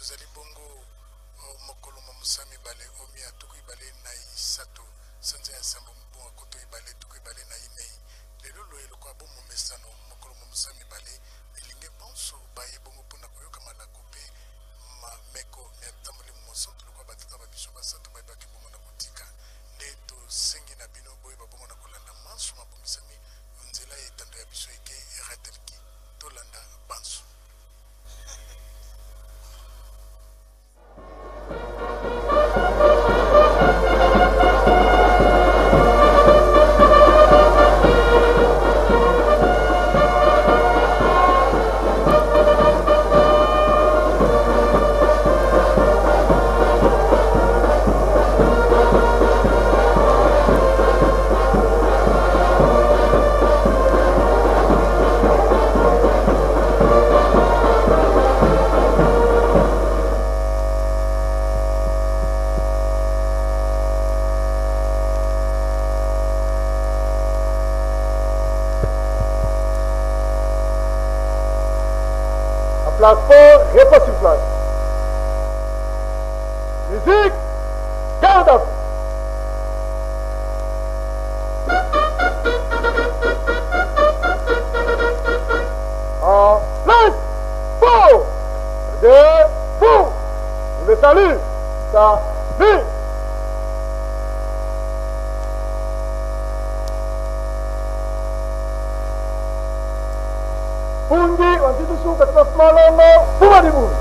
Tozali bongo o mokolo mwa mosa mibale o mia tuku ibale na isato sanza ya sambo mobu wa koto ibale tuku ibale na inei. Lelo loye lokola bo momesano mokolo mwa mosa mibale bilinge bonso baye bongo mpo na koyoka malako mpe mameko mya Molimo Mosantu lokola batata ba biso basantu bayebaki bongo na kotika. Nde tosengi na bino boyeba bongo na kolanda manso mabongisami o nzela ya etando ya biso eke RTLK. Tolanda banso. En place fort, repos sur place. Musique, garde à vous. En place, fort, debout. Le salut, salut. Pungi wanzitusu katika malongo fuma dibuni.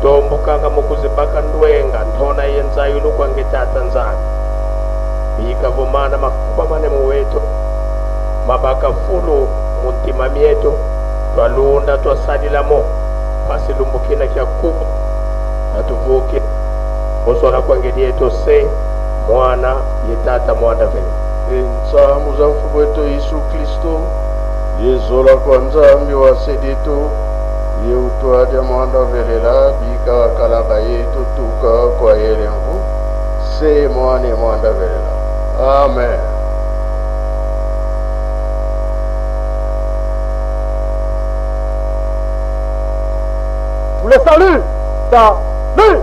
Tutombukanga mukuzibaka ndwenga ntona ye nzayulu kwange tata Nzambi. Bika vumana makuba mane muweto mabaka fulu muntima mieto twalunda twasalilamo pasilumbukina kya kubo natuvuke oswala kwange lieto se mwana ye tata mwana vele. Ensamu za mfumu wetu Yesu Kristo yezola kwa Nzambi wa sedeto ye utwadya mwanda velela bika kalaka yetu tuka kwa yelengu se mwane mwanda velela. Amen. Pour le salut, salut.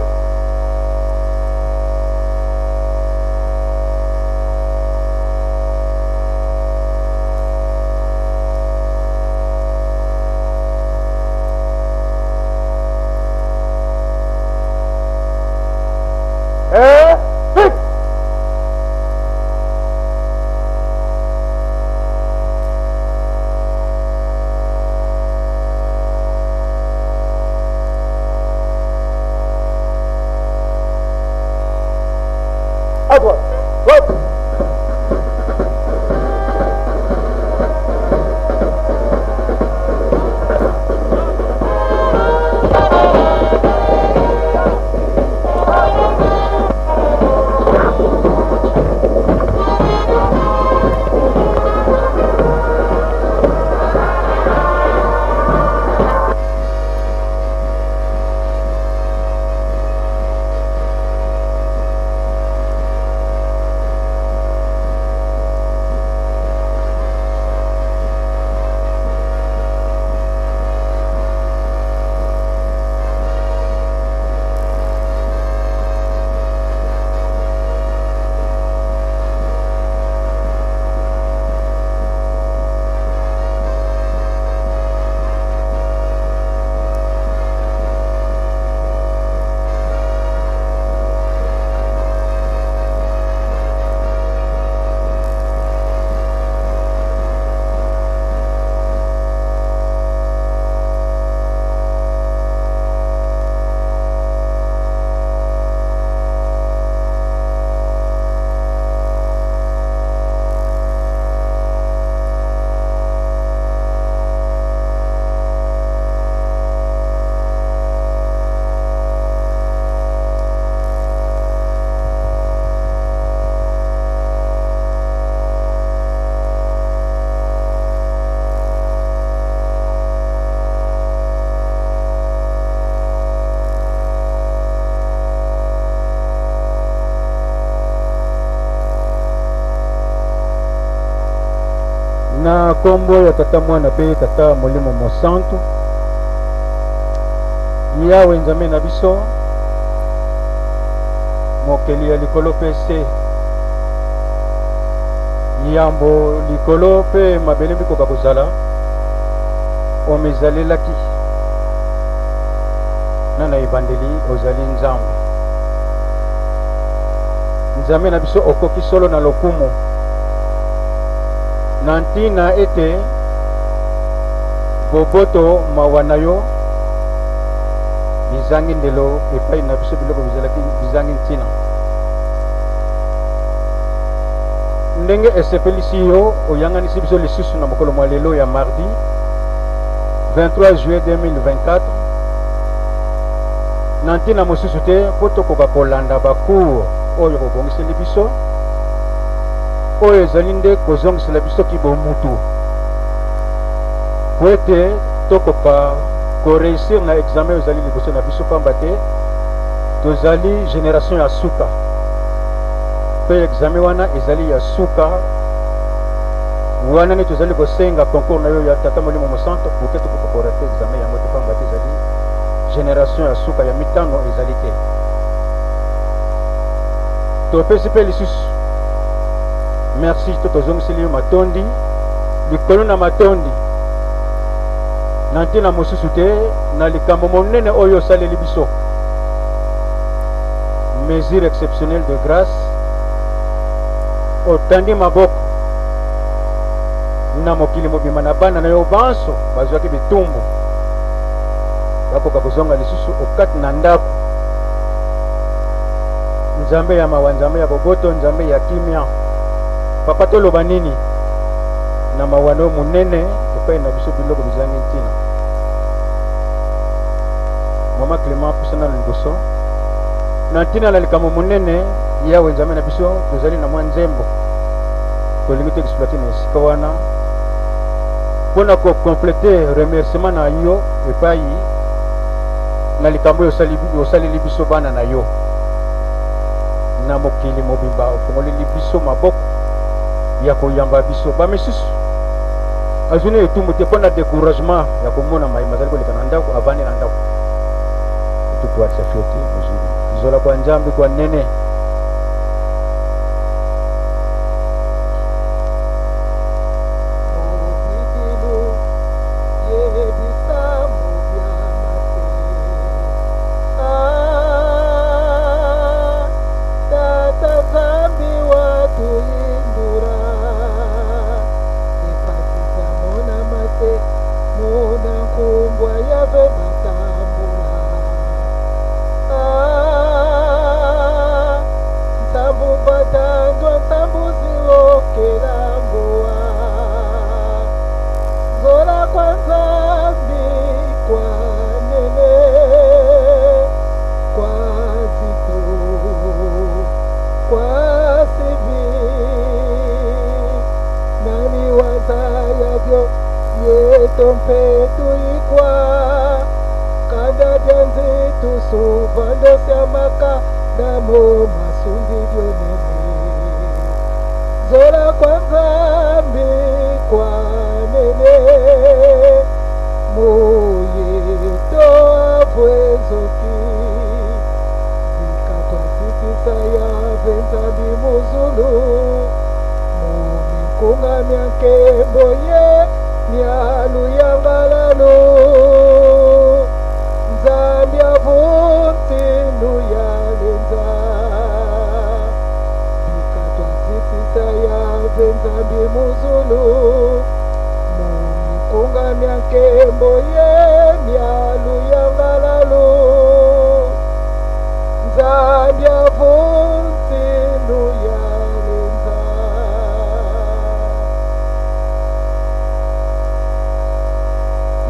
Et vite. À droite. Hop. Na nkombo ya Tata, Mwana mpe Tata Molimo Mosantu, Yawe Nzambe na biso, mokeli ya likolo mpe se, yambo likolo mpe mabele bikoka kozala, omizalelaki na na ebandeli ozali Nzambe. Nzambe na biso, okoki solo na lokumu na ntina ete boboto mawa na yo bizangi ndelo epai na biso, biloko bizalaki bizangi ntina. Ndenge esepelisi yo oyanganisi biso lisusu na mokolo mwa lelo ya mardi 23 juillet 2024 na ntina mosusu te mpo tokoka kolanda bacours oyo bobongiseli biso, oyo ezali nde kozongisela biso kibomutu po ete tokoka koreusir na examen oyo ezali liboso na biso, pamba te tozali generation ya suka mpe examen wana ezali ya suka. Wana nde tozali kosenga concours na yo ya Tata Molimo Mosanto pour que tokoka korate examen yango te, pamba te ezali generation ya suka, ya mitano ezali te. Topesi mpe lisusu merci to tozongiseli yo matondi likolo na matondi na ntina mosusu te na likambo monene oyo osaleli biso, mesure exceptionnelle de grâce. Otandi maboko na mokili mobimba na bana na yo banso bazwaki bitumbu. Bakoka kozonga lisusu okati na ndako. Nzambe ya mawa, Nzambe ya boboto, Nzambe ya kimia. Papa, toloba nini na mawa no monene epai na biso biloko bizangi ntina? Mama Clement, pusana na liboso na ntina na likambo monene. Yawe Nzambe na biso, tozali na mwa nzembo tolingi to exploite na esika wana mpo na kocomplete remerciement na yo epai na likambo oyo osaleli biso bana na yo na mokili mobimba. Ofongoleli biso maboko ya koyamba biso. Bamisusu azwi na etumbu te mpo na découragement ya komona mai mazali koleka na ndako, avandi na ndako etutualisa fiote mozulu zola kwa Nzambe kwa nene.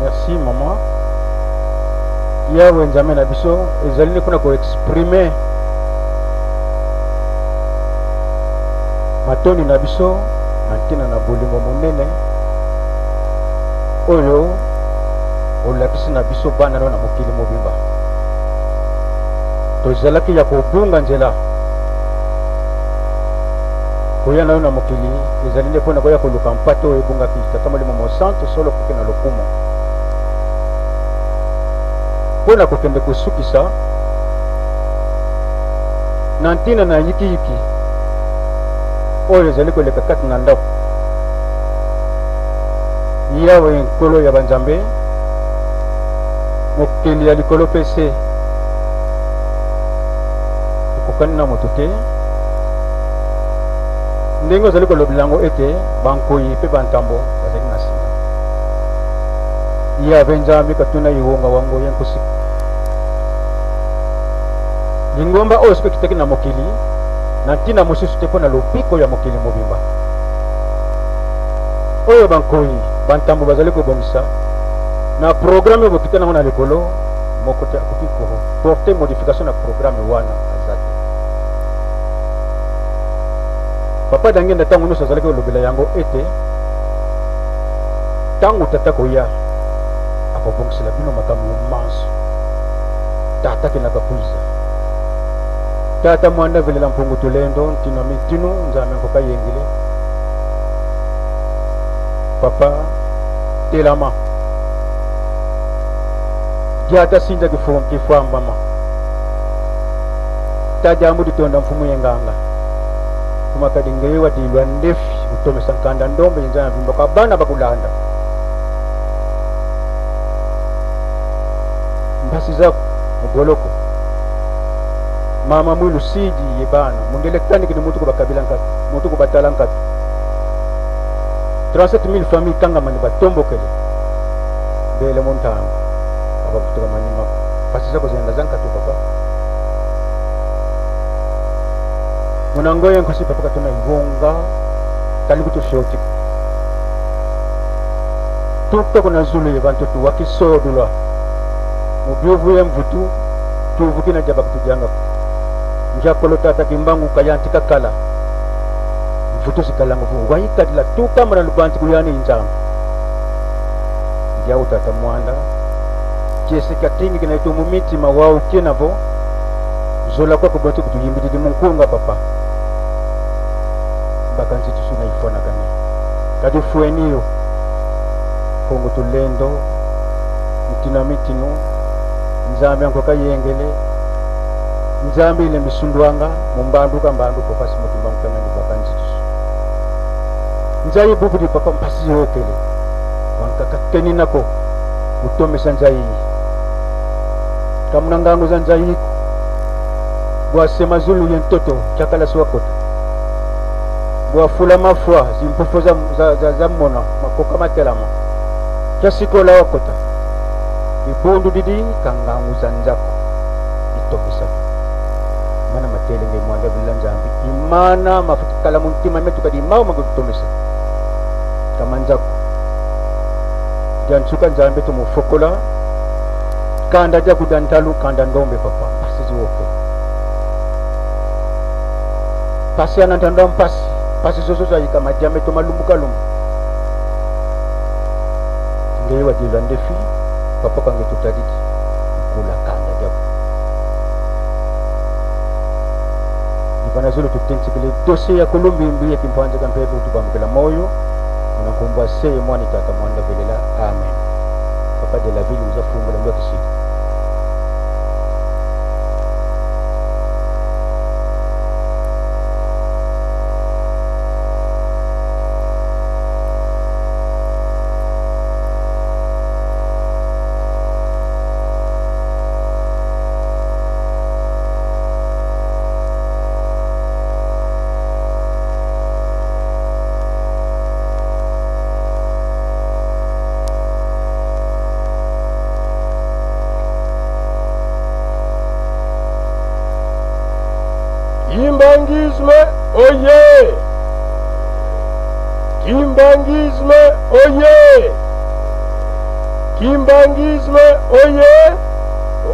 Merci maman. Yawe Nzambe na biso, ezali nde mpona koexprime matondi na biso na ntina na bolingo monene oyo olakisi na biso bana no na mokili mobimba. Tozalaki ya kobunga nzela. Koya na yo na mokili ezali nde mpo na koya koluka mpate oyo ebungaki. Tata Molimo Mosantu, solo okoki na lokumu mpo na kokende kosukisa na ntina na yikiyiki oyo ezali koleka kati na ndako. Yawe Nkolo ya banzambe, mokeli ya likolo mpe se, okokani na moto te. Ndenge ozali kolobela yango ete bankoyi mpe bantambo bazali na nsima. Yave Nzambe katuna iwonga wango ye nkusi. Lingomba oyo soki ekitaki na mokili na ntina mosusu te mpo na lobiko ya mokili mobimba oyo bankoyi bantambo bazali kobongisa na programe oyo bokita nango na likolo, moko te akoki koporte modification na programe wana, aza te. Papa Dangenda ntango nyonso azalaki kolobela yango ete ntango tata koya akobongisela bino makambo manso. Tata kendaka kuiza tata mwanda velela mpungu tulendo ntino mintinu nzambe nkoka yengile papa telama diata sinja kifwambama tajambu ditonda mfumu yenganga kumakadi ngewa dilwa ndefi utomesa nkanda ndombe yenza na vimba kwa bana bakulanda mbasi zako mugoloko mama mwilu sidi ye bana mundelektani kini mutu kubakabila nkatu mutu kubatala nkatu 37000 famille kangamani batombokele bele muntango Abakutuka manima pasi zako zenda zankatu papa. Munangoye nkosi papa katona ivonga kalikutu shoti. Tuka kuna zulu ye bantu tu wakisodula. Mubyovu ye mvutu tuvukina jaba kutujanga. Njakolo tata kimbangu kayantika kala. Mvutu zikalangu vu wayikadila tuka mara lubanti kuyani injanga. Ndiawu tata mwanda. Kiesi katingi kinaitwa mumitima wao kinavo. Zola kwa kubantu kutuyimbididi munkunga papa. Bakanzi tusuna ifona kani. Kadi fueniyo. Kongo tulendo. Mtina mitinu. Nzambi anko kayengele. Nzambi ile misundwanga mumbanduka mbanduko pasi mutumba mukanga ni bakanzi tusu. Nzai bubudi papa mpasi yokele. Wankakakeni nako. Utomesa nzai. Kamuna ngango za nzai. Bwasema zulu ye ntoto chakala siwakota. Bwafula mafua zimpofo za mona makoka matelama. Chasikola wakota. Ibundu didi kangangu za nzako. Itomesa. Mana matelenge mwanda bila nzambi. Imana mafutikala muntima metu kadi mau magutomesa. Kama nzako. Jansuka nzambi tumufokola. Kanda ja kudantalu kanda ndombe papa. Pasizi woke. Pasi anantanda mpasi. Pasi zozo za yika majame to malumbuka lumu. Ngewe wadila ndefi. Papa kange tutadiki. Kula kanda jabu. Nipana zulu tutensikile dossier ya Kolumbi mbi ya kimpanze kampepe utubambukela moyo. Unakumbwa seye mwani tata mwanda velela. Amen. Papa de la ville uza fumbula mwa kisi. Kimbanguisme oye! Kimbanguisme oye! Kimbanguisme oye!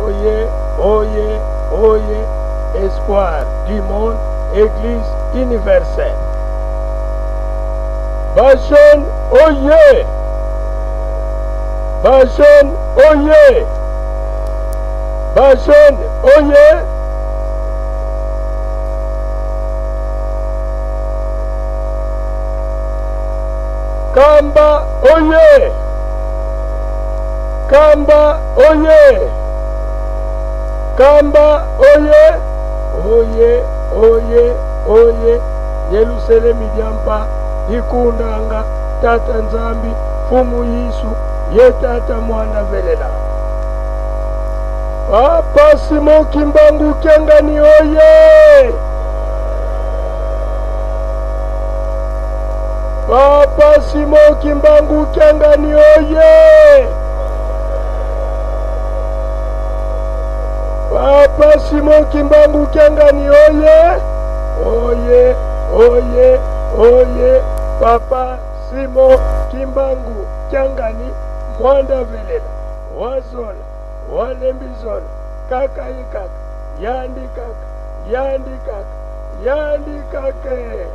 Oye, oye, oye! Espoir du monde, Église universelle. Bajeune oye! Bajeune oye! Bajeune oye! Kamba oye! Kamba oye! Kamba oye! Oye, oye, oye! Yerusalemu diampa ikundanga tata Nzambi fumu Yesu ye tata mwana velela. Papa Simon Kimbangu Kiangani oye! Papa Simon Kimbangu Kiangani oye! Papa Simon Kimbangu Kiangani oye! Oye, oye, oye! Papa Simon Kimbangu Kiangani mwanda velela wazola walembizola kaka ikaka yandi kaka yandi kaka yandi kake.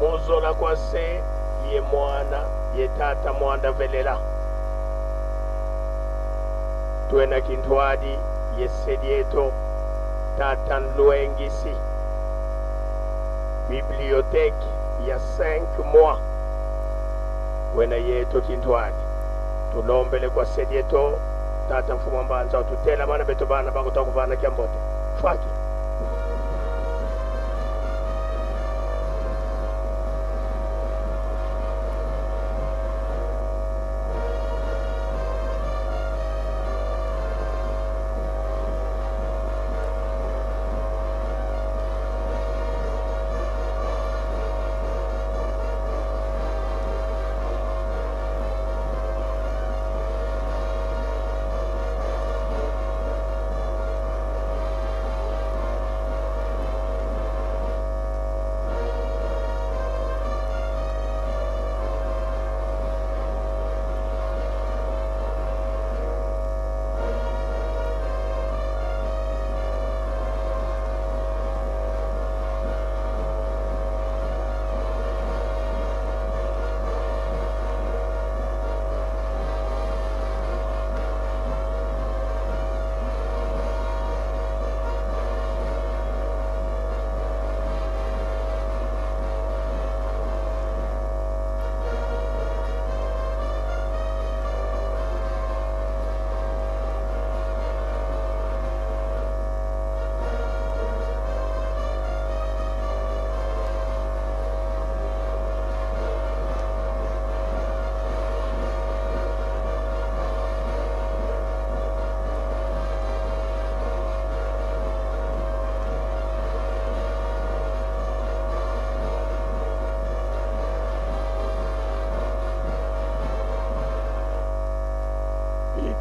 Muzola kwa se ye mwana ye tata mwanda velela. Tuena kintwadi ye sedieto tata nluengisi. Bibliothèque ya 5 mois. Wena yeto kintwadi. Tulombele kwa sedieto tata mfumo mbanza tutela bana beto bana bakutakuvana kyambote. Faki.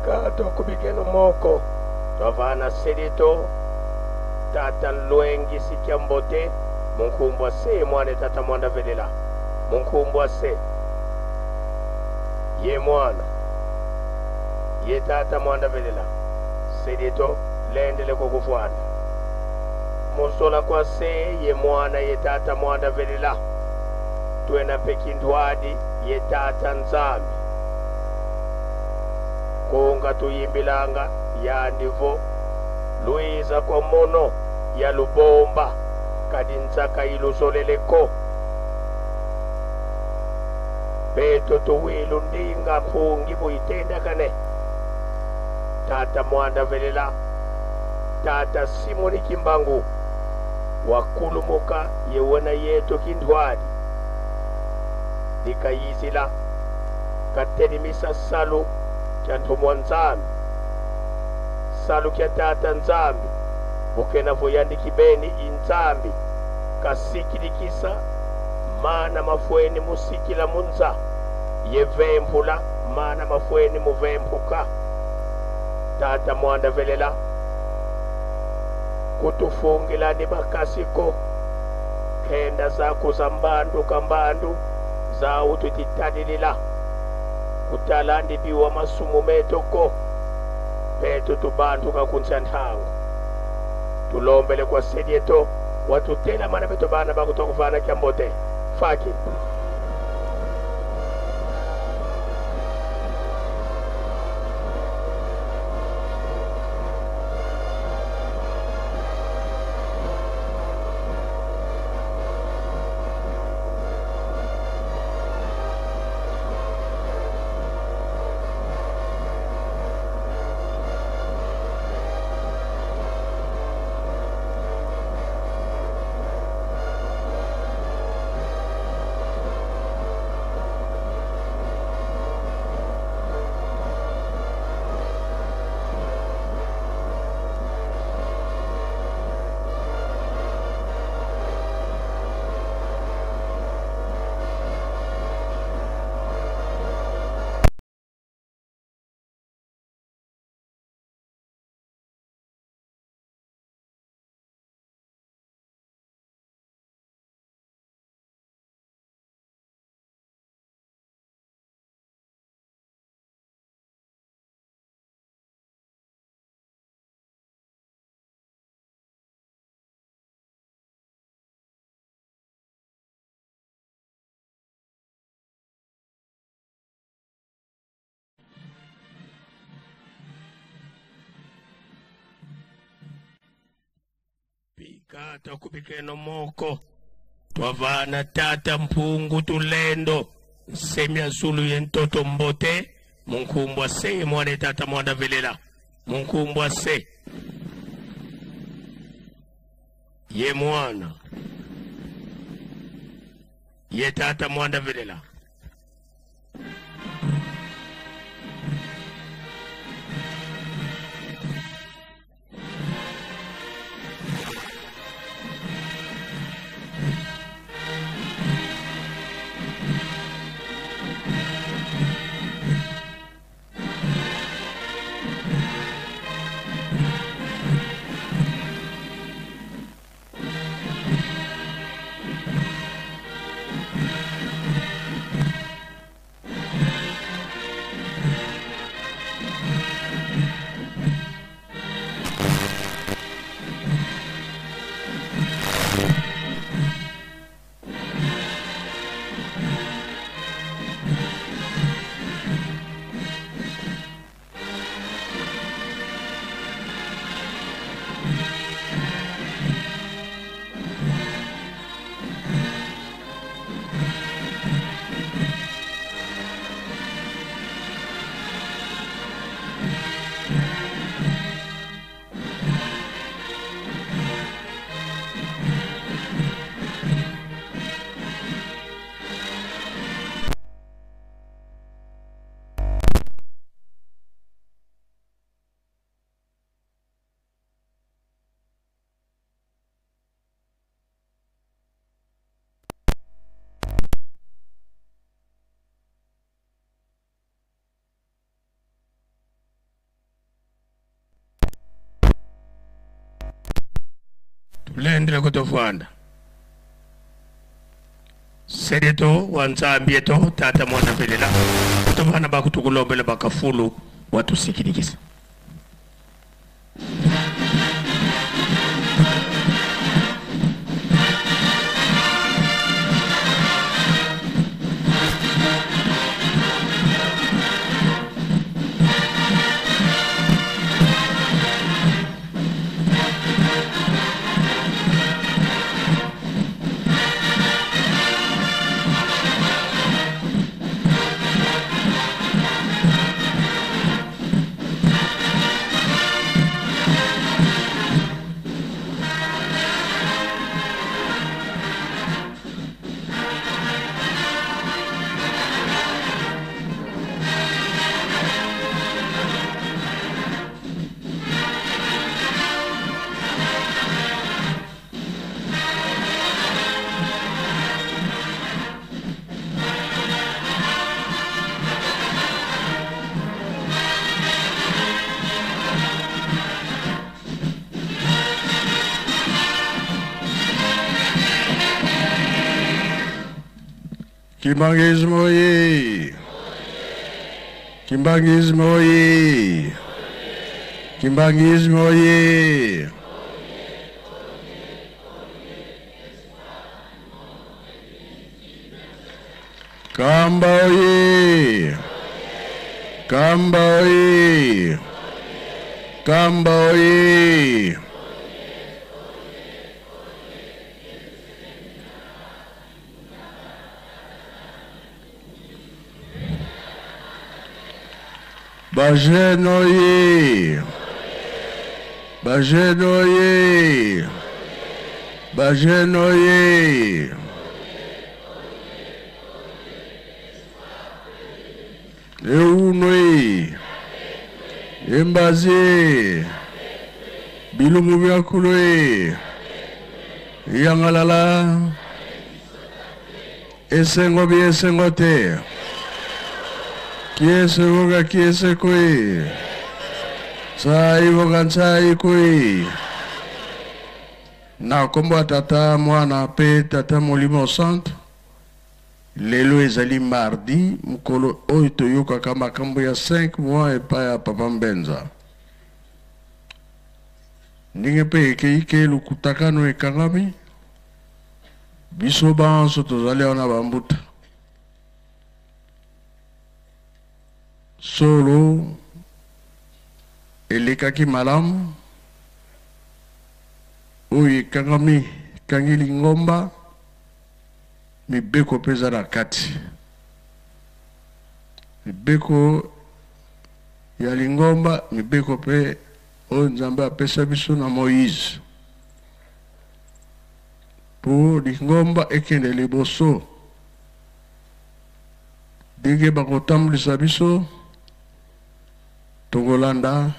Bika twakubikeno moko twavana selito tata lwengi sikya mbote munkumbwa se mwana tata mwanda velela munkumbwa se ye mwana ye tata mwanda velela selito lendele kokufwana musola kwa se ye mwana ye tata mwanda velela twena pekindwadi ye tata nzambi kunga tuyimbilanga yandivo luiza kwa mono ya lubomba kadi nzaka ilusoleleko beto tuwilu ndinga mpungi buitendakane tata mwanda velela tata simoni kimbangu wakulumuka yewona yetu kindwadi likayizila katelimisa salu kya ntumwa nzambi salu kya tata nzambi bukena voyandiki beni inzambi kasikilikisa mana mafweni musikila munza yevempula mana mafweni muvempuka tata mwanda velela kutufungila ni bakasiko kenda zako za mbandu kambandu zawu tutitalilila kutalandibiwa masumu metoko petu tubantu kakunza nthango tulombele kwa sedieto watutela mana beto bana bakutokufana kyambote faki Bika twakubikeno moko twavana tata mpungu tulendo nsemya zulu ye ntoto mbote munkumbwa se mwana tata mwana velela munkumbwa se ye mwana ye tata mwana velela. Tulendele kutofwanda sedeto wa Nzambi yetu tata mwana velela tofana bakutukulombela bakafulu watusikilikisa. Kimbanguisme oye! Kimbanguisme oye! Kimbanguisme oye! Kamba oye! Kamba oye! Kamba oye! Bajene oye! Bajene oye! Bajene oye! Eunwe! Embaze! Bilumbu byakulwe! Yangalala! Esengo bi esengo te! Kiese voga kiese kui. Sai voga sai kui. Na kombo ya tata mwana pe tata molimo centre. Lelo ezali mardi mokolo oyo toyokaka makambo ya 5 mois epai ya papa Mbenza. Ndenge mpe ekei ke lokutakano ekangami, biso banso tozali awa na bambuta. Solo elekaki malamu, oyo ekangami ekangi lingomba, mibeko mpe eza na kati. Mibeko ya lingomba, mibeko mpe oyo Nzambe apesa biso na Moïse mpo lingomba ekende liboso. Ndenge bakotambwisa biso, tokolanda,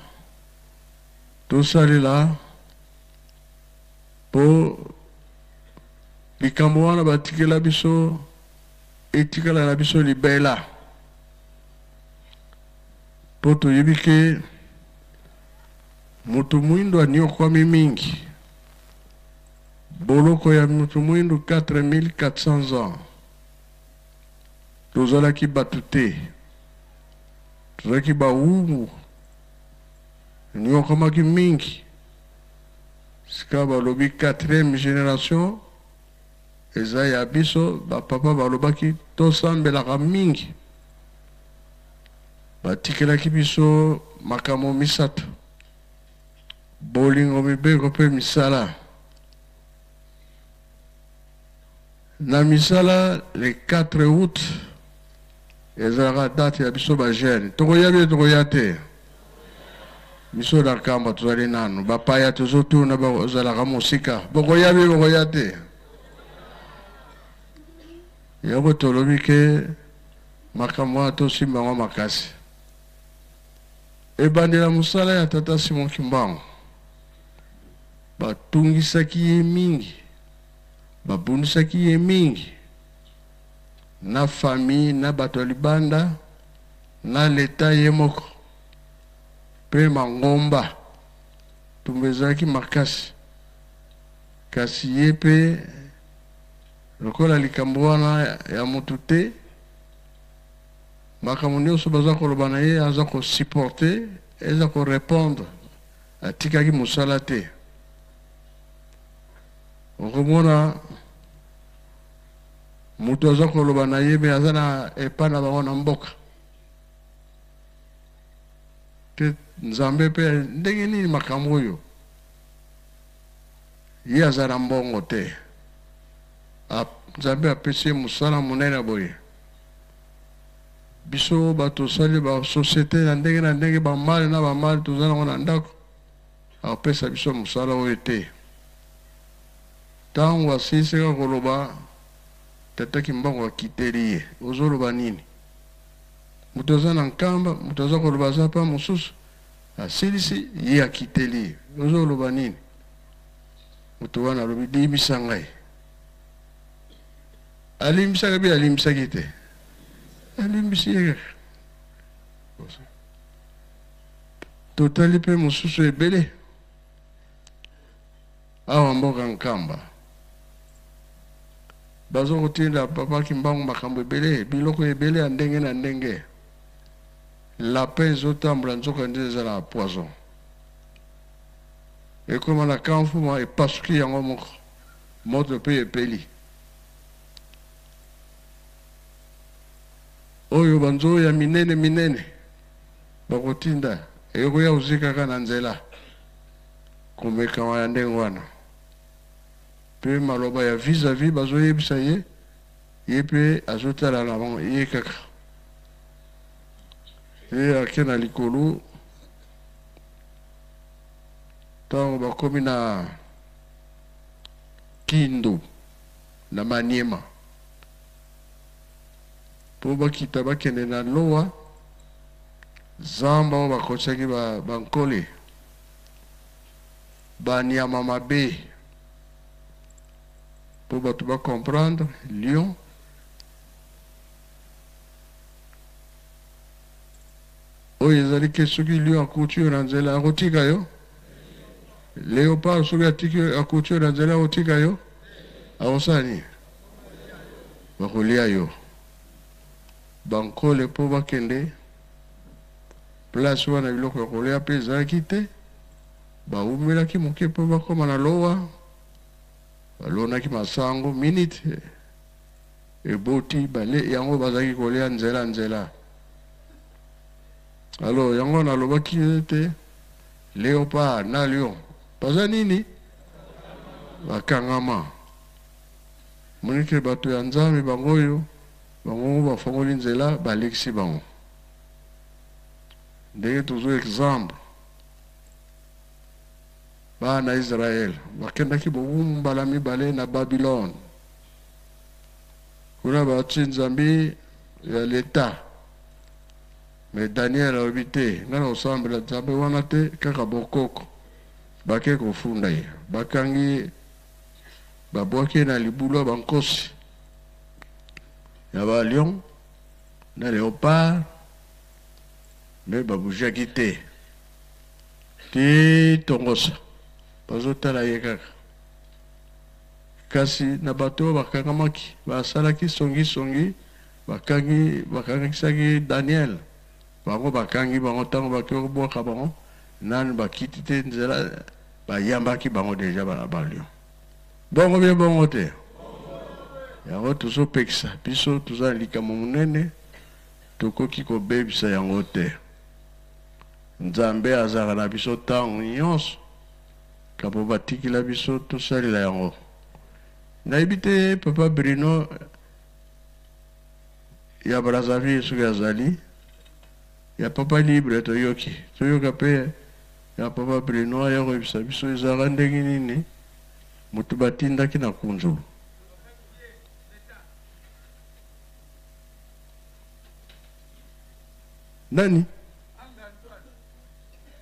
tosalela mpo likambo wana batikela biso etikala na biso libela, mpo toyebi ke moto mwindo aniokwami mingi. Boloko ya moto mwindo 4400 ans. Tozalaki bato te, tozalaki bawumbu, niokamaki mingi. Sika balobi 4e génération eza ya biso, bapapa balobaki tosambelaka mingi. Batikelaki biso makambo misato: bolingo, mibeko mpe misala. Na misala, le 4 août ezalaka date ya biso ba jeune. Tokoya bie, tokoya te. Biso na Kamba tozali nanu, bapaya tozotuna bazalaka mosika. Bokoya bie, bokoya te. Yango tolobi ke makambo wana tosimba yango makasi. Ebandela mosala ya tata Simon Kimbangu, batungisaki ye mingi, babundisaki ye mingi na famille, na bato ya libanda, na leta ye moko mpe mangomba. Tumba ezalaki makasi. Kasi ye mpe lokola likambo wana ya motu te, makambo nyonso baza koloba na ye aza kosupporte, eza korepondre, atikaki mosala te. Okomona moto aza koloba na ye me aza na epai na bango na mboka te. Nzambe mpe ndenge nini makambo oyo, ye aza na mbongo te, Nzambe apesi ye mosala monene boye. Biso bato tosali basosiete na ndenge na ndenge, bamale na bamale toza nango na ndako, akopesa biso mosala oyo te. Ntango asilisaka koloba, Tata Kimbangu akiteli ye, ozoloba nini? Moto aza na nkamba, moto aza koloba aza pa mosusu, asilisi ye akiteli ye, ozoloba nini? Moto wana alobi, limbisa ngai. Alimbisaka mpe alimbisaki te, alimbisi ye kaka. Totali mpe mosusu ebele awa mboka Nkamba, baza kotinda Papa Kimbangu makambo ebele, biloko ebele ya ndenge na ndenge. Lapin ezotambola, nzoka nde eza na poison. Ekoma na kamfuma, epasuki yango moko, moto mpe epeli. Oyo banzoyo ya minene minene bakotinda ekoya kozikaka na nzela. Komekama ya ndenge wana mpe maloba ya vis-à-vis bazoyebisa ye, ye mpe azotala na bango ye kaka. Ye ake na likolo, ntango bakomi na Kindu na Maniema mpo bakita bakende na Lowa, zamba oyo bakotisaki bankole, banyama mabe, mpo bato bacomprendre lion oyo ezali ke soki lion akuti yo na nzela akotika yo, leopard soki atiki akuti yo na nzela akotika yo, akosala nini? Bakolia yo. Bankole mpo bakende place wana biloko ya kolia mpe ezalaki te, bawumelaki moke mpo bakóma na Lowa, balonaki masango minute eboti bale yango bazalaki kolia nzela nzela. Alors yango nalobaki ete léopard na lion baza nini? Bakangama. Monike bato ya Nzambe bango oyo bango bafongoli nzela, balekisi bango. Ndenge tozwa exemple, bana Israele bakendaki bowumbu mbala mibale na Babylone, kuna batie Nzambe ya leta. Me Daniel alobi te, ngai na kosambela Nzambe wana te, kaka bokoko. Bake kofunda ye, bakangi ye, babwaki ye na libulu ya bankosi, ya ba lion na léopard, me babougeaki te ti tongosa, bazotala ye kaka. Kasi na bato oyo bakangamaki, basalaki songisongi, bakangi, bakangisaki Daniel, bango bakangi bango. Ntango bake kobwaka bango, nanu bakiti te nzela, bayambaki bango deja bana ba lion. Bongo bie bongo te, yango tozopekisa biso, toza na likambo monene, tokoki kobebisa yango te. Nzambe azalaka na biso ntango nyonso, kambo batikila biso tosalela yango. Nayebi te Papa Bruno ya Brazzaville soki azali ya Papa Libre, toyoki toyoka mpe ya Papa Bruno aya koyebisa biso ezalaka ndenge nini moto batindaki na Kunzulu. Nani?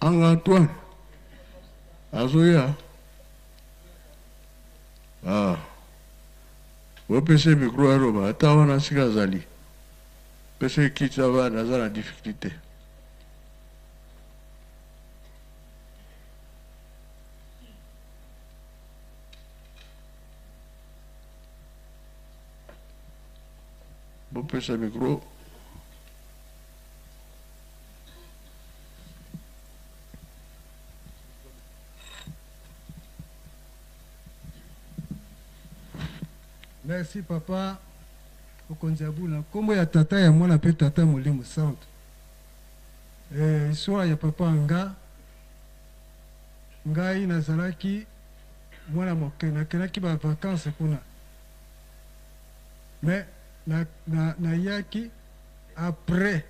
Anga Antoine azoya. Ah. Bopesa ye micro aloba ata wana sika azali. Pesa ye kiti abana, aza na difficulté. Bopesa micro. Merci papa mokonzi ya bula nkombo ya tata ya mwana mpe tata molimo santu. Eh, histoire ya papa nga ngai nazalaki mwana moke nakendaki ba vacances kuna mais nayaki na, na après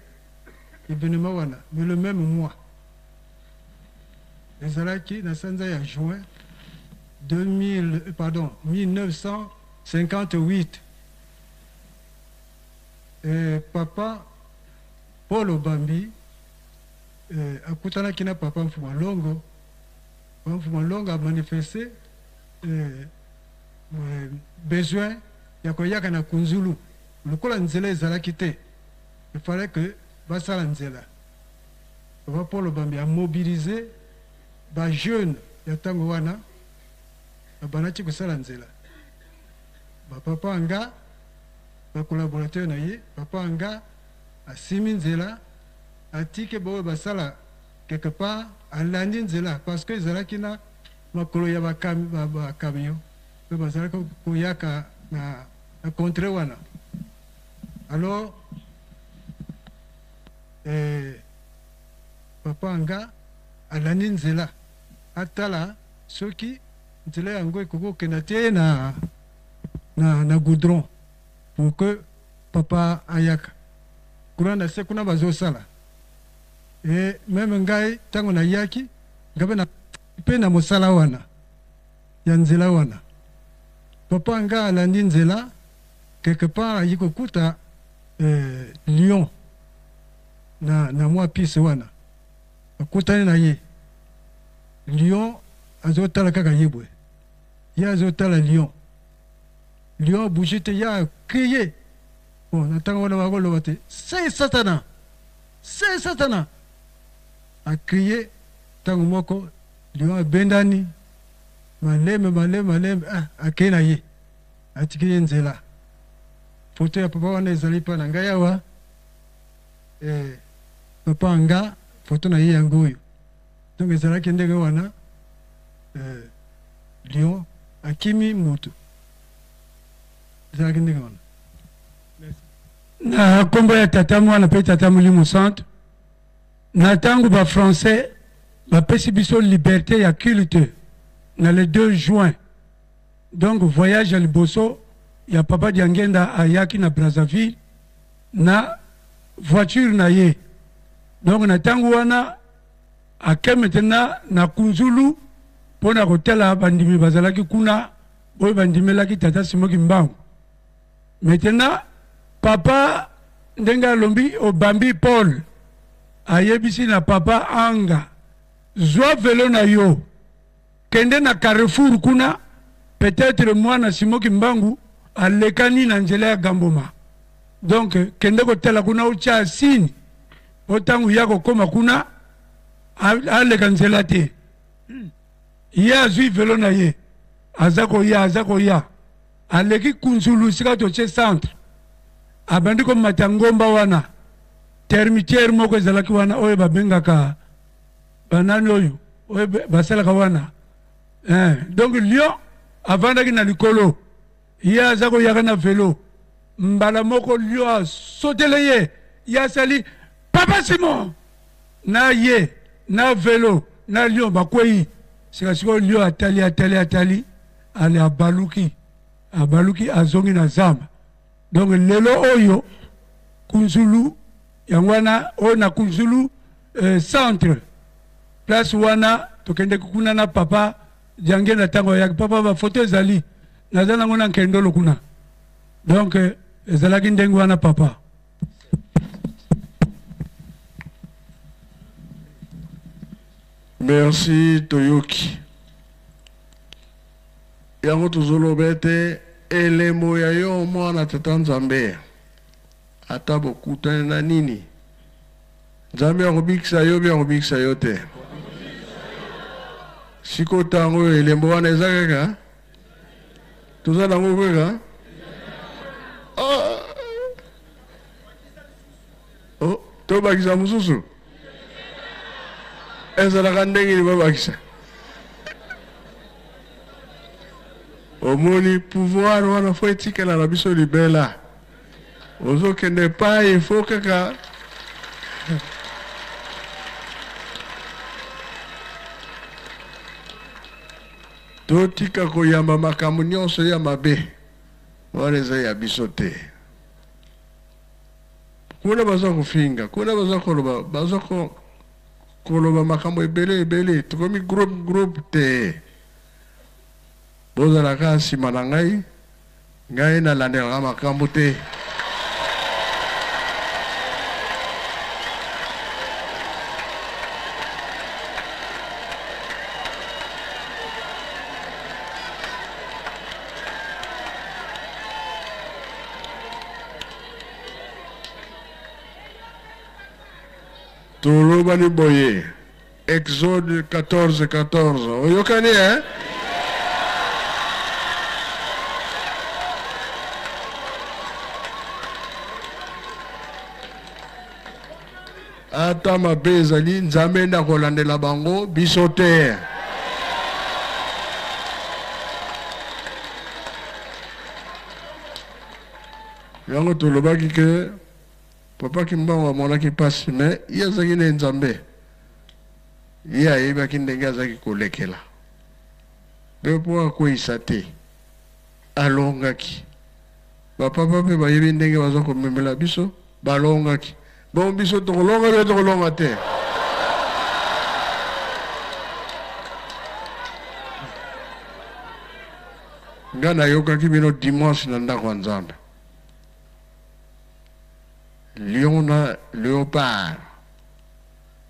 événement wana mais le même mois ezalaki na sanza ya juin 2000, pardon 1958. Et papa Paul Obambi eh, akutanaki na papa Mfuma Longo. Papa Mfuma Longo a manifeste eh, eh, besoin ya koyaka na Kunzulu lokola nzela ezalaki te, il fallait que basala nzela. Papa Paul Obambi a mobilise ba jeunes ya ntango wana babandaki kosala nzela. Ba papa nga ba collaborateur na ye, papa nga asimi nzela atike baoyo basala quelque part, alandi nzela parce que ezalaki na makolo ya ba camion mpe bazalaki koyaka na, na contrée wana. Alors eh, papa nga alandi nzela atala soki nzela yango ekoki kokenda te na, na, na goudron pour que papa ayaka kuna na se kuna bazosala. E meme ngai ntango nayaki ngai mpe na, mpe na mosala wana ya nzela wana, papa nga alandi nzela quelque part ayi kokuta eh, lion na, na mwa piste wana, akutani na ye. Lion azotala kaka ye boye, ye azotala lion, lion abouge te, ye akrie. Bon, na ntango wana bakoloba te se satana, se satana, akrie ntango moko lion abendani malembe malembe malembe, ah, akei na ye, atiki ye nzela. Foto ya papa wana ezali mpa na ngai awa. Eh, papa nga foto na ye yango oyo. Donc ezalaki ndenge wana eh, lion akimi moto, ezalaki ndenge wana. Na nkombo ya Tata, Mwana mpe Tata Molimo Santu, na ntango ba Français bapesi biso liberte ya culte na le 2 juin, donc voyage ya liboso ya Papa Diangenda ayaki na Brazzaville na voiture na ye. Donc na ntango wana ake maintenant na Kunzulu mpo na kotala bandimi bazalaki kuna oyo bandimelaki Tata Simon Kimbangu. Maintenant papa ndenge alombi obambi Paul ayebisi na papa Anga, zwa velo na yo kende na Carrefour kuna, peut-être mwana Simon Kimbangu alekani na nzela ya Gamboma, donc kende kotala kuna otya signe po ntango ya kokoma kuna aleka nzela te. Ye azwi velo na ye aza koya, aza koya, aleki Kunzulu esika totie centre, abandi komata ngomba wana, termitière moko ezalaki wana oyo babengaka banani oyo oyo basalaka wana eh, donc lion avandaki na likolo, ye aza koyaka na velo, mbala moko lion asotele ye, ye asali papa Simon na ye na velo na lion bakwei. Sika sikoyo lion atali atali atali, ale abaluki abaluki azongi na zamba. Donc lelo oyo Kunzulu yango wana oyo na Kunzulu eh, centre place wana tokendeki kuna na papa Diangenda ntango ayaki papa, ba photo ezali naza nango na Nkendolo kuna. Donc ezalaki ndenge wana papa. Merci toyoki yango tozoloba ete elembo ya yo mwana tata Nzambe, ata bokutani na nini, Nzambe akobikisa yo mpe akobikisa yo te. Sikoyo ntango oyo elembo wana eza kaka toza nango kaka. Ah. Tobakisa mosusu? Ezalaka ndenge nini babakisa? Omoni pouvoir wana fo etikala na biso libela. Ozokende epai fo kaka totika koyamba makambo nyonso ya mabe wana eza ya biso te. Kuna baza kofinga, kuna baza koloba, baza ko koloba makambo ebele ebele, tokomi groupe groupe te. Bozala kaka nsima na ngai, ngai nalandelaka makambo te. Tolobani boye, Exode 14 14 oyokani eh? Ata mabe ezali, Nzambe nde akolandela bango, biso te. Yango tolobaki ke Papa Kimbangu amonaki pasi mais ye azalaki ne Nzambe. Ye ayebaki ndenge azalaki kolekela. Pe po akweyisa te, alongaki. Ba papa pe bayebi ndenge baza komemela biso, balongaki. Bongo biso tokolonga to tokolonga te? Nga nayokaki bino dimanche na ndako ya Nzambe. Lion na leopard.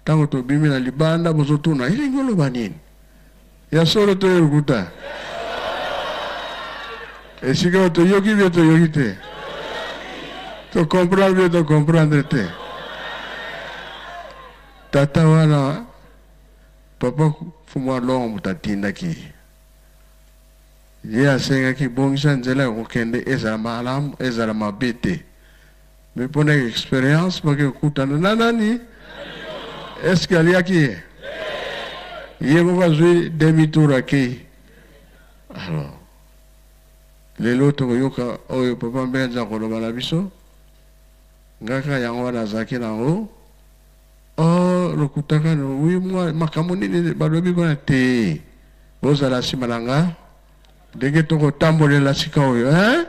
Tango tobimi na libanda bozotuna elingi oloba nini? Ya solo to ya lokuta? Esika oyo toyoki bie toyoki te? To comprendre bie to comprendre te? Tata wana papa Fumu Alongo moto atindaki ye. Ye asengaki bongisa nzela ya kokende ezala malamu ezala mabe te. Mais pona experience bake kokutana na nani? Est ce que aliaki ye? Ye moko azui demi tour akei. Alors lelo tokoyoka oyo papa Mbenza akoloba na biso. Nga kaka yango wana azalaki na yango. Oh lokuta kano oui mwa makambo nini balobi kuna te. Bozala sima na nga ndenge toko tambolela sika oyo hein?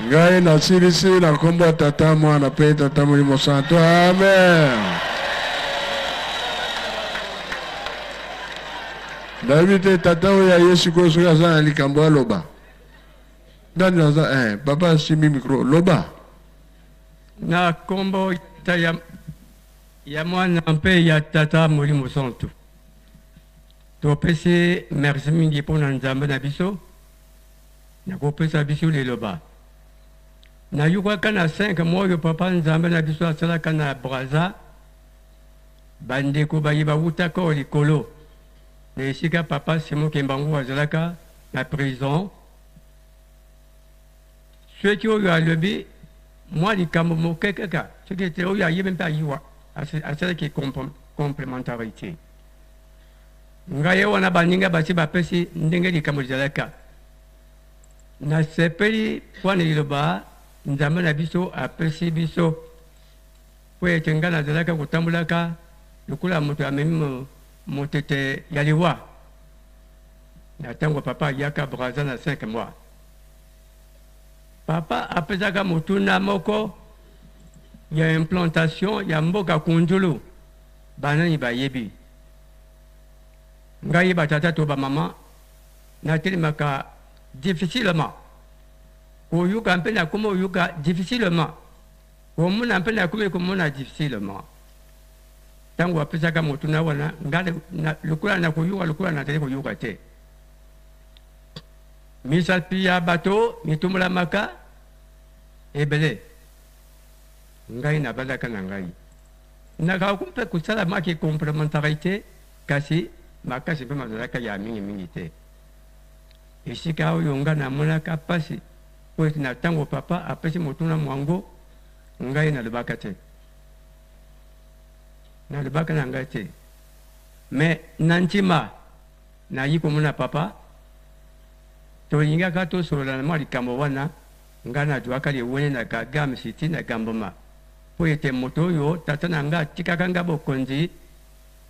Ngai nasilisi na nkombo ya Tata, Mwana mpe Tata Molimo Santo. Amen. Nayebi te tata oyo aye sikoyo soki aza na likambo aloba. Nani aza eh papa asimbi micro loba. Na kombo ya, ya Mwana mpe ya Tata Molimo Santu, topesi merci mingi mpo na Nzambe na biso na kopesa biso liloba. Nayokaka na 5 mois oyo papa Nzambe na biso asalaka na Brazza, Bandeko baye bawutaka o likolo na esika papa Simon Kimbangu azalaka na prison, soki oyo alobi mwa likambo moke kaka, soki te oyo ayebi mpe ayiwa asalaki complementarite. Ngai wana baninga basi bapesi ndenge likambo lizalaka. Nasepeli mpo na liloba Nzambe na biso apesi biso. Mpo ete ngai nazalaka kotambolaka lokola moto amemi motete ya liwa na tango papa ayaka Brazza na 5 mois. Papa apesaka motuna moko ya implantation ya mboka Kunzulu, banani bayebi? Ngai ba tata to ba mama natelemaka difficilement koyoka mpe nakoma koyoka difficilement. Komona mpe nakomi komona difficilement. Tango bapesaka motuna wana, nga lokola nakoyoka lokola nazali koyoka te. Misapi ya bato mitombolamaka ebele. Ngai navandaka na ngai. Nakoki mpe kosala mwa ki complementarite kasi makasi mpe mazalaka ya mingi mingi te. Esika oyo nga namonaka pasi mpo ete na tango papa apesi motuna mwango ngai nalobaka te. Nalobaka na ngai te. Mais na ntima nayi komona papa tolingaka tosolola na mwa likambo wana nga nazuaka liwene na Kagame City na Gamboma. Mpo ete moto oyo tata na nga atikaka nga bokonzi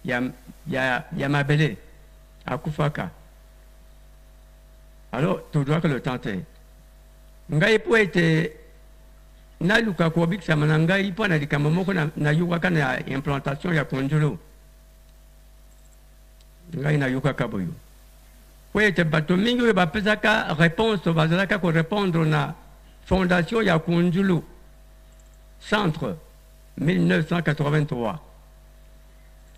ya, ya, ya mabele akufaka. Alors, tozwaka le temps te. Ngai mpo ete naluka kobikisama na ngai mpo na likambo moko nayokaka na implantation ya Konjolo. Ngai nayokaka boyo mpo ete bato mingi oyo bapesaka reponse bazalaka korepondre na fondation ya Kunjulu. Centre 1983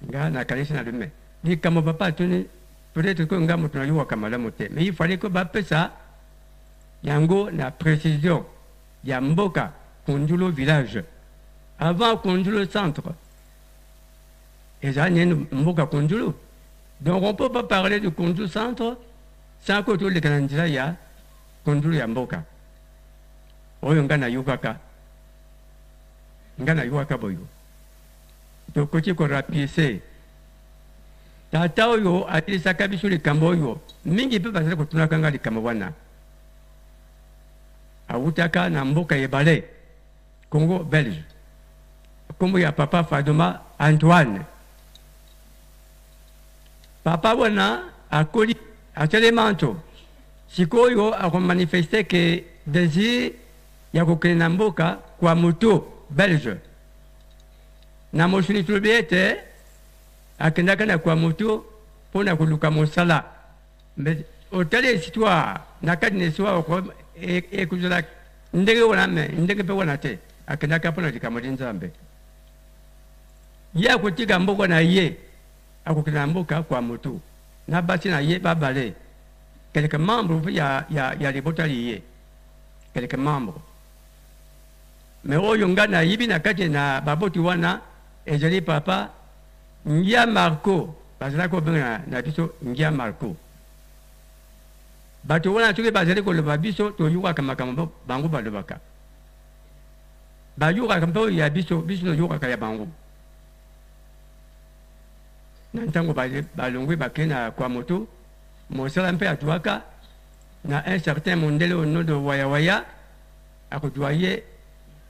nga nakanisi na lume likambo papa atuni peut-être que nga moto nayokaka malamu te mais il fallait que bapesa yango na précision ya mboka Kunjulu village avant Kunjulu centre ezali nini mboka Kunjulu. Donc on peut pas parler de Kunjulu centre sans que toleka na nzela ya Kunjulu ya mboka. Oyo nga nayokaka, nga nayokaka boyo tokoki korapiese tata oyo atilisaka biso likambo oyo mingi mpe bazali kotunaka nga likambo wana. Awutaka na mboka ebale Congo belge, nkombo ya papa Fadoma Antoine. Papa wana akoli atelema nto sikoyo akomanifeste ke desir ya kokende na mboka kwa moto belge. Na mosuni tolobi ete akendaka na kwa moto mpo na koluka mosala. Mais otali histoire na kati na histoire ekozala ndenge wana me ndenge mpe wana te. Akendaka mpo na likambo li Nzambe. Ye akotika mboka na ye, akokende na mboka kwa moto na basi na ye babale, quelques membres ya, ya, ya libota liye, quelques membres. Mais oyo nga nayibi na kati na baboti wana ezali papa Ngia Marco, bazalaki kobenga na, na biso Ngia Marco. Bato wana soki bazali koloba biso toyokaka makambo bango balobaka. Bayokaka mpe oyo ya biso, biso toyokaka ya bango. Na ntango balongwe bakei na kwa moto, mosala mpe azwaka na un certain mondele au nom de Waya Waya, akozwa ye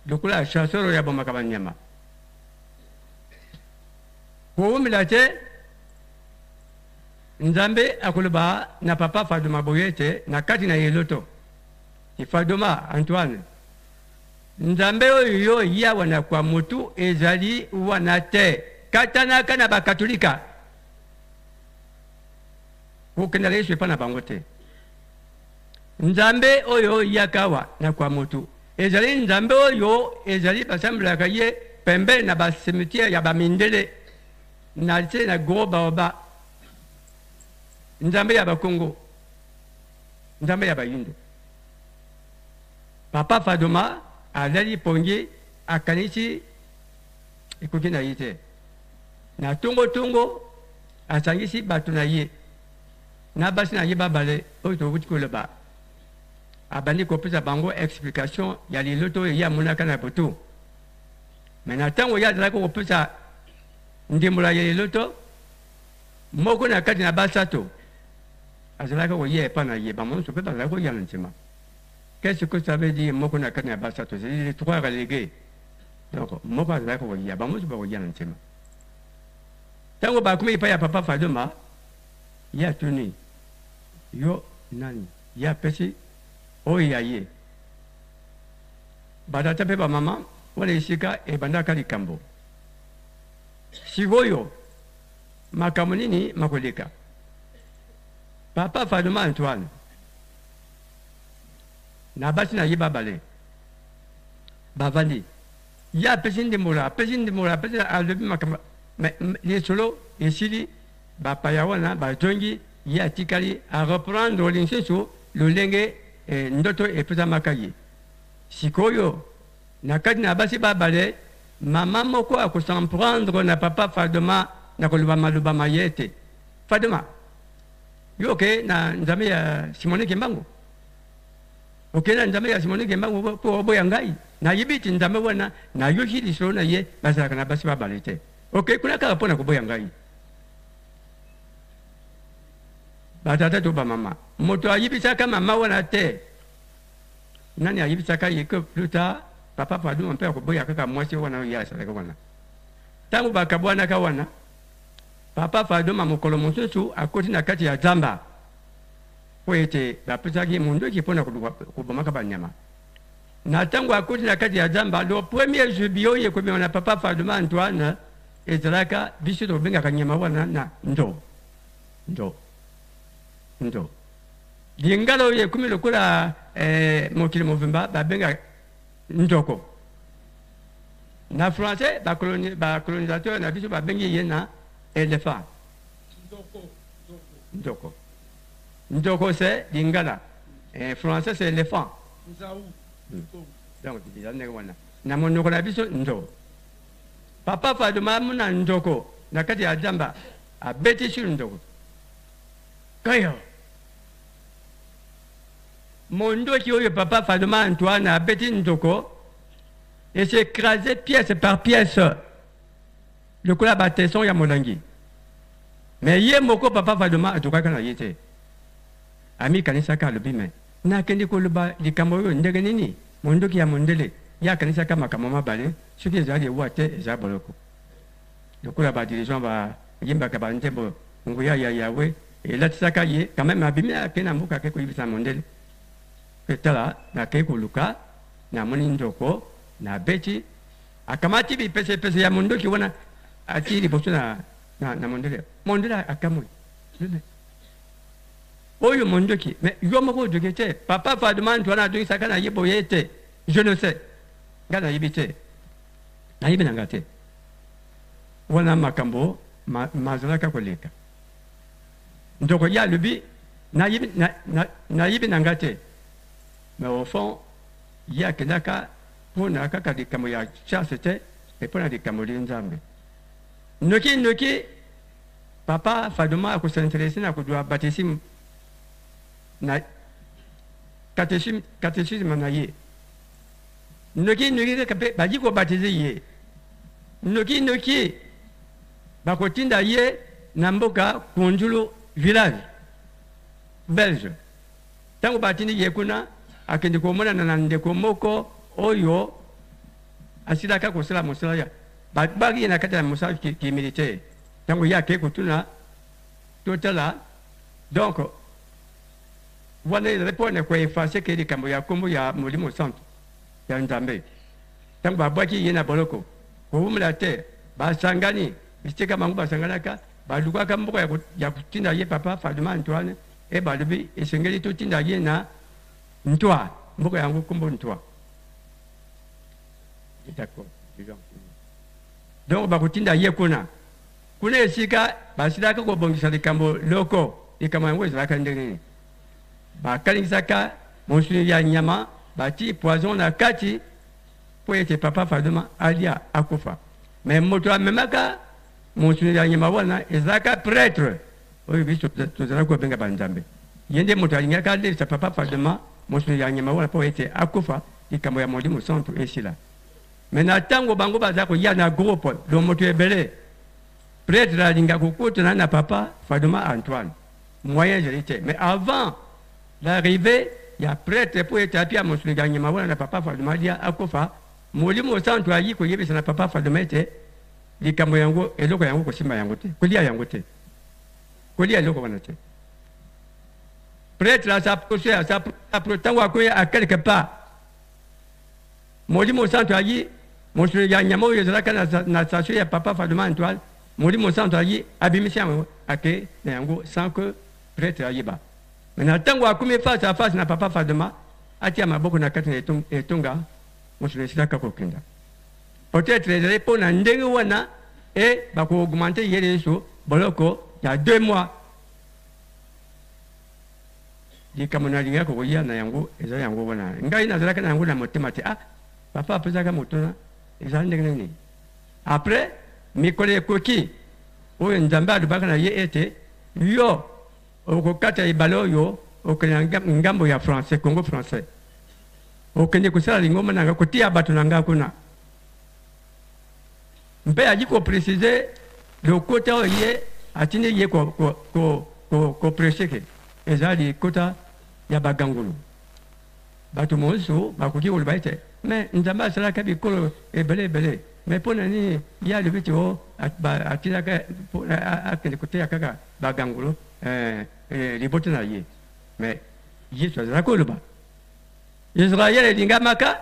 lokola chasseur oyo abomaka banyama. Kowumela te, Nzambe akoloba na papa Fadoma boye ete na kati na yeloto, Fadoma Antoine, Nzambe oyo yo ya wana kwa mutu ezali wana te, katanaka na ba katolika. Kokenda Yesu epa na bango te. Nzambe oyo yaka awa na kwa mutu ezali Nzambe oyo ezali basambelaka ye pembeni na ba cimetière ya ba mindele na se na gros baoba. Nzambe ya ba Kongo, Nzambe ya bayindo. Papa Fadoma alali pongi akanisi ekoki na ye te. Na tongo tongo asangisi bato na ye na basi na ye babale oyo towuti koloba. Abandi kopesa bango explication ya liloto oyo ye amonaka na butu. Mais na tango ye azalaki kopesa ndimbola ya liloto, moko na kati na basato azalaki koya epai na ye, bango nyonso mpe bazalaki koya na nsima. Qu'est-ce que ça veut dire moko na kati na basato? C'est les trois relégués. Donc moko azalaki koya, bango nyonso bakoya na nsima. Ntango bakomi epai ya papa Fadoma, ye atuni yo nani? Ye apesi oyo ya ye. Batata mpe bamama, wana esika ebandaka likambo. Sikoyo makambo nini makoleka? Papa Fadoma Antoine na basi na ye babale bavandi, ye apesi ndimbola, apesi ndimbola, apesi, alobi makambo, mais lisolo esili, bapaya wana bazongi, ye atikali a reprendre lisusu lolenge ndoto epesamaka ye. Sikoyo na kati na basi babale, Mama moko ako s'en prendre na papa Fadoma na koloba maloba ma ye ete, Fadoma, yo oke na Nzambe ya Simone Kimbangu? Oke na Nzambe ya Simone Kimbangu mpo oboya ngai? Nayebi ete Nzambe wana, nayoki lisolo na ye, bazalaka na basi babale te. Oke kuna kaka mpo na koboya ngai? Batata to bamama, moto ayebisaka mama wana te. Nani ayebisaka ye que plus tard papa Faduma mpe akoboya kaka mwasi wana oyo ye asalaka wana. Tango bakabwanaka wana, papa Faduma mokolo mosusu akoti na kati ya zamba mpo ete bapesaki ye mondoki mpo na kobomaka banyama. Na tango akoti na kati ya zamba, le premier gibier oyo ekobima na papa Faduma Antoine ezalaka biso tobengaka nyama wana na ndo ndo ndo. Lingala oyo ekomi lokola eh, mokili mobimba babenga ndoko. Na français ba colonisateur na biso babengi ye na elephant. Ndoko. Ndoko c'est lingala. Eh, français c'est elephant. Donc eza ndenge wana. Na monoko na biso ndo. Papa Faduma amona ndoko na kati ya zamba abeti sur ndoko. Kayo. Mondoki oyo papa Fadoma Antoine abeti ndoko e s'ecraser pièce par pièce lokola ba tesson ya molangi. Mais ye moko papa Fadoma atokaka na ye te. Amikanisaka alobi mais nakende koloba likambo oyo ndenge nini? Mondoki ya mondele ye akanisaka makambo mabale soki ezali liwa te eza boloko. Lokola ba dirigeants ba yembaka ba nzembo nguya ya Yahweh elatisaka ye quand meme abimi ake na mboka ake koyebisa mondele ke tala nakei koluka namoni ndoko nabeti akamati bipesepese ya mondoki wana atii liboso na, na, na mondele mondele akamwi oyo mondoki mais yo moko odoki te papa Faduma Antoine adokisaka na ye boye te je ne sais ngai nayebi te nayebi na ngai te wana makambo mazalaka koleka ndoko ye alobi nayebi na, na, nayebi na ngai te mais au fond ye akendaka mpo na kaka likambo ya chasse te mpe mpo na likambo li nzambe noki noki papa Faduma akosinteresse na kozwa batisime na catéchisme na ye noki noki kaka mpe bayi kobatize ye noki noki bakotinda ye na mboka Kunjulu village belge. Ntango batindi ye kuna, akende komonana na ndeko moko oyo asilaka kosala mosala ya babaki ye na kati ya mosala ki militaire. Ntango ye akei kotuna totala donc wana ezali mpo na koefase ke likambo ya nkombo ya Molimo Santu ya Nzambe. Ntango babwaki ye na boloko, kowumela te, basangani bisika bango basanganaka, balukaka mboka ya kotinda ye papa Faduma Antoine, e balobi esengeli totinda ye na Ntwa, mboka yango nkombo Ntwa. D'accord. Donc bakotinda ye kuna. Kuna esika basilaka kobongisa likambo loko, likambo yango ezalaka ndenge nini? Bakalingisaka mosuni ya nyama, batii poison na kati mpo ete papa Faduma alia akufa. Mais moto amemaka mosuni ya nyama wana ezalaka pretre oyo biso tozalaki kobenga banzambe. Ye nde moto alingaka alelisa papa Faduma mosuni ya nyama wana mpo ete akufa, likambo ya Molimo Santu esila. Mais na tango bango baza koya na groupe do moto ebele, pretre alinga kokutana na papa Faduma Antoine, moyen ezali te. Mais avant l'arrivée ya pretre mpo ete apia mosuni ya nyama wana na papa Faduma alia akufa, Molimo Santu ayi koyebisa na papa Faduma ete likambo yango, eloko yango kosimba yango te, kolia yango te, kolia eloko wana te. Pretre as'approche, as'approche, tango akoya à quelque part, Molimo Santu ayi mosuni ya nyama oyo ezalaka na sachet ya papa Faduma Antoine, Molimo Santu ayi abimisi yango ake na yango sans que pretre ayeba. Mais na tango akomi face à face na papa Faduma, atia maboko na kati na etonga, mosuni esilaka kokenda. Peut-etre ezali po na ndenge wana e bako augmenter ye lisusu boloko ya 2 mois. Likambo nalingaki koya na yango eza yango wana. Ngai nazalaki na yango na motema te. Ah, papa apesaka motuna, ezali ndenge nini? Après mikolo ekoki oyo Nzambe alobaka na ye ete yo okokata ebale oyo okende na ngambo ya français, Congo français, okende kosala lingomba na nga, kotia bato na nga kuna. Mpe aji ko preciser lokota oyo ye atindi ye ko, ko, ko, ko, ko precher ke eza likota ya bagangulu. Bato mosusu bakoki koloba ete, Mais Nzambe asalaka bikolo ebele ebele, mais mpo na nini ye alobi ete o atindaka akende koteya kaka bagangulu, eh, eh, libota na ye? Mais Yesu azalaki koloba Israele elingamaka.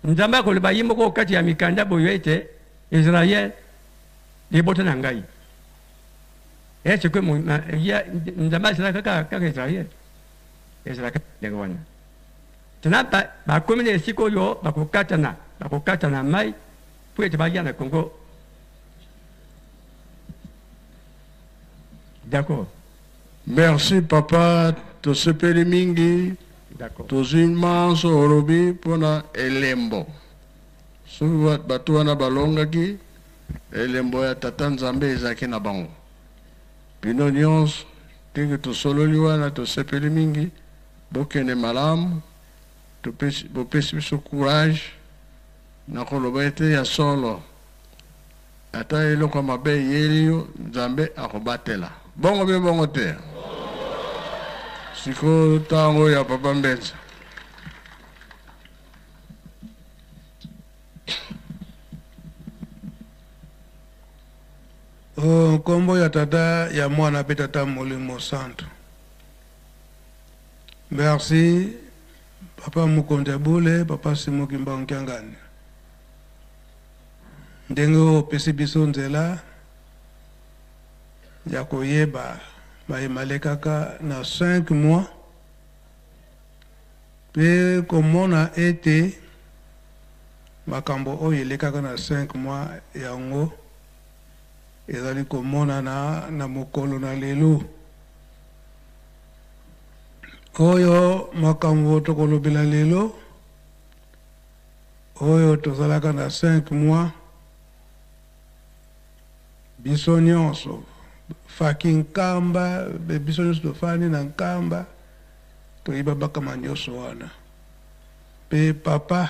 Nzambe akoloba ye moko kati ya mikanda boyo ete Israele libota na ngai. Est-ce que Nzambe asalaka kaka Israele? Ezalaka ndenge wana. Tena bakomi na esika oyo bakokatana, bakokatana mai mpo ete baya na Congo. D'accord. Merci papa, tosepeli mingi. D'accord. Tozwi manso olobi mpona elembo. Soki bato wana balongaki, elembo ya Tata Nzambe ezalaki na bango. Bino nionso ndenge tosololi wana tosepeli mingi bokende malamu topesi bopesi biso courage na koloba ete ya solo ata eloko ya mabe eyeli yo Nzambe akobatela bongo be bongo te sikoyo ntango ya papa Mbenza. O nkombo ya Tata, ya Mwana mpe Tata Molimo Santu. Merci papa mokonzi ya bule, papa Simon Kimbangu Kiangani, ndenge oyo opesi biso nzela ya koyeba maye malekaka na 5 mois mpe komona ete makambo oyo elekaka na 5 mois yango ezali komonana na mokolo na lelo oyo. Makambo tokolobela lelo oyo, tozalaka na 5 mois biso nyonso faki Nkamba, biso nyonso tofandi na Nkamba, toyeba bakama nyonso wana. Mpe papa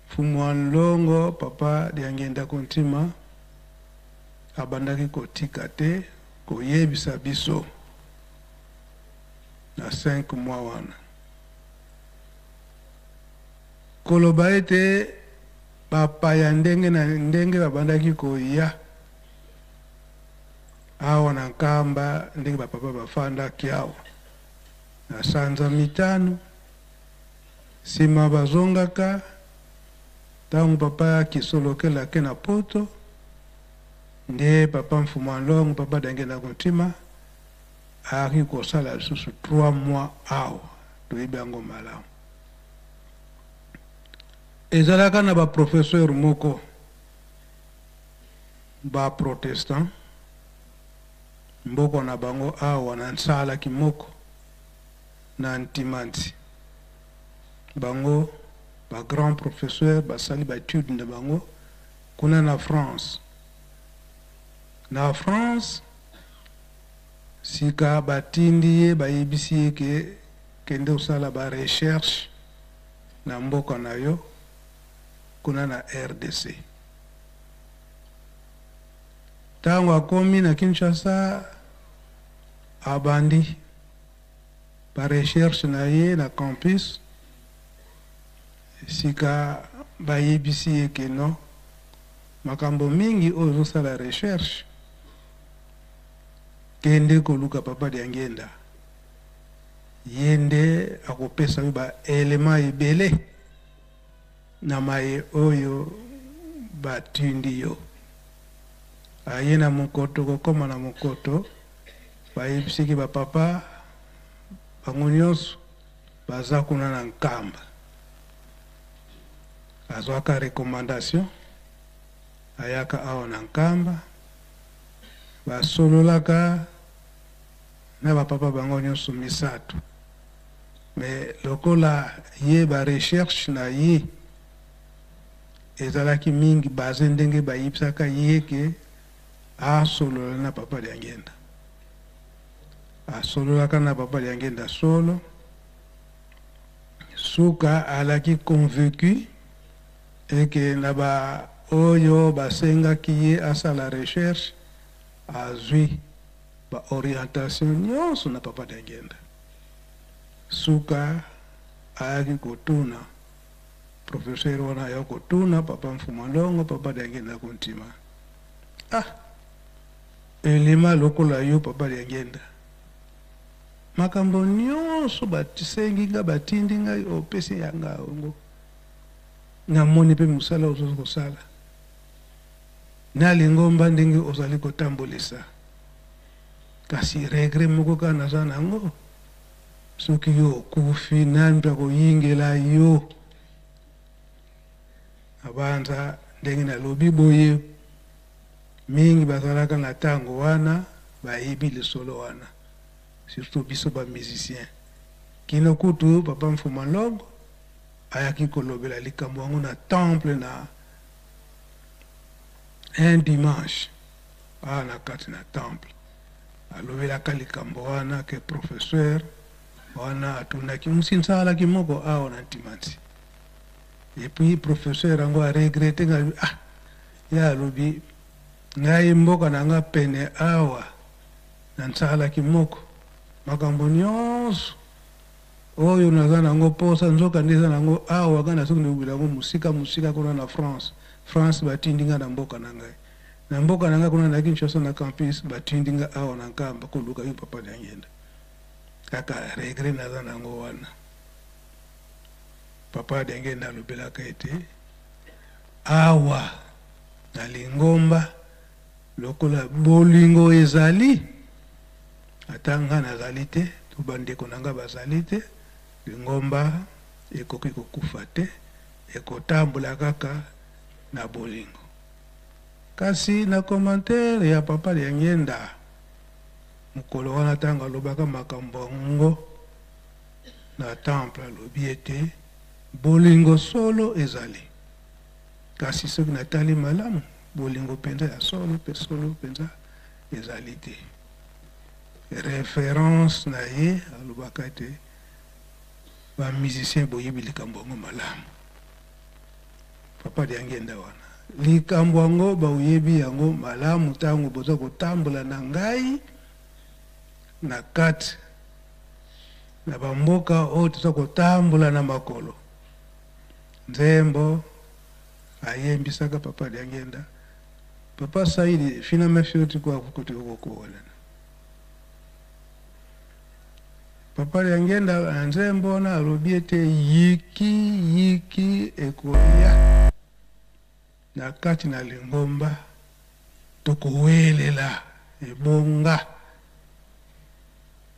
Mfumu wa Nlongo, papa Diangienda Kuntima, abandaki kotika te koyebisa biso na 5 mois wana, koloba ete bapaya ndenge na ndenge babandaki koya awa na Nkamba, ndenge bapapa bafandaki awa na sanza 5, sima bazongaka. Ntango papa Kisolokele ake na Poto, nde papa Mfumu Nlongo, papa Diangienda Kuntima, ayaki kosala lisusu 3 mois awa. Toyebi yango malamu. Ezalaka na baprofesseur moko baprotestant, mboka na bango awa na Nsalaki moko na Ntimanti. Bango ba grand professeur basali ba etude na bango kuna na France. Na France sika batindi ye, bayebisi ye ke kende kosala ba recherche na mboka na yo kuna na RDC. Ntango akomi na Kinshasa, abandi ba recherche na ye na campus. Sika bayebisi ye ke non, makambo mingi oyo ozosala recherche, kende koluka papa Diangienda, ye nde akopesa yo ba element ebele na maye oyo batindi yo. Aye na mokoto, kokoma na mokoto, bayebisiki bapapa bango nyonso baza kuna na Nkamba. Azwaka recommandation, ayaka awa na Nkamba, basololaka na bapapa bango nyonso misato. Mais lokola ye ba recherche na ye Ezalaki mingi base ndenge bayebisaka ye ke asolola na Papa Diangienda. Asololaka na Papa Diangienda solo. Suka alaki convaincu eke na ba oyo basengaki ye asala recherche, azwi ba orientation nyonso na Papa Diangienda. Suka ayaki kotuna professeur wana, aya kotuna Papa Mfuma Longo, Papa Diangienda kontima. Ah, elema lokola yo Papa Diangienda, makambo nyonso basengi nga, batindi ngai, opesi yanga yango, namoni mpe mosala ozozi kosala na lingomba ndenge ozali kotambolisa, kasi regret moko kaka naza nango, soki yo okufi, nani mpe akoyingela yo? Nabanza ndenge nalobi boye, mingi bazalaka na tango wana bayebi lisolo wana, surtout biso ba musiciens. Kino kutu Papa Mfuma Longo ayaki kolobela likambo yango na temple na un dimanche awa na kati na temple, alobelaka likambo wana ke professeur wana atunaki musinsalaki moko awa na Ntimansi. Et puis professeur yango a regrette nga, ah, ye alobi ngai mboka na nga pene awa na nsalaki moko, makambo nyonso oyo naza nango posa nzoka nde eza nango awa, nga nasoki ndobila yango mosika mosika kuna na France. France batindi nga na mboka na ngai, na mboka na ngai kuna na Kinshasa na campus, batindi nga awa na Nkamba koluka yo Papa Diangienda. Kaka regret naza nango wana. Papa Diangienda alobelaka ete awa na lingomba lokola bolingo ezali, ata nga nazali te to bandeko na nga bazali te, lingomba ekoki kokufa te, ekotambola kaka na bolingo. Kasi na commentaire ya Papa Diangienda mokolo wana, ntango alobaka makambo yango na temple, alobi ete bolingo solo ezali, kasi soki natali malamu, bolingo mpenza ya solo mpe solo mpenza ezali te. Référence na ye alobaka ete ba musicien boyebi likambo yango malamu. Papa Diangienda wana likambo yango baoyebi yango malamu, ntango boza kotambola na ngai na kati na bamboka oyo toza kotambola na makolo. Nzembo ayembisaka Papa Diangienda, Papa Saidi finalement fioti kwa kuti okokuolana Papa Diangienda na nzembo wana alobi ete yiki yiki ekoya na kati na lingomba, tokowelela ebonga,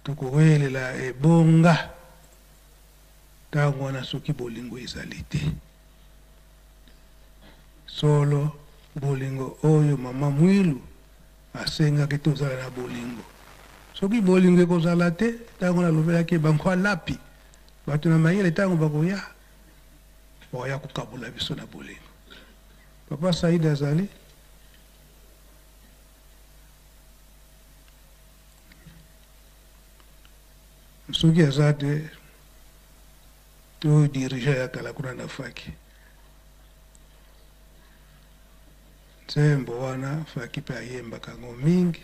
tokowelela ebonga ntango wana soki bolingo ezali te. Solo bolingo oyo Mama Mwilu asengaki tozala na bolingo, soki bolingo ekozala te, ntango nalobelaki bango alapi bato na mayele, ntango bakoya bakoya kokabola biso na bolingo. Papa Saidi azali soki aza te, oyo dirigeant ya kala kuna na faki, nzembo wana faki mpe ayembaka yango mingi: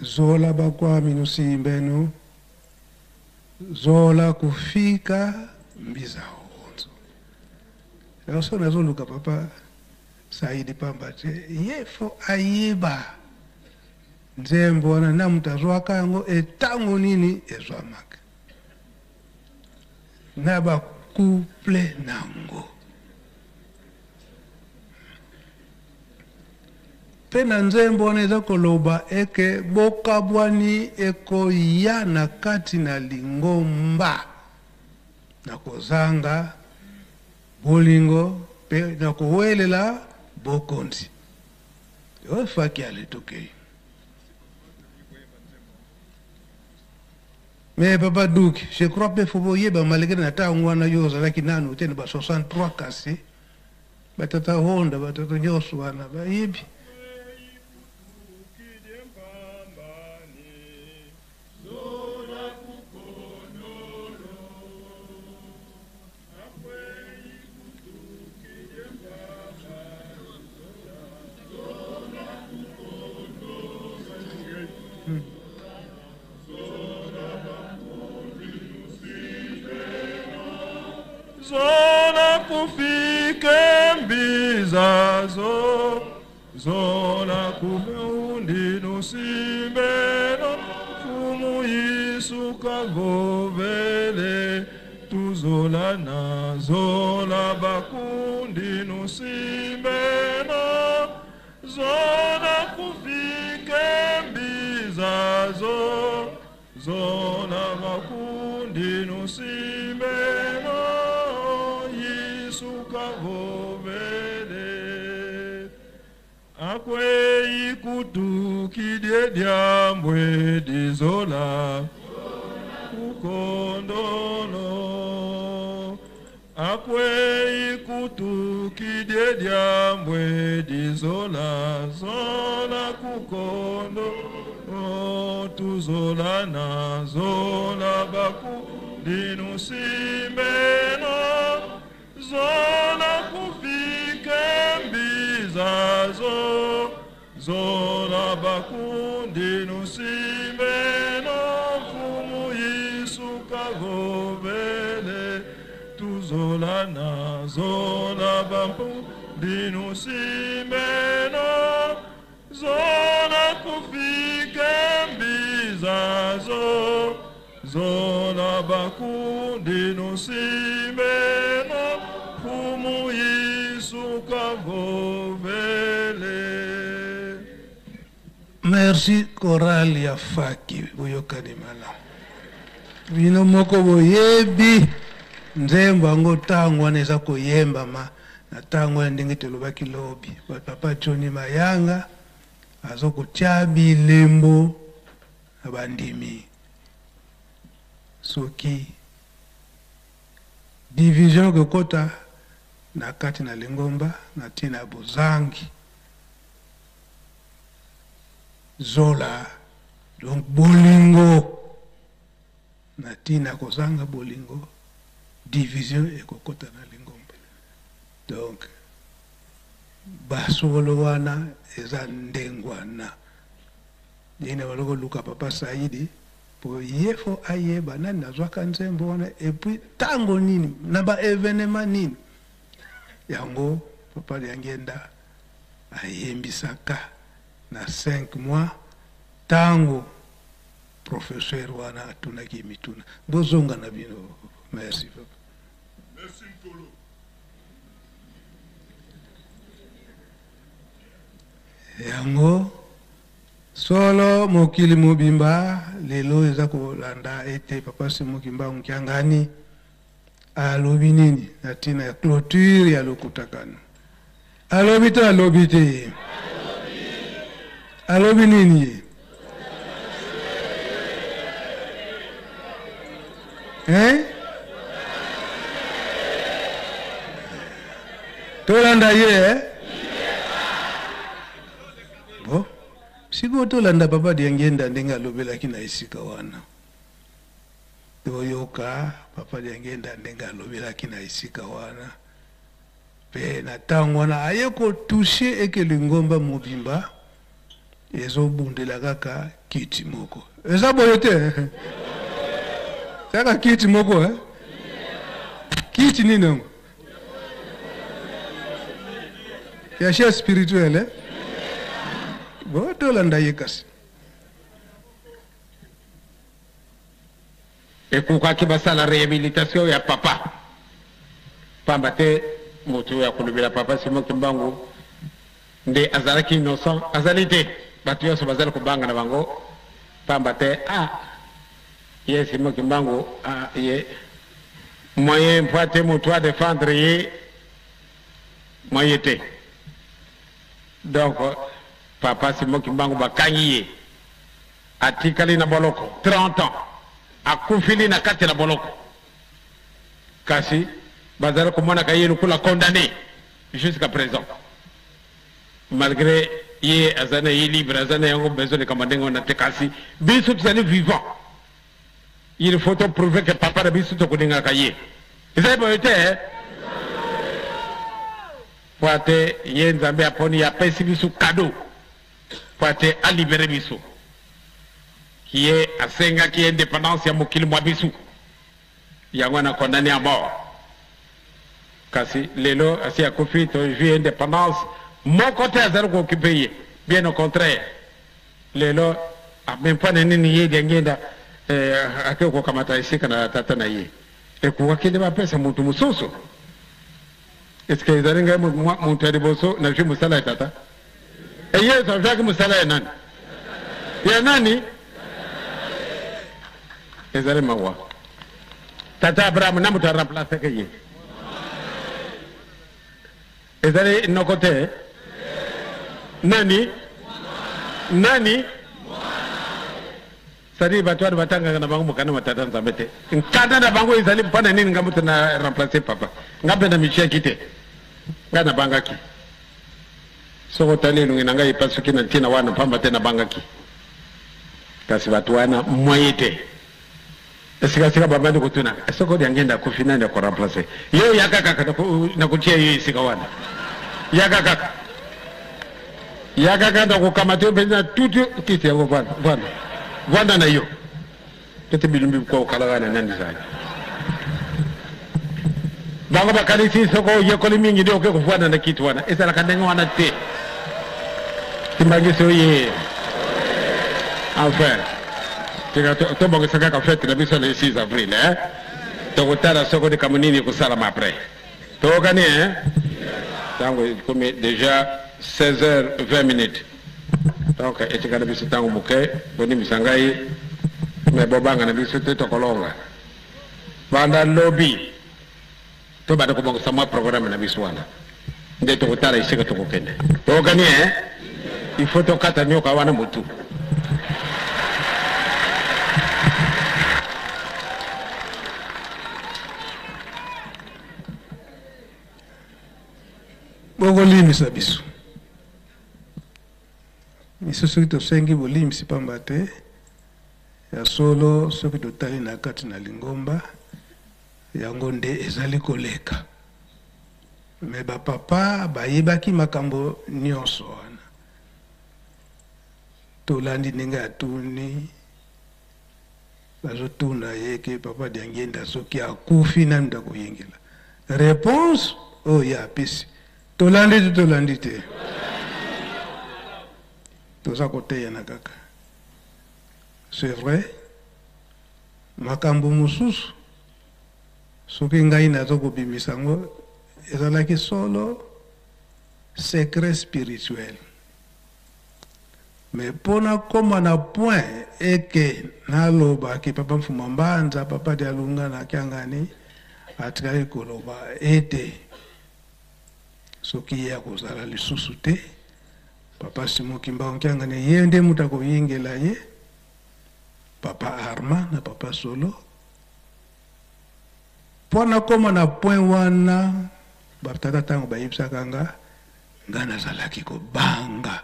zola bakwami nusimbenu zola kufika mbiza onzo. Yango so nazoluka Papa Saidi pamba te ye fo ayeba nzembo wana na moto azwaka yango etango nini ezwamaka na bacouple nango. Mpe na nzembo wana eza koloba eke bokabwani ekoya na kati na lingomba na kozanga bolingo mpe na kowelela bokonzi. Oyo faki ale tokei. Mais papa Duke, je crois pe faut boyeba malgré na tango wana yo ozalaki nanu te na ba 63 kasi ba tata Honda ba tata nyonso wana bayebi. Zola kufike mbiza zo zola kufundi nusimbeno fumu yisuka govele tuzola na zola bakundi nusimbeno zola kufike mbiza zo zola bakundi nusimbeno yisuka govele akwei kutukidie diambwe dizola kukondolo akwei kutukidie diambwe dizola zola kukondo tuzola na zola baku dinusimbeno zola kufike mbiza zo zola bakundi nusimbeno fumu yisuka govele tuzola na zola bakundi nusimbeno zola kufike mbiza zo zola bakundi nusimbeno fumu yisuka govele. Merci chorale ya Faki, boyokani malamu. Bino moko boyebi nzembo yango ntango wana eza koyembama na ntango wana ndenge tolobaki lobi. Ba papa Johnny Mayanga azo kotia bilembo na bandimi. Soki division kokota na kati na lingomba na ntina bozangi zola, donc bolingo na ntina kozanga bolingo, division ekokota na lingomba. Donc basolo wana eza ndengwana ndenge baloko luka papa Saidi po ye fo ayeba nani nazwaka nzembo wana et puis tango nini na ba événement nini yango papa Diangienda ayembisaka na 5 mois tango professeur wana atunaki mituna. Bozonga na bino. Merci papa. Merci Nkolo. Yango solo mokili mobimba lelo eza kolanda ete papa Simon Kimbangu Kiangani alobi nini na ntina ya clôture ya lokutakano. Alobi to alobi te? Alobi nini? Hein? Tolanda ye, eh? Bon, sikoyo tolanda papa Diangienda ndenge alobelaki na esika wana. Toyoka papa Diangienda ndenge alobelaki na esika wana. Pe na tango wana aye ko toucher eke lingomba mobimba ezobundela kaka kiti moko. Eza boye te? Kaka kiti moko, eh? Kiti nini yango? Ya chef spirituel, eh? Bon, tolanda ye kasi. Ekokaki basala rehabilitation ya papa, pamba te moto ya kolobela papa Simon Kimbangu nde azalaki innocent, azali te. Bato nyonso bazali kobanga na bango, pamba te ah, ye Simon Kimbangu ah, ye moyen mpo ate moto a défendre ye moyen te. Donc papa Simon Kimbangu bakangi ye, atikali na boloko 30 ans. Akufili na kati na boloko, kasi bazali komonaka ye lokola condamné jusqu'à présent, malgré ye aza na ye libre, aza na yango besoin likambo ndenge wana te. Kasi biso tozali vivant, il faut to prouver que papa na biso tokolingaka ye. Ezali boye te, po ate ye Nzambe aponi, apesi biso cadeau po ate alibere biso. Ye asengaki indépendance ya mokili mwa biso, yango wana condamné à mort. Kasi lelo asi akufi, tozwi indépendance, moko te azali kooccuper ye. Bien au contraire, lelo mpona nini ye Diangienda ake kokamata esika na tata na ye? Ekokaki nde bapesa motu mosusu. Eske ezali ngai moto ya liboso nazwi mosala ya tata? Yesu azwaki mosala ya nani? Ya nani? Ezali mawa. Tata Abrahamu na moto aremplaçaki ye ezali noko te. Nani? Nani? C'est-à-dire bato wana batangaka na bango mokanda wa tata Nzambe te. Nkanda na bango ezali mpona nini? Nga moto na remplace papa, nga mpe na mitiaki te, nga nabangaki. Soki otali elongi na ngai epasuki na ntina wana, pamba te nabangaki. Kasi bato wana moye te. Esikasika babandi kotuna: soki Diangienda akufi, nani akoremplace yo? Yaka kaka, nakotia yo esika wana. Yaka kaka, yaka kaka, nakokamata yo mpenza tutu kiti yango. Vanda, vanda, vanda na yo tete bilumbi kwa okalaka na nani zali. Bango bakanisi soko oyekoli mingi nde oke kovanda na kiti wana. Ezalaka ndenge wana te. Kimbanguiste oye! Enfin, tika tobongisa kaka fête na biso le 6 avril, eh? Tokotala soko likambo nini ekosalama après. Tokokani, eh? Ntango ekomi déjà 16 heures 20 minutes, donc etikala biso ntango moke. Bonimbisa ngai, me bobanga na biso te, tokolonga. Banda lobi tobanda kobongisa mwa programme na biso wana, nde tokotala esika tokokende. Tokokani, eh? Il faut tokata nyoka wana motu. Bokolimbisa biso biso soki tosengi bolimbisi, pamba te ya solo, soki totali na kati na lingomba, yango nde ezali koleka. Me bapapa bayebaki makambo nyonso wana. Tolandi ndenge atuni, bazotuna ye ke papa Diangienda soki akufi, nani mutu akoyingela? Réponse oyo ye apesi, tolandi te? Tolandi te? Toza koteyana kaka. C'est vrai, makambo mosusu soki ngai naza kobimisa yango, ezalaki solo secret spirituel. Mais mpo nakóma na point eke nalobaki papa Mfuma Mbanza, papa Dialunga na Kiangani atikali koloba ete soki ye akozala lisusu te, papa Simon Kimbangu Kiangani ye nde moto akoyingela ye, papa Arma na papa Solo. Mpo nakóma na point wana, batata ntango bayebisaka nga, nga nazalaki kobanga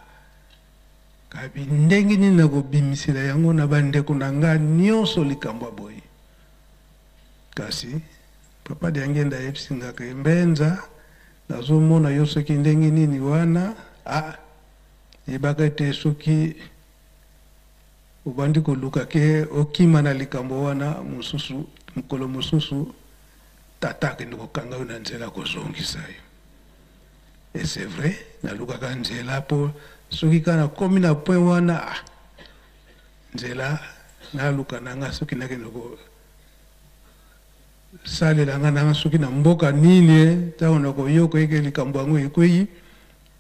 kabi ndenge nini nakobimisela yango na bandeko na nga nyonso likambo ya boye. Kasi papa Diangienda ayebisi nga ke mbenza nazomona yo soki ndenge nini wana, ah, yebaka ete soki obandi koluka ke okima na likambo wana mosusu, mokolo mosusu tata akende kokanga yo na nzela, kozongisa yo. Et c'est vrai, nalukaka nzela mpo soki kaka nakomi na point wana, ah, nzela naluka na nga soki nakende kosalela nga nanga soki na mboka nini. Ntango nakoyoka eke likambo yango ekwei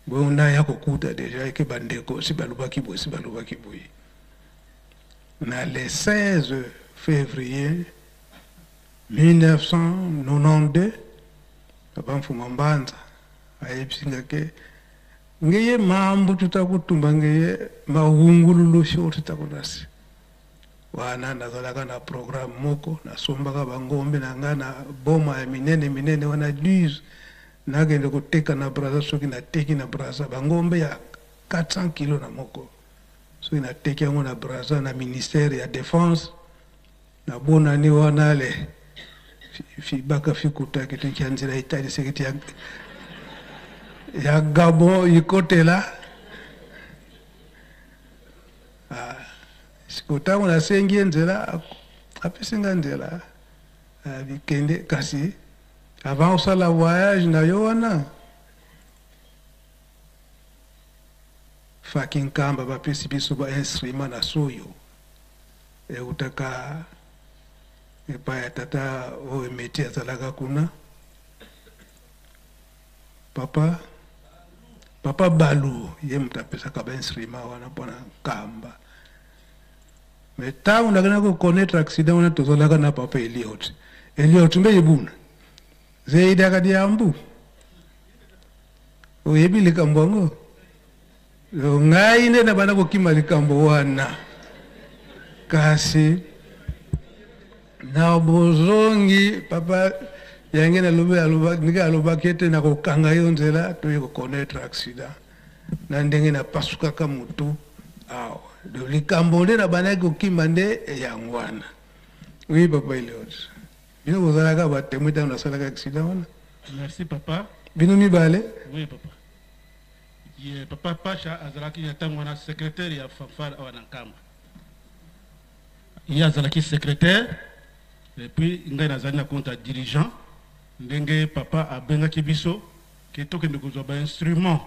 bongo, naya kokuta déjà eke bandeko si balobaki boye, si balobaki boye. Na le 16 février 1992, papa Mfuma Mbanza ayebisi nga ke ngeye mambu tutakutumba, ngeye mahungululu sho tutakulasi. Wana nazalaka na programme moko, nasombaka ba ngombe na nga na boma ya minene minene wana 12, nakende koteka na Brazza. Soki nateki na Brazza ba ngombe ya 400 kilos na moko, soki nateki yango na Brazza na ministère ya defense, na bonani wana le fibaka fikutaki tokia nzela etalisaki ti ya Gabon ikotela. Ah, sikoyo ntango nasengi ye nzela, apesi nga nzela, bikende. Kasi avant osala voyage na yo wana, Faki Nkamba bapesi biso ba instrument na soyo eutaka epai ya tata oyo meti azalaka kuna, papa papa Balu, ye moto apesaka ba instrument wana mpona Nkamba. Mais ntango nakenda koconnaître accident wana, tozalaka na papa Eliot. Eliot mbe ebuna zeidaka diambu, oyebi likambo yango. Ngai nde nabanda kokima likambo wana, kasi na bozongi papa yange nalobi, ndenge alobaki ete nakokanga yo nzela, toye koconnaître accident na ndenge napasukaka motu awa. Donc likambo nde nabandaki kokima nde yango wana. Oui, papa Eliot, bino bozalaka batémoin ntango nasalaka accident wana. Merci, papa. Bino mibale. Oui, papa. Ye papa Pasha azalaki na ntango wana secrétaire ya fanfare awa na Nkamba. Ye azalaki secrétaire et puis ngai nazali na compte ya dirigeant. Ndenge papa abengaki biso ke tokende kozwa bainstrument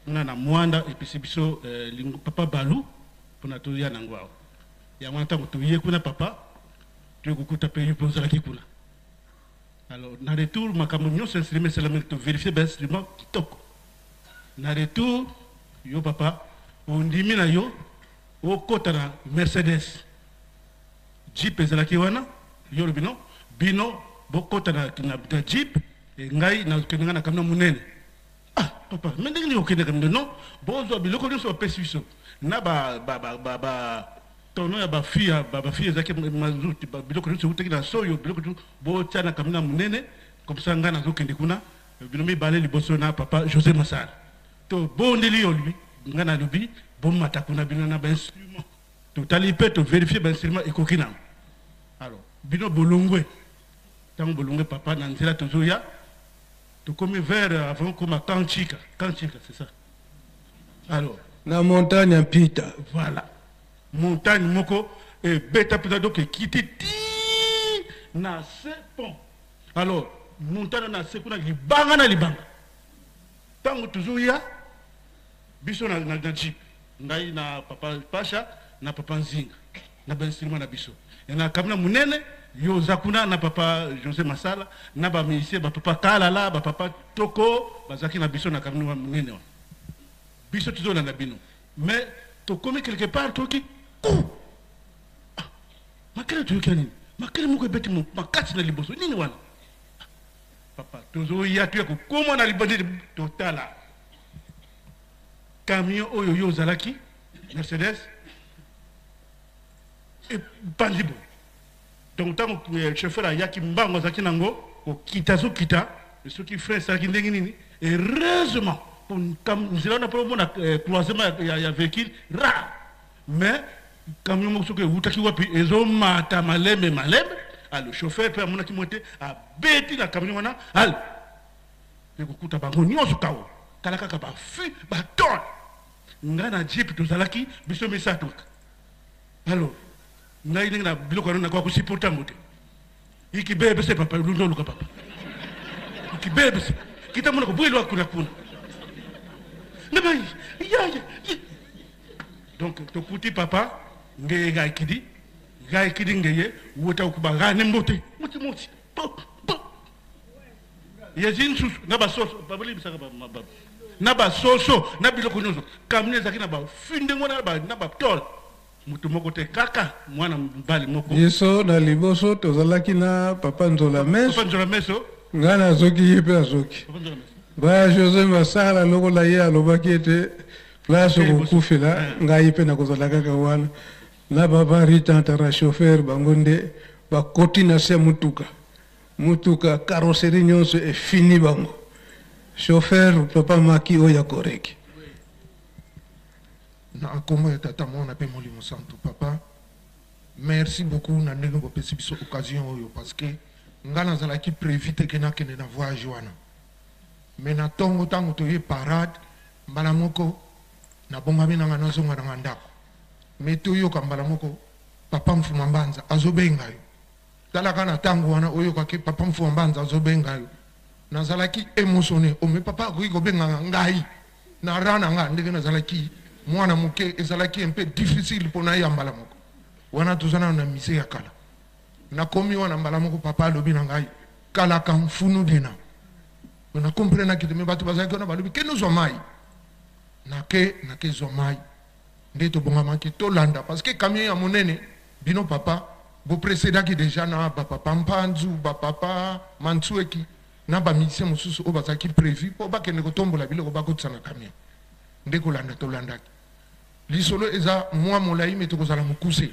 kuna na Mwanda, epesi biso papa Balu mpona toya nango awa. Yango wana ntango toye kuna, papa, toye kokuta mpe yo mpe ozalaki kuna. Alors na retour, makambo nyonso instrument esalamaki, tovérifie bainstrument kitoko. Na retour, yo papa ondimi na yo okota na Mercedes Jeep ezalaki wana. Yo olobi non, bino bokota na Jeep, e ngai nakende ngai na camion monene. Ah papa, mais ndenge nini okende camion? Non, bozwa biloko nyonso bapesi biso na ba ba ba ba, ba tono ya bafi ya bafi ezalaki mazuti, biloko nyonso eutaki na soyo, biloko nyonso botia na camion ya monene. Comme ça ngai nazokende kuna, bino mibale liboso na papa José Masala. To bondeli yo, olobi ngai nalobi bomata kuna bino na bainstrument. Totali mpe tovérifie bainstrument ekoki nango. Alors bino bolongwe. Ntango bolongwe, papa, na nzela tozoya, tokomi vers avant koma Kanchika. Kanchika, c'est ça. Alors na montagne ya Mpita. Voilà, montagne moko ebeta mpenza, donc ekiti ti na se pont. Alors montagne na se kuna, libanga na libanga. Ntango tozoya biso na jeep, ngai na papa Pasha na papa Nzinga na bainstrument na biso na camion monene, yo oza kuna na papa José Masala na bamusicien, bapapa Kalala, bapapa Toko bazalaki na biso na camion monene wana. Biso tozolanda bino, mais tokomi quelque part, toyoki ku. Ah, makele, toyoki ya nini? Makele moko ebeti makasi na liboso. Nini wana, papa? Tozoya, toya kokóma na liboso, totala camion oyo yo ozalaki, Mercedes, ebandi boye. Donc ntango chauffeur ayaki mbango, azalaki nango kokita, azokita, soki frein esalaki ndenge nini. Heureusement, nzela wana mpo omona croisement ya véhicule rare, mais camion moko soki ewutaki wapi ezomata malembe malembe. Ale chauffeur mpe amonaki mwa te, abeti na camion wana. Ale ekokuta bango nyonso kawo, tala kaka bafu batone. Ngai na jeep tozalaki biso misato. Alors ngai ndenge na biloko wana nakoka kosupporter yango te. Ikibebese papa, lundo oluka papa ikibebese kita mona kobwelwa kuna kuna ngaba ya ya. Donc tokuti papa ngeye ngai kidi, ngai kidi ngeye wota okuba ngai ne mbote moti moti po po yezi nsusu na basoso babolibisaka na basoso na biloko nyonso. Camion ezalaki na bafu ndenge wana na batole, moto moko te, kaka mwana mobali moko. Biso na liboso tozalaki na papa Nzola Meso. Papa Nzola Meso. Ngai nazoki, ye mpe azoki. Papa Nzola Meso. Baya José Masala, lokola ye alobaki ete place okokufela, ngai mpe nakozala kaka wana. Na papa Ritantara chauffeur bango nde bakoti na se ya motuka. Motuka carrosserie nyonso efini bango. Chauffeur papa Maki oyo ya Koreki. Na kombo ya Tata, Mwana pe Molimo Santu, papa merci beaucoup na ndenge bopesi biso occasion oyo parce que nga nazalaki prevu te ke nakende na voyage wana mais na tongo tango toye parade mbala moko nabongami nanga nazonga nanga ndako mais toyoka mbala moko papa Mfuma Mbanza azobenga yo tala kaka na tango wana oyoka ke papa Mfuma Mbanza azobenga yo nazalaki emotionne oh mais papa akoki kobenga ngai na rang na nga ndenge nazalaki mwana moke ezalaki un peu difficile mpo naya mbala moko wana toza nano na musee ya kala nakomi wana mbala moko papa alobi na ngai kalaka mfunu dena na comprenaki te me bato bazalaki wana balobi kende ozwa mai nake nake zwa mai nde tobongamaki tolanda parce que camion ya monene bino papa bopresedaki deja na bapapa mpanzu bapapa mansueki na ba musiciens mosusu oyo bazalaki prevu mpo bakende kotombola biloko bakotisa na camion. Nde kolanda tolandaki. Lisolo eza mua molayi mais tokozala mokuse.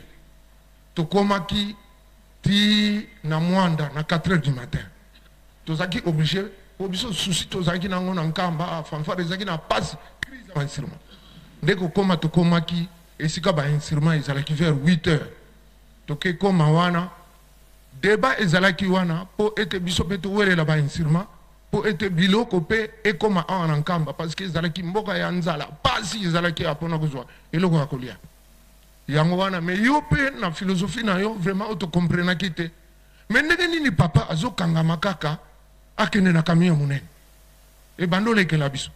Tokomaki ti na Muanda na 4 heures du matin. Tozalaki oblige mpo biso souci tozalaki na yango na Nkamba, fanfare ezalaki na pasi, crise ya ba instruments. Nde kokoma tokomaki esika ba instruments ezalaki vers 8 heures. Toke koma wana Debat ezalaki wana po ete biso pe towelela ba instruments po ete biloko pe ekoma awa na Nkamba parce que ezalaki mboka ya nzala, pasi ezalaki awa pona kozua eloko ya kolia. Yango wana mais yo pe na philosophie na yo vraiment oyo to comprenaki te. Mais ndenge nini papa azo kangama kaka akende na camion ya monene? Ebanda olekela biso.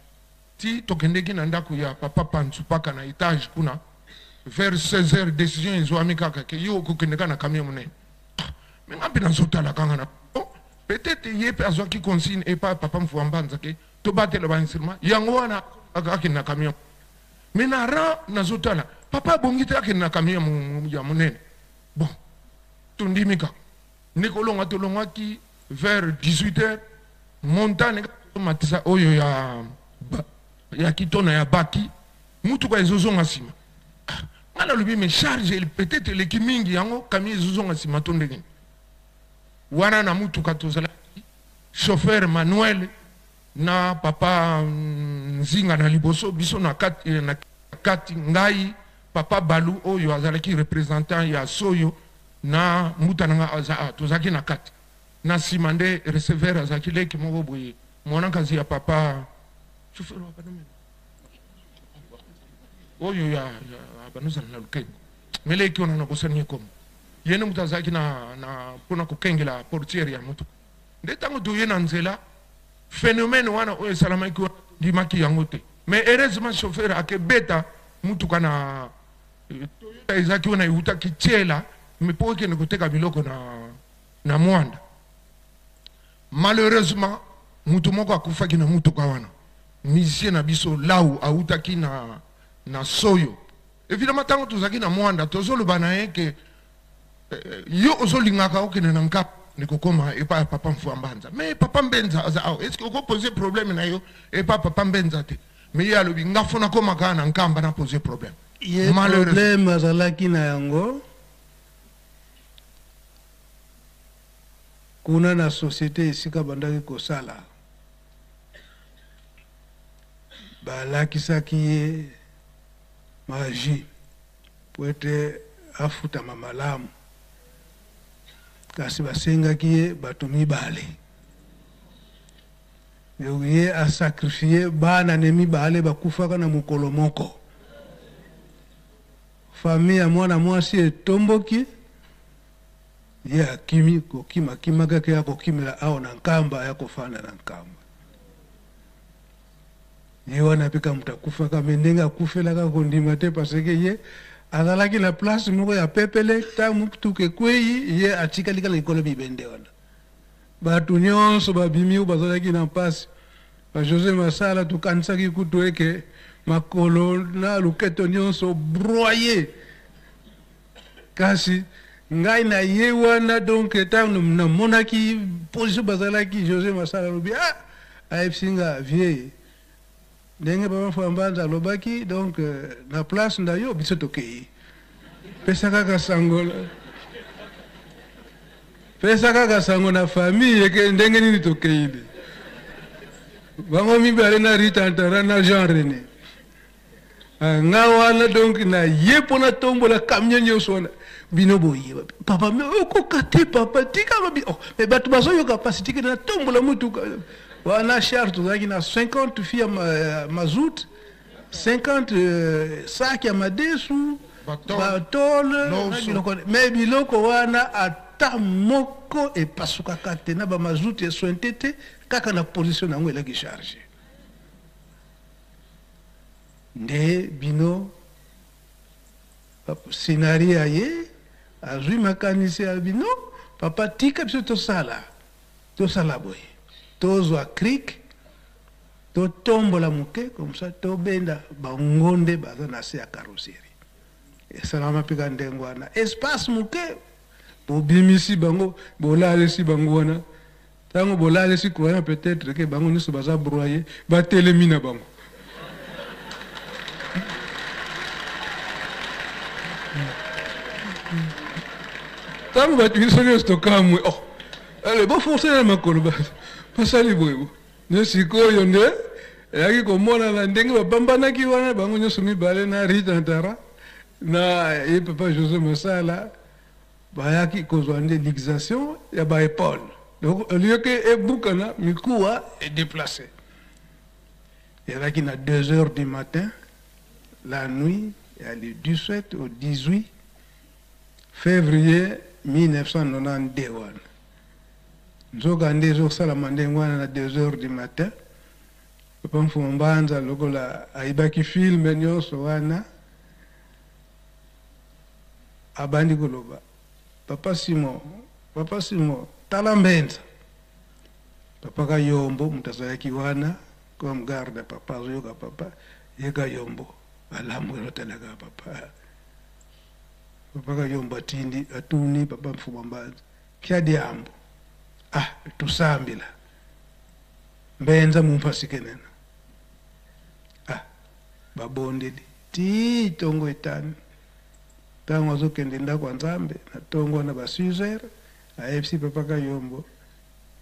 Ti tokendeki na ndaku ya papa Panzu Paka na etage kuna vers 16 heures decision ezuami kaka ke yo okokende kaka na camion munene. Ah mais nga mpe nazotala kaka na bon peut etre ye mpe azuaki consigne epa ya papa Mfua Mbanza ke tobatela ba instruments yango wana akende na camion. Mais na rang nazotala papa abongi te akende na camion ya munene. Bon tondimi kaka. Nde kolongwa tolongwaki vers 18 heures montagne kaka tozomatisa oyo ya ya kitona ya baki mutuka ezozonga nsima ah, ngai nalobi mais charge peut-être eleki mingi yango camion ezozonga nsima to ndenge wana na mutuka tozalaki chauffeur Manuel na papa mm, Nzinga na liboso biso na kati, eh, na kati ngai papa Balu oyo azalaki représentant ya Soyo na mbuta na nga aza awa tozalaki na kati na sima nde receveur azalaki leki moko boye mwana nkazi ya papa chauffeur wa bano oyo ya, ya banozala na lukengo me leki wana nabosani ye kombo ye nde moto azalaki na, na mpona kokengela portiere ya motuka nde ntango toye na nzela phénomène wana oyo esalamaki wana tondimaki yango te mais heureusement chauffeur akebeta motuka na Toyota ezalaki wana ewutaki Tshela mais po ekende koteka biloko na, na Mwanda. Malheureusement mutu moko akufaki na mutuka wana, musicien na biso Lau awutaki na, na Soyo. Evidemment tango tozalaki na Mwanda tozoloba na ye ke eh, yo ozolingaka okende na Nkapa nde kokoma epai ya papa Mfua Mbanza mais papa Mbenza aza awa, est ce que okopose problème na yo epai papa Mbenza te? Mais ye alobi nga fo nakoma kaka na Nkamba na pose problème. Ye problème azalaki na yango kuna na société esika abandaki kosala, balakisaki ye magie po ete afutama malamu, kasi basengaki ye bato mibale. Donc ye a sacrifier bana ne mibale bakufaka na mokolo moko. Famille ya mwana mwasi etomboki, ye akimi, kokima akimaki ake akokimela awa na Nkamba, aya kofanda na Nkamba. Ye wana pe kaka moto akufaka, mais ndenge akufelaka kondima te parce que ye azalaki na place moko ya pepele, tango motuka ekweyi ye atikali kaka likolo ya bibende wana. Batu nionso babimi oyo bazalaki na mpasi, ba Jose Masala tokanisaki kutu eke makolo na loketo nionso broye, kasi ngai na ye wana donc tango namonaki position bazalaki, Jose Masala alobi ah, ayebisi nga vieux ndenge papa Mfua Mbanza alobaki donc na place na yo biso tokeyi. Pesa kaka sango, pesa kaka sango na famille ke ndenge nini tokeili. Bango mibale na Rita Antara na Jean René. Ah, nga wana donc na ye mpo natombola camion nyonso wana bino boyeba papa me okoka te papa tika babi oh, me bato bazoyoka mpasi tika natombola motuka wana char tozalaki na 50 fi ya mazout 50 euh, sac ya madesu batole biloko me biloko wana ata moko epasukaka te na bamazout eswente te kaka na position na yango elaki charge Nde bino scenario aye azui makanisi alobi non papa tika biso tosala tosala boye tozwa cric totombola moke comme ça tobenda bango nde baza na se ya carrosserie esalama mpe ka ndenge wana espace moke bobimisi bango bolalisi bango wana Tango bolalisi croyant peut etre que bango nionso baza broye batelemi na bango. Tango bato biso nionso tokamwe oh allez bo forcer na makolo basali boye bo nde sikoyo nde eyaki komonana ndenge babambanaki wana bango nionso mibale na Rita Ntara na ye papa Jose Masala Bayaki kozwa nde luxation ya ba epaules. Donc au lieu que ebukana, mikuwa e deplacer. Ezalaki na 2 heures du matin, la nuit ya le 17 au 18 fevrier 1992 wana. Nzoka nde ezosalama ndenge wana na 2 heures du matin, Papa Mfumu Mbanza lokola ayibaki film nionso wana, Abandi koloba, Papa Simon, Papa Simon, tala mbenza! Papa Kayombo moto azalaki wana comme garde ya papa, azoyoka papa, ye Kayombo alamuki azotala kaka papa. Papa Kayombo atindi, atuni Papa Mfuma Mbanza, Kia diambu? Ah, tusambila. Mbenza mumpasi kenena. Ah, babondeli tii tongo etani. Tango azokende ndako ya Nzambe na tongo wana ba 6 heures, ayebisi papa Kayombo,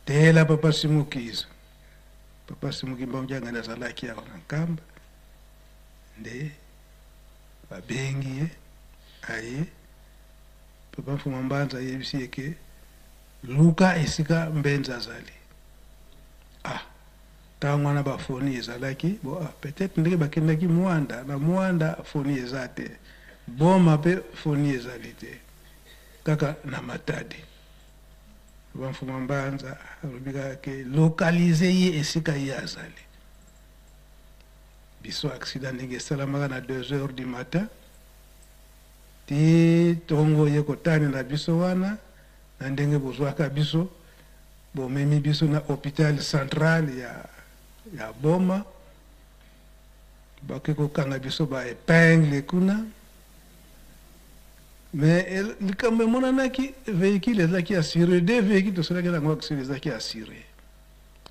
tela papa Simukiza. Papa Simon Kimbangu Kiangani azalaki awa na Nkamba, nde babengi ye aye. Papa Mfuma Mbanza ayebisi ye ke luka esika Mbenza azali. Ah, Tango wana ba phoni ezalaki, bon ah peut etre ndenge bakendaki Muanda, na Muanda phoni eza te, Boma pe phoni ezali te, kaka na Matadi. Ba Mfuma Mbanza alobi kaka ke localiser ye esika ye azali. Biso accident ndenge esalamaka na 2 heures du matin, ti tongo ye kotanela biso wana, na ndenge bozwaka biso, Bomemi biso na hopital central ya ya Boma, bake kokanga biso ba epingle kuna, mais likambo emonanaki vehicule ezalaki assure, deux vehicules tosalaki na yango accident ezalaki assure.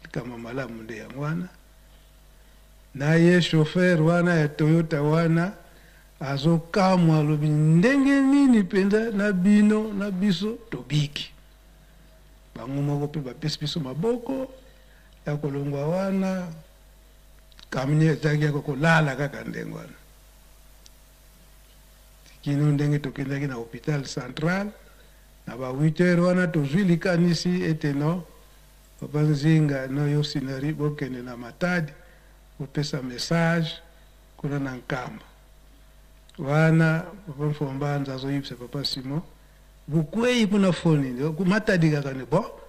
Likambo malamu nde yango wana, na ye chauffeur wana ya Toyota wana azokamwa, alobi ndenge nini mpenza na bino na biso tobiki. Bango moko pe bapesi biso maboko ya kolongwa wana, camion ezalaki ya kolala kaka ndenge wana kino ndenge tokendaki na hopital central na ba 8 heures wana tozwi likanisi ete no papa Nzinga no yo Sinari bokende na Matadi bopesa message kuna na Nkamba wana papa Mfombanza azoyebisa papa Simon Bokweyi kuna fo nini? Ku Matadi kaka ne bo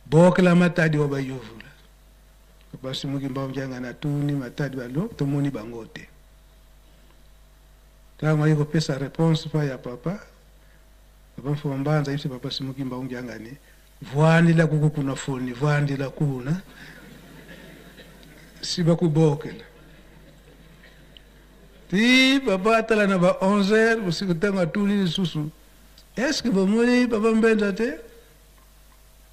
bokela Matadi wa bayuvula. Papa Simon Kimbangu Kiangani atuni Matadi balo tomoni bango te. Tango aye kopesa reponse pa ya papa, papa Mfuma Mbanza ayebisi papa Simon Kimbangu Kiangani vwandila kuku kuna foni vwandila kuna si bakubokela. Ti papa atala na ba 11 heures busiku tango atuni lisusu est ce que bomoni papa Mbenza te?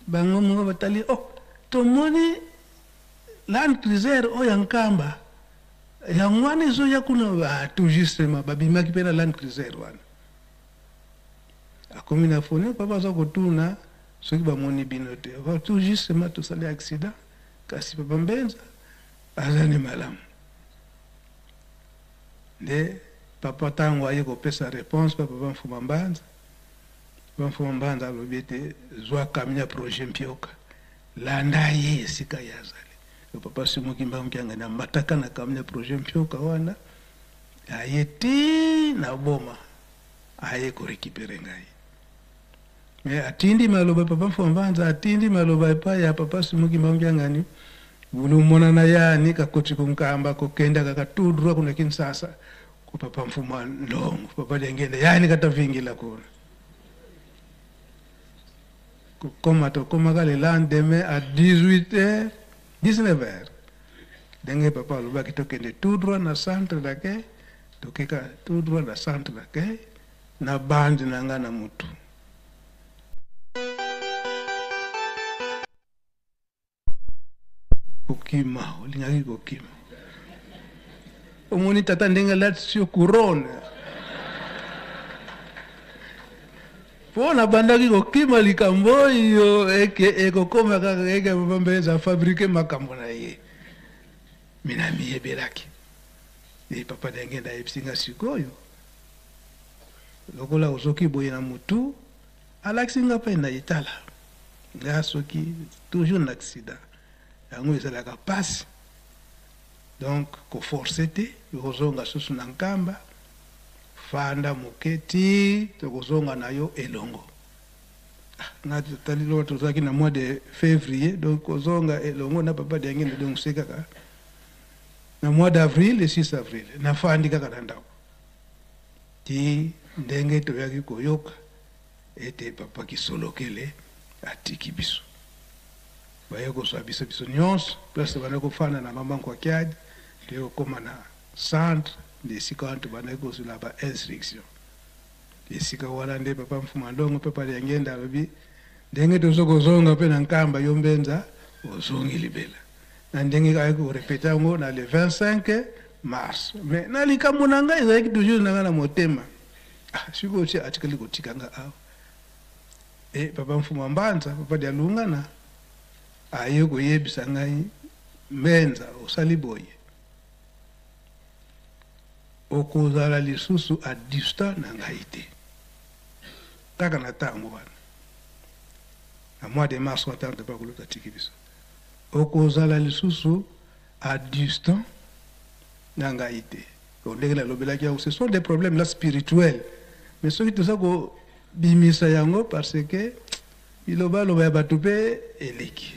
Bango moko batali oh tomoni Land Cruiser oyo ya Nkamba yango wana ezoya kuna ba tout justement babimaki pe na Land Cruiser wana. Akomi na fone, papa aza kotuna soki bamoni bino te. Papa, tout justement tosali accident, kasi papa Mbenza azali malamu. Nde papa ntango aye kopesa réponse pa papa Mfuma Mbanza, papa Mfuma Mbanza alobi ete zwa camion ya projet Mpioka, landa ye esika ye azali. Papa Simon Kimbangu Kiangani amataka na camion ya projet Mpioka wana, aye ti na Boma, aye ko récupérer ngai. Mais atindi maloba papa Mfuma Mbanza atindi maloba epai ya papa Simon Kimbangu Kiangani, bulumonana yani kakoti kunkamba kokenda kaka tout droit kuna Kinshasa ku papa Mfuma Ndongo, papa Diangienda yani katavingila kuna. Kokoma tokomaka le lendemain à 18h, 19h. Ndenge papa alobaki tokende tout droit na centre d'accueil, tokeka tout droit na centre d'accueil na bande na nga na mutu. Kokima, olingaki kokima. Omoni tata ndenge alatisi yo couronne. Mpo nabandaki kokima likambo oyo eke ekokoma kaka eke papa Mbenza afabrike makambo na ye. Me namiyebelaki. E papa Diangienda ayebisi nga sikoyo lokola ozoki boye na mutu, alakisi nga mpe na etala nga soki toujours na accident yango ezalaka pasi, donc ko forcer te, okozonga susu na Nkamba, fanda moke ti tokozonga na yo elongo. Ah, nga totali lokola tozalaki na mois de février, donc kozonga elongo na papa Diangienda, donc se kaka na mois d'avril, le 6 avril, nafandi kaka na ndako ti ndenge toyaki koyoka ete papa Kisolokele atiki biso. Baye kozwa biso biso nyonso place tobandaki kofanda na mama Nkwakiadi, toye kokoma na centre, nde esika wana tobandaki kozwela ba instruction. Esika wana nde papa Mfuma Ndongo mpe papa Diangienda alobi ndenge tozo kozonga mpe na Nkamba, yo Mbenza ozongi libela. Na ndenge ayaki korepete yango na le 25 mars. Mais na likambo na ngai ezalaki toujours na ngai na motema. Ah, sikoyo ti atikali kotika nga awa. E papa Mfuma Mbanza, papa Dialungana aye koyebisa ngai, Mbenza osali boye, okozala lisusu a distant na ngai te. Kaka na tango wana, na mois de mars wana, tango papa Kulutu atiki biso, okozala lisusu a distant na ngai te. Donc ndenge nalobelaki yango, ce sont des problèmes là spirituels, mais soki toza kobimisa yango parce que bilobaloba ya bato mpe eleki.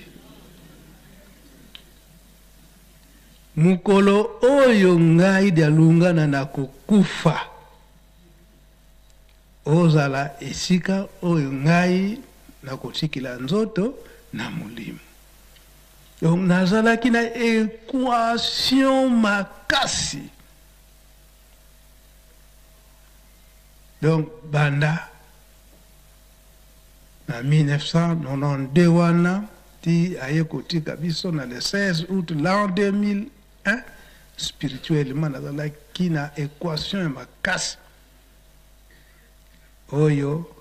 Mokolo oyo ngai Dialungana nakokufa, ozala esika oyo ngai nakotikila nzoto na molimo. Donc nazalaki na equation makasi. Donc banda na 1992 wana ti aye kotika biso na le 16 août l'an 2001, spirituellement nazalaki na equation ya makasi oyo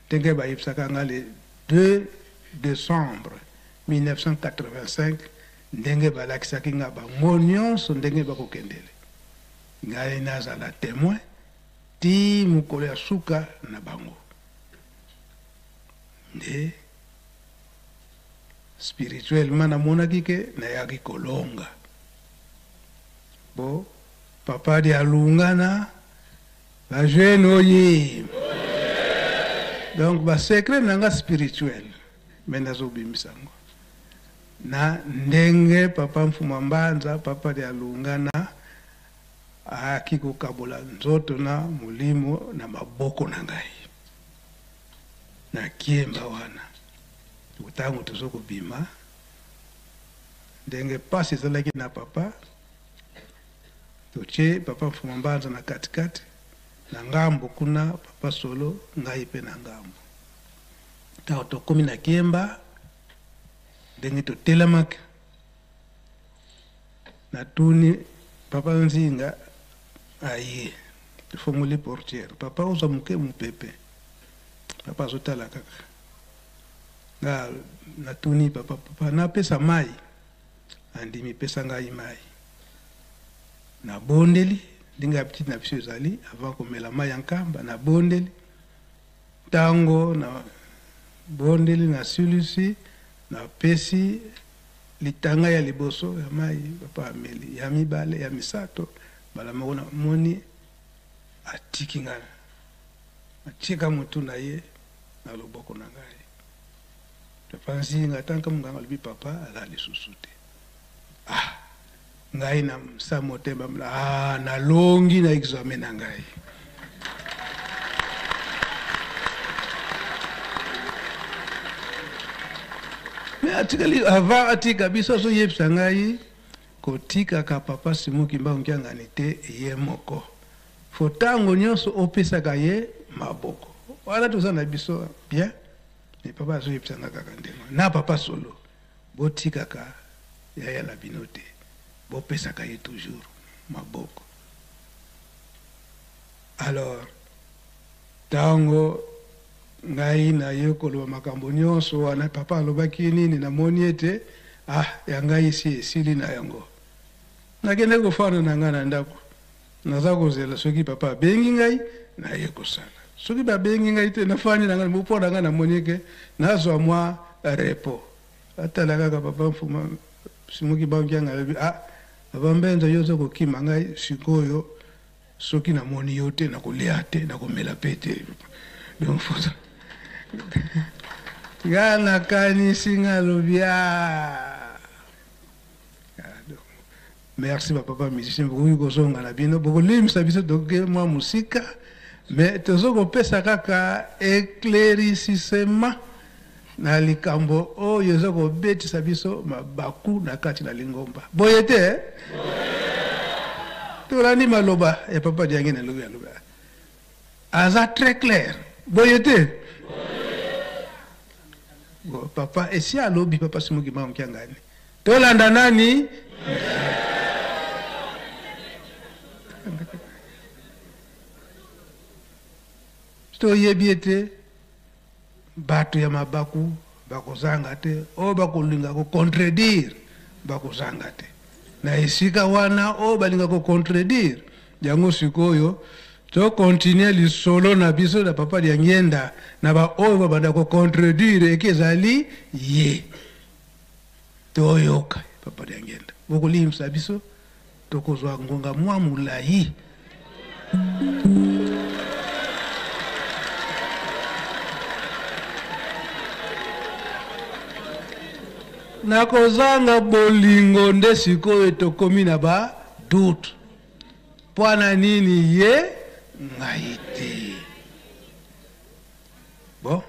ndenge bayebisaka nga le 2 décembre 1985, ndenge balakisaki nga bango nyonso ndenge bakokendele, ngai nazala témoin ti mokolo ya suka na bango. Nde spirituellement namonaki ke nayaki kolonga bo papa Dialungana ba jeune oye. Donc ba secret na nga spirituel me nazobimisa yango na ndenge papa Mfuma Mbanza, papa Dialungana ayaki kokabola nzoto na molimo na maboko na ngai na kiemba wana. Ntango tozo kobima, ndenge pasi ezalaki na papa, totie papa Mfuma Mbanza na katikati, na ngambo kuna papa Solo, ngai pe na ngambo. Ntango tokomi na kiemba, ndenge totelamaki, natuni papa Nzinga aye, tofongoli portière, papa ozwa moke mopepe. Papa azotala kaka nga. Natuni papa: "Papa, napesa mai?" Andimi: "Pesa ngai mai." Nabondeli ndenge habitude na biso ezali avant komela mai ya nkamba. Nabondeli. Ntango nabondeli, nasilisi, napesi litanga ya liboso ya mai. Papa ameli, ya mibale, ya misato. Mbala moko namoni atiki ngai, atika motu na ye na loboko na ngai. Papa Nzinga, tanka monganga alobi papa aza lisusu te. Ah, ngai na sa motema, ah, nalongi na examen na ngai. Mais atikali, avant atika biso, azoyebisa ngai kotikaka papa Simon Kimbangu Kiangani te ye moko, fo ntango nyonso opesaka ye maboko. Wana toza na biso bien, mais papa azoyebisa nga kaka ndenge na papa solo: botikaka yaya na bino te, bopesaka ye toujours maboko. Alors ntango ngai naye koloba makambo nyonso wana, papa alobaki nini? Namoni ete ah, ya ngai esi esili na yango. Nakende kofanda na ngai na ndako, naza kozela soki papa abengi ngai, naye kosala. Soki babengi ngai te, nafandi na ngai mpo na ngai namoni ke nazwa mwa repos. Atala kaka papa Mfuma Simon Kimbangu Kiangani, alobi: "Ah, papa Mbenza, yo oza kokima ngai sikoyo. Soki namoni yo te, nakolia te, nakomela mpe te." Donc nga nakanisi, nga alobi: "Ah, merci bapapa musicien, bokoki kozonga na bino, bokolimisa biso." Toke mwa mosika, mais toza kopesa kaka éclaircissement na likambo oyo eza kobetisa biso mabaku na kati na lingomba. Boye te, tolandi maloba ya papa Diangi na lobi, alobi aza très clair. Boye te? Bon, papa esi alobi, papa Simon Kimbangu Kiangani, tolanda nani? Toyebi ete bato ya mabaku bakozanga te, oyo bakolinga kocontredire bakozanga te na esika wana oyo balinga kocontredire yango. Sikoyo tokontinue lisolo na biso na papa Diangienda na baoyo babanda kocontredire eke ezali ye. Toyoka papa Diangienda, bokolimisa biso, tokozwa ngonga mwa molai. Na kozanga bolingo nde sikoyo tokomi na ba doute: mpo na nini ye, ngai te? Bon,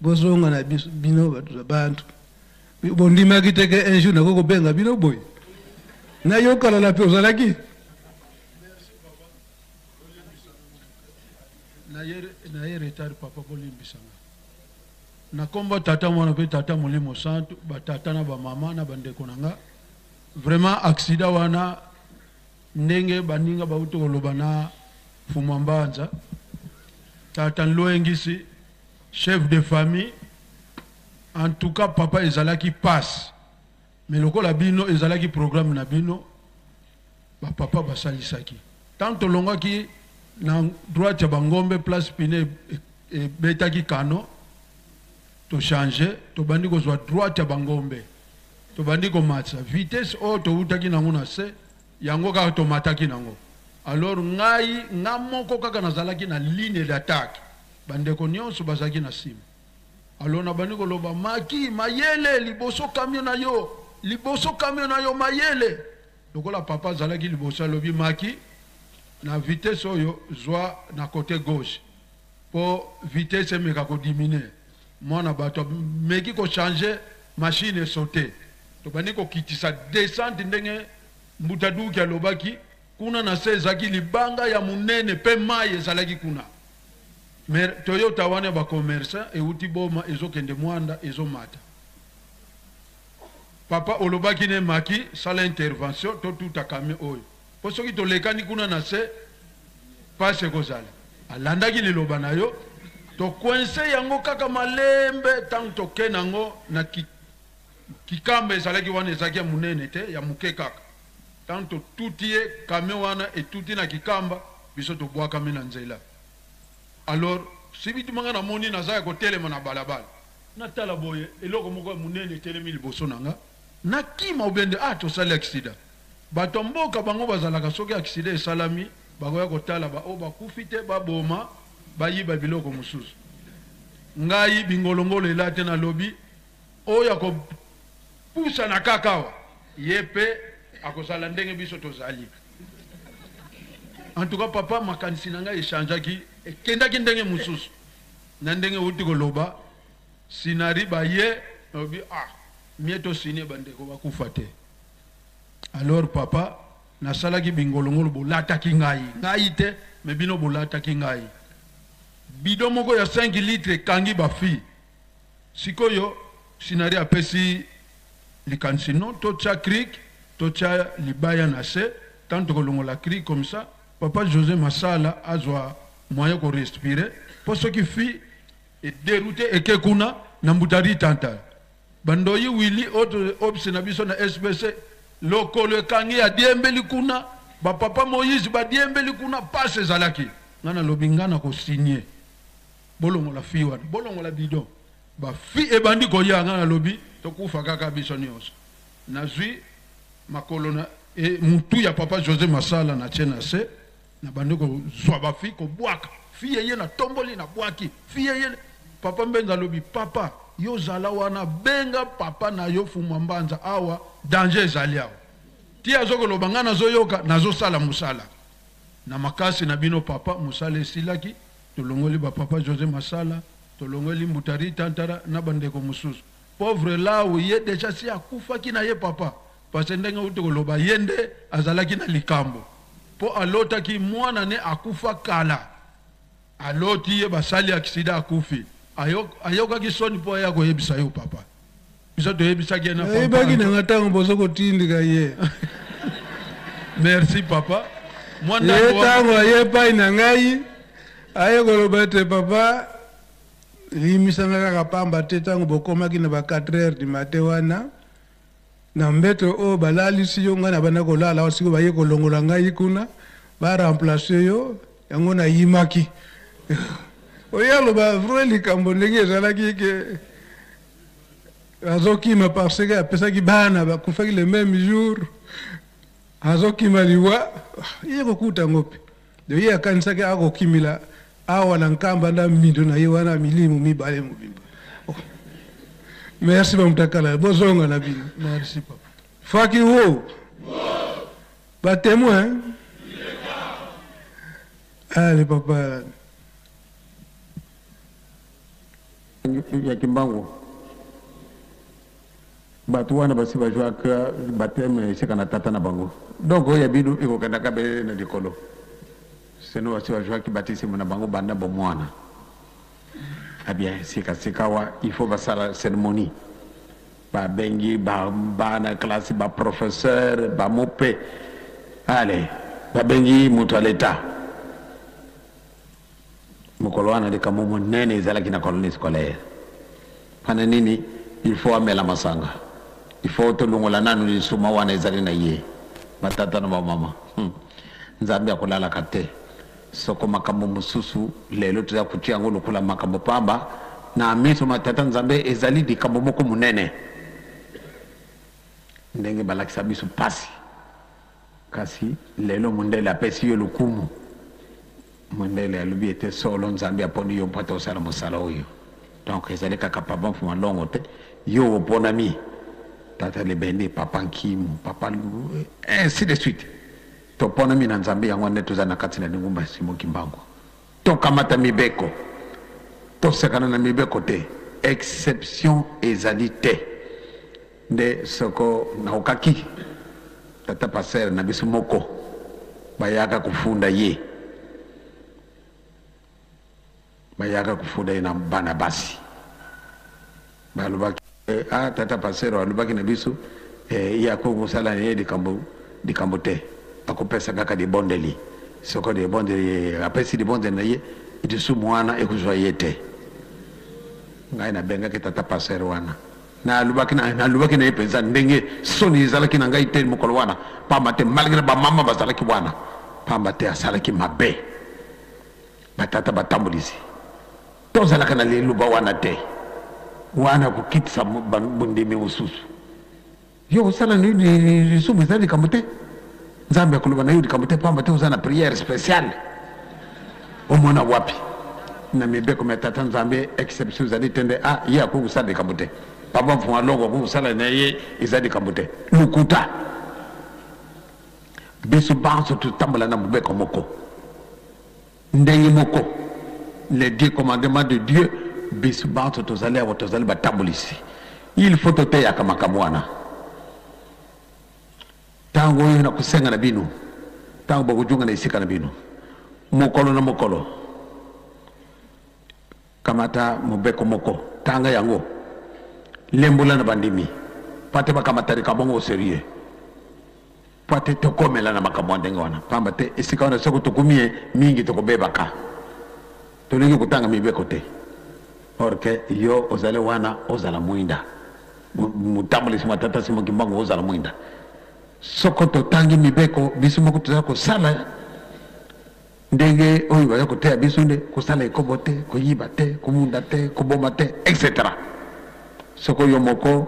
bozonga na biso, bino bato bantu bondimaki te ke un jour nakoki kobenga bino boye. Nayokalala mpe ozalaki. Naye retard, papa, bolimbisanga. Na nkombo Tata, Mwana mpe Tata Molimo Santu, batata na bamama na bandeko na nga, vraiment accident wana, ndenge baninga bauti koloba na Fumwa Mbanza, tata Nloengisi, chef de famille, en tout cas papa, ezalaki passe. Mais lokola bino ezalaki programme na bino, bapapa basalisaki. Tant tolongwaki na droite ya bangombe, place pine ebetaki kano, tochange, tobandi kozwa droite ya bangombe, tobandi komatisa vitesse oyo towutaki nango na se, yango kaka tomataki nango. Alors ngai nga moko kaka nazalaki na ligne d'attaque, bandeko nyonso bazalaki na nsima. Alors nabandi koloba: "Maki mayele, liboso camion na yo, liboso camion na yo, mayele." Lokola papa azalaki liboso, alobi: "Maki, na vitesse oyo, zwa na côté gauche mpo vitesse emeka kodiminuer." Mwana bato ameki kochange, machine esaute. Tobandi kokitisa descente ndenge mbuta duki alobaki. Kuna na se ezalaki libanga ya monene mpe mai ezalaki kuna. Mais Toyota wana ya bacommerçant euti Boma, ezokende Mwanda, ezomata. Papa olobaki ne: "Maki, sala intervention, totuta camion oyo, mpo soki tolekani kuna na se, pasi ekozala." Alandaki liloba na yo. Tokoinse yango kaka malembe ntango toke na yango na kikamba ezalaki wana, ezalaki ya monene te, ya moke kaka. Ntango totuti ye, camion wana etuti na kikamba, biso tobwakami na nzela. Alors subitement nga namoni naza ya kotelema na balabala, natala boye eloko moko ya monene etelemi liboso na nga, nakima obende, ah, tosali accident. Bato ya mboka bango bazalaka soki accident esalami bakoya kotala ba oyo bakufi te, baboma, bayiba biloko mosusu. Ngai bingolongolo elate, nalobi oyo akopusana kaka awa ye pe akozala ndenge biso tozali. En tout cas papa, makanisi na ngai echangeaki, ekendaki ndenge mosusu na ndenge outi koloba. Sinari baye, nalobi ah, mie tosigne bandeko bakufa te. Alors papa, nasalaki bingolongolo, bolataki ngai, ngai te mais bino bolataki ngai. Bidon moko ya 5 litres ekangi ba filles. Sikoyo Sinari apesi likanisi, non, totia cric, totia libaya na se, tant tokolongola cric comme ça papa Jose Masala azwa moyen ko respirer, po soki fille e derouter eke kuna na mbuta ritanta ba ndoyi Willy oyo obs na biso na SBC lokolo ekangi adiembeli kuna, ba papa Moïse badiembeli kuna, pasi ezalaki. Nga nalobi nga nako signer, bolongola fille wana, bolongola bidon, ba fille ebandi koya, nga nalobi tokufa kaka biso nionso. Nazui makolo na e mutu ya papa Jose Masala natie na se, nabandi kozua ba fille kobwaka fille eye, natomboli nabwaki fille eye. Papa Mbenza alobi papa yo zala wana, benga papa na yo Fumua Mbanza awa danger ezali awa. Ti azo koloba nga nazoyoka, nazosala mosala na makasi na bino papa. Mosala esilaki, tolongoli ba papa Jose Masala, tolongoli Mbuta Ritantara na ba ndeko mosusu. Pauvre Lawu ye dejà si akufaki na ye papa, parce que ndenge outi koloba ye nde azalaki na likambo po alotaki mwana ne akufa kala, aloti ye basali accident akufi, ayokaki soni po aya koyebisa yo papa. Biso toyebisaki ye na papa. Nayebaki na nga tango bozo kotindika ye. Merci papa. Mwa Ye ndambo wana. tango aye epai na ngai, aye koloba ete papa, limbisa nga kaka pamba te tango bokomaki na ba 4 heures du matin wana, na mbeto oyo balalisi yo, ngai nabanda kolala awa, sikoyo baye kolongola ngai kuna, ba remplacer yo, yango nayimaki. Oye aloba vrai likambo ndenge ezalaki ke azokima parce que apesaki bana bakufaki le même jour, azokima liwa, ye kokuta yango mpe. Donc ye akanisaki akokimila awa na Nkamba nda mbindo na ye wana milimo mibale mobimba. Oh. Merci ba mutakala, bozonga na bino. Merci papa. Faki wo. Ba témoin. Allez papa. Ya Kimbangu batu wana basi bazuaka bapteme esika na tata na bango donc oyo ya bino ekokendaka be na likolo sino basi bazuaki batisimo na bango banda bomwana. Ah bien, sika sikawa il faut basala ceremonie, babengi ba bana classe, ba professeur, ba mope, allez babengi moto ya l'etat. Mokolo wana likambo monene ezalaki na colonie scolaire. Pana nini? Il faut amela masanga. Il faut tolongola nanu lisuma wana ezali na ye. Ba tata na ba mama. Nzambe akolalaka te. Soko makambo mosusu lelo toza kotia yango lokola makambo pamba, na miso ma Tata Nzambe ezali likambo moko monene. Ndenge balakisa biso pasi. Kasi lelo mondele apesi yo lokumu. Mondele alobi ete solo Nzambe aponi yo mpo ete osala mosala oyo. Donc ezali kaka papa Mfuma Longo te, yo oponami. Tata Lebende, papa Nkimu, papa Lu, ainsi de suite. Toponami na Nzambe, yango wana nde tozali na kati na lingomba ya Simon Kimbangu. Tokamata mibeko, tosakana na mibeko te, exception ezali te. Nde soko naokaki tata pasteur na biso moko bayaka kofunda ye, bayaka kofunda ye na bana basi, balobaki ah, tata pasteur alobaki na biso ye akoki kosala na ye likambo te, akopesa kaka libondeli. Soko libondeli apesi libondeli na ye, Lisumu wana ekozwa ye te. Ngai nabengaki tata pasteur wana. Nalobaki na, nalobaki na ye mpenza ndenge soni ezalaki na ngai te mokolo wana, pamba te malgre bamama bazalaki wana, pamba te asalaki mabe. Batata batambolisi, tozalaka na liloba wana te, wana kokitisa bondimi mosusu. Yo kosala lisumu eza likambo te. Nzambe akoloba na yo likambo te pamba te oza na prière spéciale. Omona wapi na mibeko mya Tata Nzambe exception ezali te nde ah ye akoki kosala likambo te. Papa Mfuma Longo akoki kosala na ye eza likambo te. Lokuta. Biso banso totambola na mobeko moko. Ndenge moko, les dix commandements de Dieu, biso banso tozali awa tozali batambolisi. Il faut toteyaka makambo wana. Tango oyo nakosenga na bino, tango bokojunga na esika na bino, mokolo na mokolo, kamata mobeko moko, tanga yango, lembola na bandimi, mpo ate bakamata likambo yango au serieux. Mpo ate tokomela na makambo ya ndenge wana, pamba te esika wana soko tokumi ye mingi tokobebaka. Tolingi kotanga mibeko te. Or que yo ozali wana ozala mwinda. Motambolisi mwa Tata Simon Kimbangu ozala mwinda. Soko totangi mibeko biso moko tozali kosala ndenge oyo baza koteya biso nde kosala ekobo te, koyiba te, kobunda te, koboma te, etc. Soko yo moko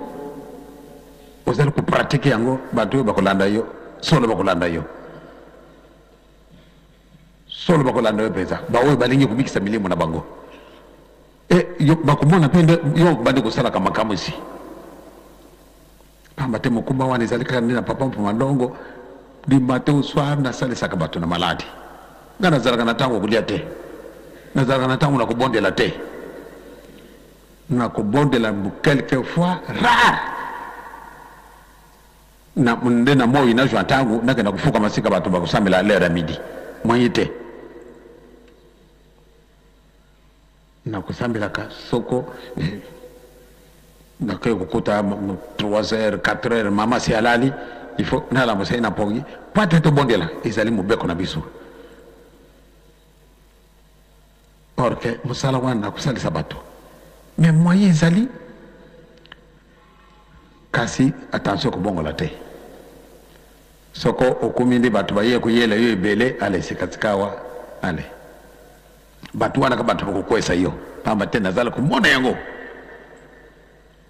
ozali kopratike yango, bato oyo bakolanda yo solo bakolanda yo, solo bakolanda yo mpenza, baoyo balingi kobikisa milimo na bango. E, yo, bakomona mpe nde yo obandi kosalaka makamwisi. Pamba te mokumba wana ezali kaka nde na Papa Mfuma Ndongo, du matin au soir nasalisaka bato na maladi. Ngai nazalaka na ntango ya kolia te, nazalaka na ntango na kobondela te. Na kobondela quelque fois rare na nde na moi nazwa ntango nakenda kofukama sika bato bakosambela l'heure ya midi moyen te. Nakosambelaka soko nakoki kokuta 3 heures 4 heures mama si alali, il faut nalamusa ye na pongi mpo ate tobondela, ezali mobeko na biso. Or que mosala wana nakosalisa bato, mais moyen ezali, kasi attention kobongola te. Soko okomi nde bato baye koyela yo ebele, ale sikatika awa, ale Bato wana ka bato bakokwesa yo pamba te, nazala komona yango.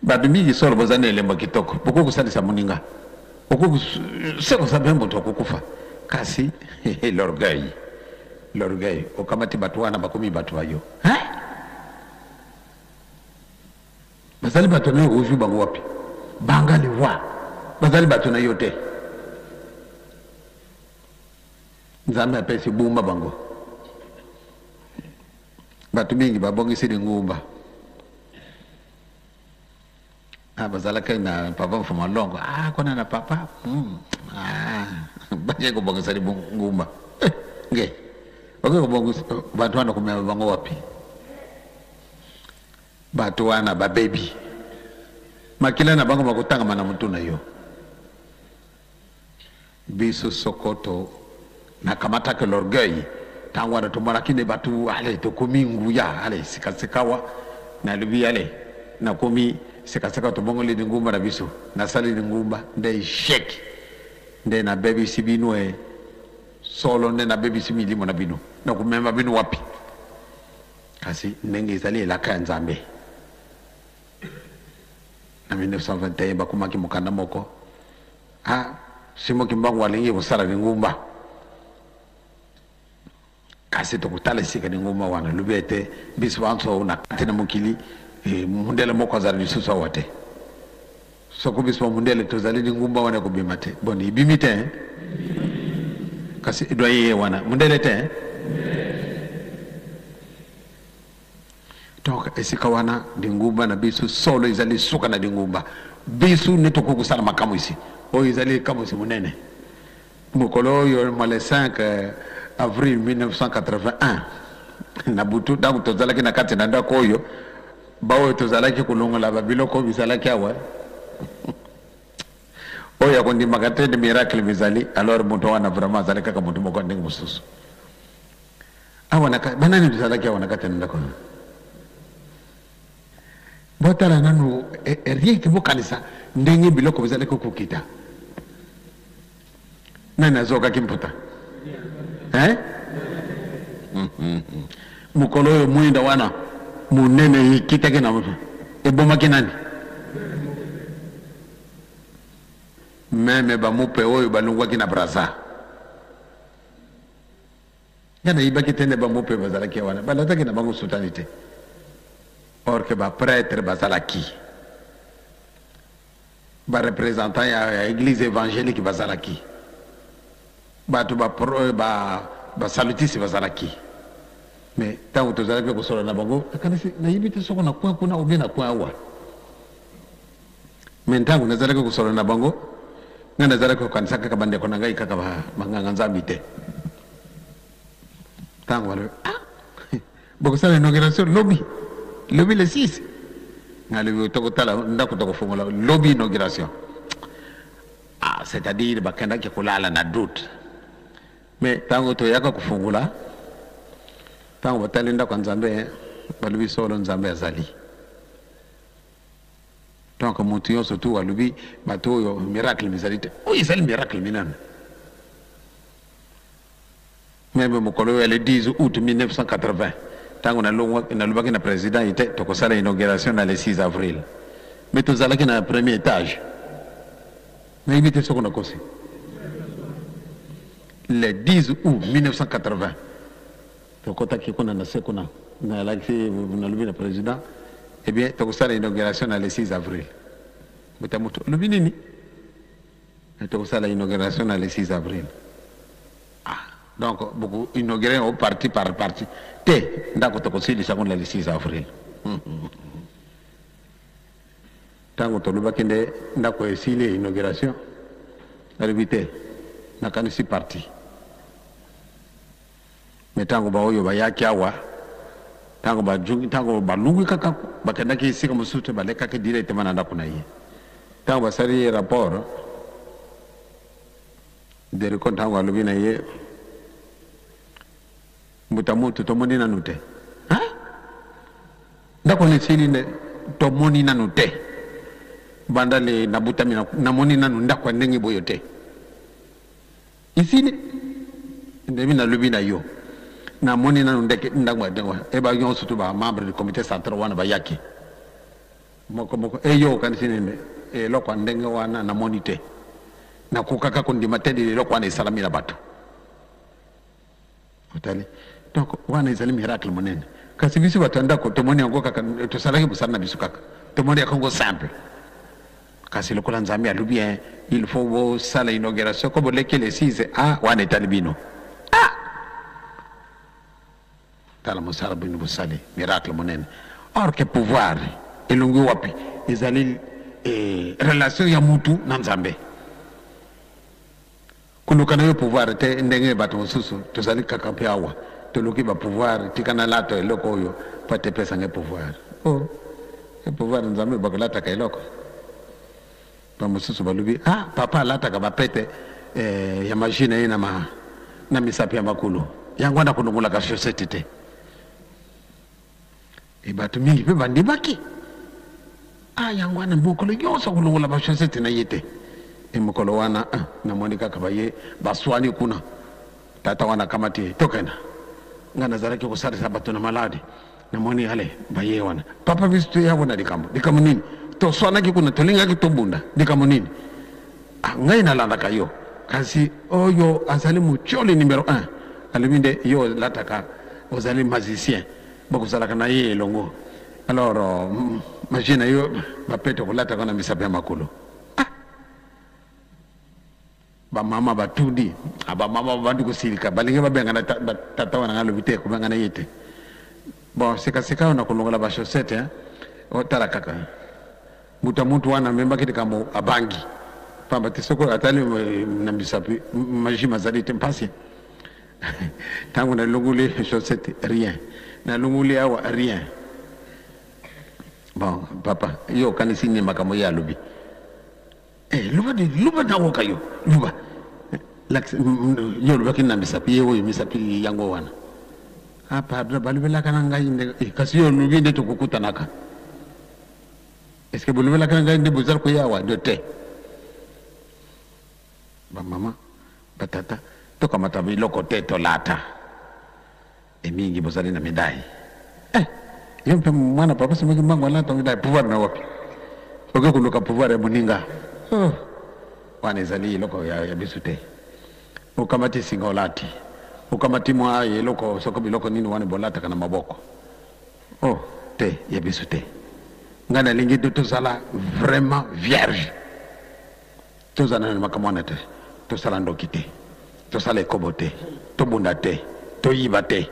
Bato mingi solo boza na elembo kitoko, bokoki kosalisa moninga, okoki se kosa mpe moto akokufa, kasi l'orgueil, l'orgueil, okamati bato wana bakomi bato ba yo, hein? Bazali bato na yo, ozwi bango wapi? Banga liwa, bazali bato na yo te. Nzambe apesi bumba bango. Bato mingi babongisi lingumba. Ah, bazalaki na papa Mfuma Longo. Ah, kuna na papa. Ah, bakei kobongisa lingumba. Eh, nge. Bakei kobongisa bato wana komema bango wapi? Bato wana babebi. Makila na bango makotangama na motu na yo. Biso soko to nakamataki l'orgueil tango wana tomonaki nde batu ale tokomi nguya ale sika sikawa nalobi ale nakomi sika sika tobongoli lingumba na biso nasali lingumba nde echec nde nabebisi bino e solo nde nabebisi milimo na bino nakomema bino wapi kasi ndenge ezali elaka ya Nzambe. Na 1921 bakomaki mokanda moko, ah, Simon Kimbangu alingi kosala lingumba, kasi tokotala esika lingumba wana lobi ete biso banso na kati na mokili eh, mundele moko azala lisusu awa te. Soko biso bamundele tozali lingumba wana ekobima te. Boni ebimi te eh? Kasi doyen ye wana mundele te eh? Donc esika wana lingumba na biso solo ezali suka na lingumba. Biso nde tokoki kosala makamwisi. Oyo ezali likamwisi monene. Mokolo oyo mwa le 5 avril 1981 na butu, ntango tozalaki na kati na ndako oyo, baoyo tozalaki kolongola babiloko oyo bizalaki awa, oyo akondimaka te nde miracle mizali, alors moto wana vraiment azali kaka moto moko ya ndenge mosusu. Awa na banani tozalaki awa na kati ya ndako na botala nanu eh, eh, rien que bokanisa ndenge biloko bizalaki kokita. Nani azokaki mputa eh? Mokolo oyo mwinda wana monene ekitaki na ebomaki nani? Meme bamupe oyo balongwaki na Brazza. Nga nayibaki te nde bamupe bazalaki wana, balataki na bango sutani te, or que ba pretre bazalaki, ba representant ya eglise evangelique bazalaki, bato ba ba ba salutisi bazalaki. Mais ntango tozalaki kosolola na bango, nakanisi nayebi te soko na coin kuna ou bien na coin awa. Mais ntango nazalaki kosolola na bango, ngai nazalaki kokanisa kaka bandeko na ngai kaka banganga nzambi te. Ntango balobi, ah, bokosala inauguration lobi, lobi le 6. Ngai alobi, tokotala ndako tokofongola lobi inauguration. Ah, c'est-à-dire bakendaki kolala na doute. Mais ntango toyaka kofongola, ntango batali ndako ya Nzambe, balobi solo Nzambe azali. Donc mutu yonso tout alobi bato oyo miracle mizali te. Oyo ezali miracle minene. Meme mokolo oyo ya le 10 août 1980 ntango nalobaki na président ete tokosala inauguration na le 6 avril, mais tozalaki na premier étage. Nayebi te soko nakosi. Le 10 août 1980 tokotaki kuna na se kuna, nalakisi nalobi na président, eh bien tokosala inauguration na le 6 avril. Mbuta moto olobi nini? Tokosala inauguration na le 6 avril. Ah, donc boko inaugurer au parti par parti te, ndako tokosilisa yango na le 6 avril. Ntango tolobaki nde ndako esili inauguration, nalobi te, nakanisi parti. Mais ntango baoyo bayaki awa, ntango bajungi, ntango balungwi kaka bakendaki esika mosusu te, balekaki directement na ndako na ye. Ntango basali ye rapport, Deriko ntango alobi na ye, mbuta mutu tomoni nanu te. Hein? Ndako na esili nde tomoni nanu te. Banda le nabutami namoni nanu ndako ya ndenge boyo te. Esili ndenge nalobi na yo, namoni nanu ndeke ndako ya ndenge wana. E ba nyonso tu ba membre du comité central wana bayaki moko moko. E yo okanisi nini? Eloko ya ndenge wana namoni te, nakokaka kondima te eloko wana esalami na bato. Otali, donc wana ezali miracle monene. Kasi biso bato ya ndako tomoni yango kaka, tosalaki mosala na biso kaka, tomoni yango simple. Kasi lokola Nzambe alobi, hein, il faut bosala inauguration ko boleki le 6, ah, wana etali bino. Ah! Tala mosala bino bosali, miracle monene. Or que pouvoir elongwi wapi? Ezali eh, relation ya mutu na Nzambe. Koluka na yo pouvoir te ndenge bato mosusu tozali kaka mpe awa toluki ba pouvoir, tika nalata eloko oyo mpo ete epesa ngai pouvoir. Oh, e pouvoir Nzambe bakolataka eloko. Ba mosusu balobi, ah, papa alataka bapete eh, ya magie na ye na, ma, na misapi ya makolo, yango wana kolongolaka chaussette te. E bato mingi mpe bandimaki. Ah, yango wana mokolo nyonso akolongola ba chaussette na ye te. E mokolo wana, ah, namoni kaka baye baswani kuna. Tata wana akamati ye, tokenda. Ngai nazalaki kosalisa bato na maladi. Namoni ale baye wana. Papa biso toya wana likambo. Likambo nini? Toswanaki kuna, tolingaki tobunda. Likambo nini? Ah, ngai nalandaka yo. Kasi oyo azali motioli numero 1. Alobi nde yo olataka, ozali magicien. Bokozalaka na ye elongo. Alors, magie na yo bapete kolataka na misapi ya makolo. Ah! Ba mama batuni, ah, ba mama babandi kosilika, balingi babengana tata wana, ngai alobi te, kobengana ye te. Bon, sika sika oyo nakolongola ba chaussette, hein? Otala kaka moto ya motu wana amembaki likambo, abangi pamba te soki atali na misapi magie mazali te, mpasi. Ntango nalongoli chaussette, rien, nalongoli awa, rien. Bon, papa, yo okanisi nini makambo ye alobi? Eh, loba de, loba nawoka yo, loba. Yo olobaki na misapi ye oyo, misapi yango wana. Ah pardon, balobelaka na ngai nde eh, kasi yo olobi nde tokokutanaka. Est-ce que bolobelaka na ngai nde bozali koya awa? De te. Ba mama, ba tata, tokamata biloko te tolata. E mingi bozali na medaille. Eh, yo mpe mwana papa Simon Kimbangu alata medaille, pouvoir na wapi? Oke koluka pouvoir ya moninga. Oh, wana ezali eloko ya, ya biso te. Okamati singa olati, okamati mwa eloko soko biloko nini wana bolataka na maboko. Oh, te, ya biso te. Ngai nalingi te tozala vraiment vierge. Tozala na makambo wana te. Tosala ndoki te. Tosala ekobo te. Tobunda te. Toyiba te.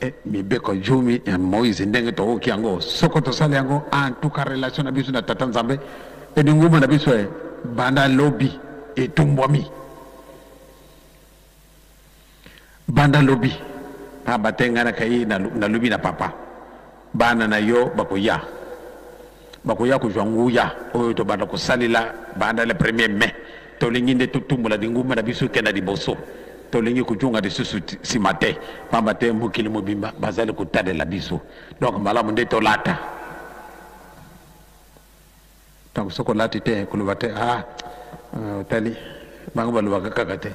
Eh, mibeko jumi ya Moïse ndenge tokoki yango soko tosali yango en tout cas relation na biso na tata Nzambe edinguma na biso eh, banda lobi etumbwami banda lobi pamba te ngai nakai nalobi na papa bana na yo bakoya bakoya kozwa nguya oyo tobanda kosalela banda le premier mai tolingi nde totumbola lingumba na biso ekenda liboso tolingi kozonga lisusu nsima te pamba te mokili mobimba bazali kotalela biso donc malamu nde tolata Donc soki olati te koloba te ah otali bango balobaka kaka te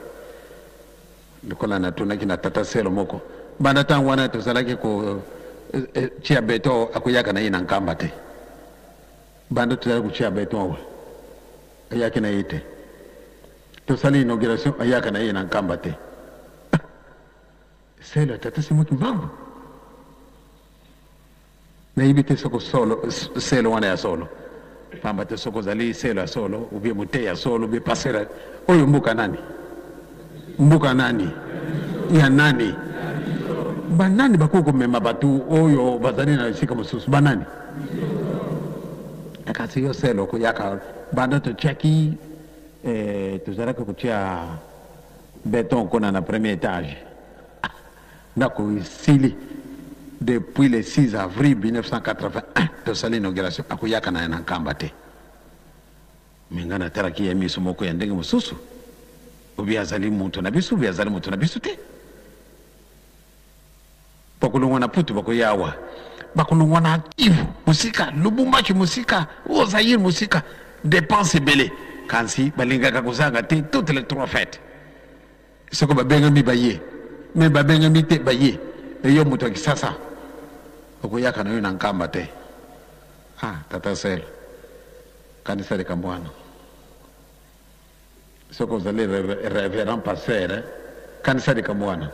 lokola natunaki na tata selo moko banda ntango wana tozalaki ko tia beton akoyaka na ye na nkamba te banda tozalaki kotia beton awa ayaki na ye te tosali inauguration ayaka na ye na nkamba te selo ya tata Simon Kimbangu Nayebi te soko solo selo wana ya solo pamba te soko ozali selo ya solo ou bien moteyi ya solo ou bien pasteur oyo mboka nani mboka nani ya nani banani bakoki komema bato oyo bazali na esika mosusu banani kasi yo selo okoyaka banda totiaki eh, tozalaki kotia beton kuna na premier etage Ndako esili depuis le 6 avril 1981 tosali inauguration akoyaka na na Nkamba te mais nga natalaki ye miso moko ya ndenge mosusu obi azali moto na biso obi azali moto na biso te bakolongwa na Putu bakoya awa bakolongwa na Kivu mosika Lubumbashi mosika o Zaire mosika depense ebele kasi balingaka kozanga te toutes les trois fêtes Soko babengami baye mais babengami te baye mais yo moto ya kisasa okoyaka na yo na nkamba te ah tata sel kanisa likambo wana soki ozali reverend pasteur eh, kanisa likambo wana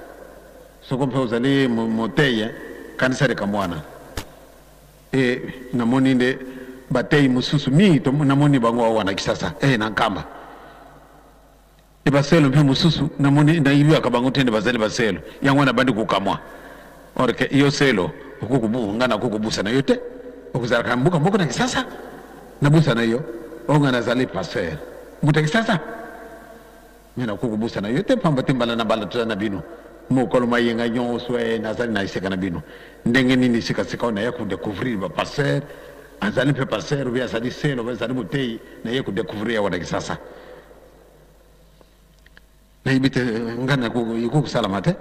soko mpe ozali moteyi eh, kanisa likambo wana e namoni nde bateyi mosusu mingi namoni bango awa na kisasa e na nkamba E baselo mpe mosusu namoni nayibaka bango te nde bazali baselo yango wana bandi kokamwa or ke yo selo okokubu nga nakokobusa na yo te okozalaka na mboka moko na kisasa nabusa na yo oyo nga nazali pasteur moto ya kisasa me nakokobusa na yo te pamba te mbala na mbala toza na bino mokolo mayenga nyonso e nazali na esika na bino ndenge nini sikasika oyo naya kodecouvrir bapasteur azali mpe pasteur obe azali selo obe azali moteyi naye kodecouvrir awa na kisasa Nayebi te ngai ekoki kosalama te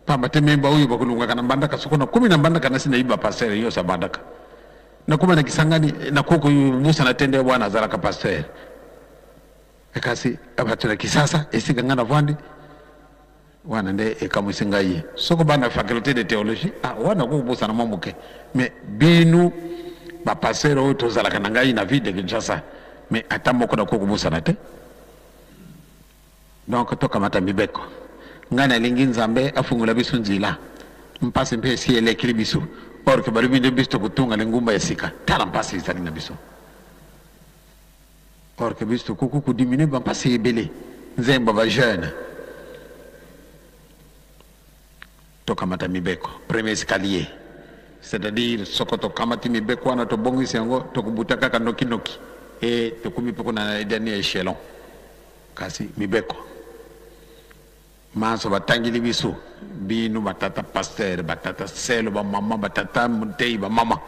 pamba te me baoyo bakolongaka na mbandaka soko nakomi na mbandaka nasi nayebi bapastere nyonso ya mbandaka nakoma na kisangani nakoki kobosana te nde wana azalaka pastere kasi bato na kisasa esika ngai navandi wana nde ekamwisi ngai soko bana faculté de théologie ah, wana okoki kobosana mwa moke mais bino bapastere oyo tozalaka na ngai na ville de kinshasa mais ata moko nakoki kobosana te donc tokamata mibeko ngai nalingi nzambe afungola biso nzela mpasi mpe esi elekeli biso or ke balobi nde biso tokotonga lingumba ya sika tala mpasi ezali na biso or ke biso tokoki kodiminue bampasi ebele nzembo ba jeune tokamata mibeko premier escalier c'est-à-dire soko tokamati mibeko wana tobongisi yango tokobuta kaka nokinoki e tokomi mpe kuna na dernier échelon kasi mibeko manso batangeli biso bino batata pasteur batata selo bamama batata motei bamama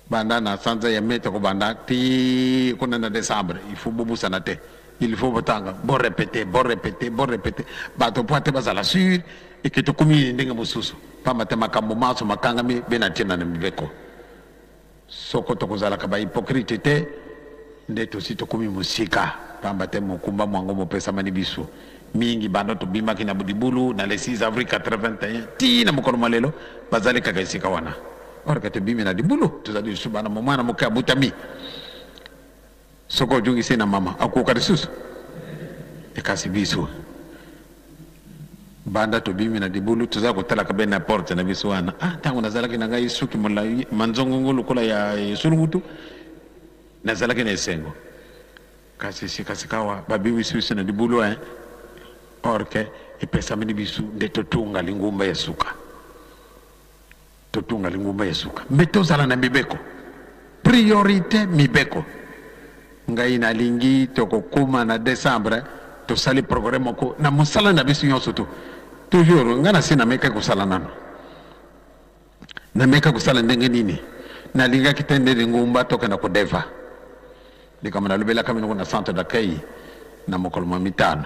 banda na sanza ya mai tokobanda ti kuna na décembre il faut bobusana te il faut botanga borepete borepete borepete bato po ate bazala sur Eke tokomi ndenge mosusu, pamba te makambo manso makangami be na ntina na mibeko. Soko tokozalaka ba hypocrite te, nde tosi tokomi mosika, pamba te mokumba mwango mopesamani biso mingi banda tobimaki na libulu na le 6 avril 81 tii na mokolo mwa lelo, bazali kaka esika wana. Or ke tobimi na libulu, tozali lisusu bana, mwana moke abutami, soko ojungisi ye na mama, akoka lisusu? Kasi biso banda tobimi na libulu, toza kotalaka be na porte na biso wana. Ah, ntango nazalaki na ngai suki molai manzongongo lokola ya esulungutu, nazalaki na esengo. Kasi sikasikawa babimisi biso na libulu, hein? Or ke epesameli biso nde totunga lingumba ya suka, totunga lingumba ya suka, mbe tozala na mibeko, priorite mibeko. Ngai nalingi tokokoma na decembre, tosali progrès moko na mosala na biso nyonso. To toujours ngai nasi namekaki kosala nano, nameka kosala ndenge nini. Nalingaki te nde lingumba tokenda kodeva likambo nalobelaka minoko na centre d'accueil na mokolo mwa mitano.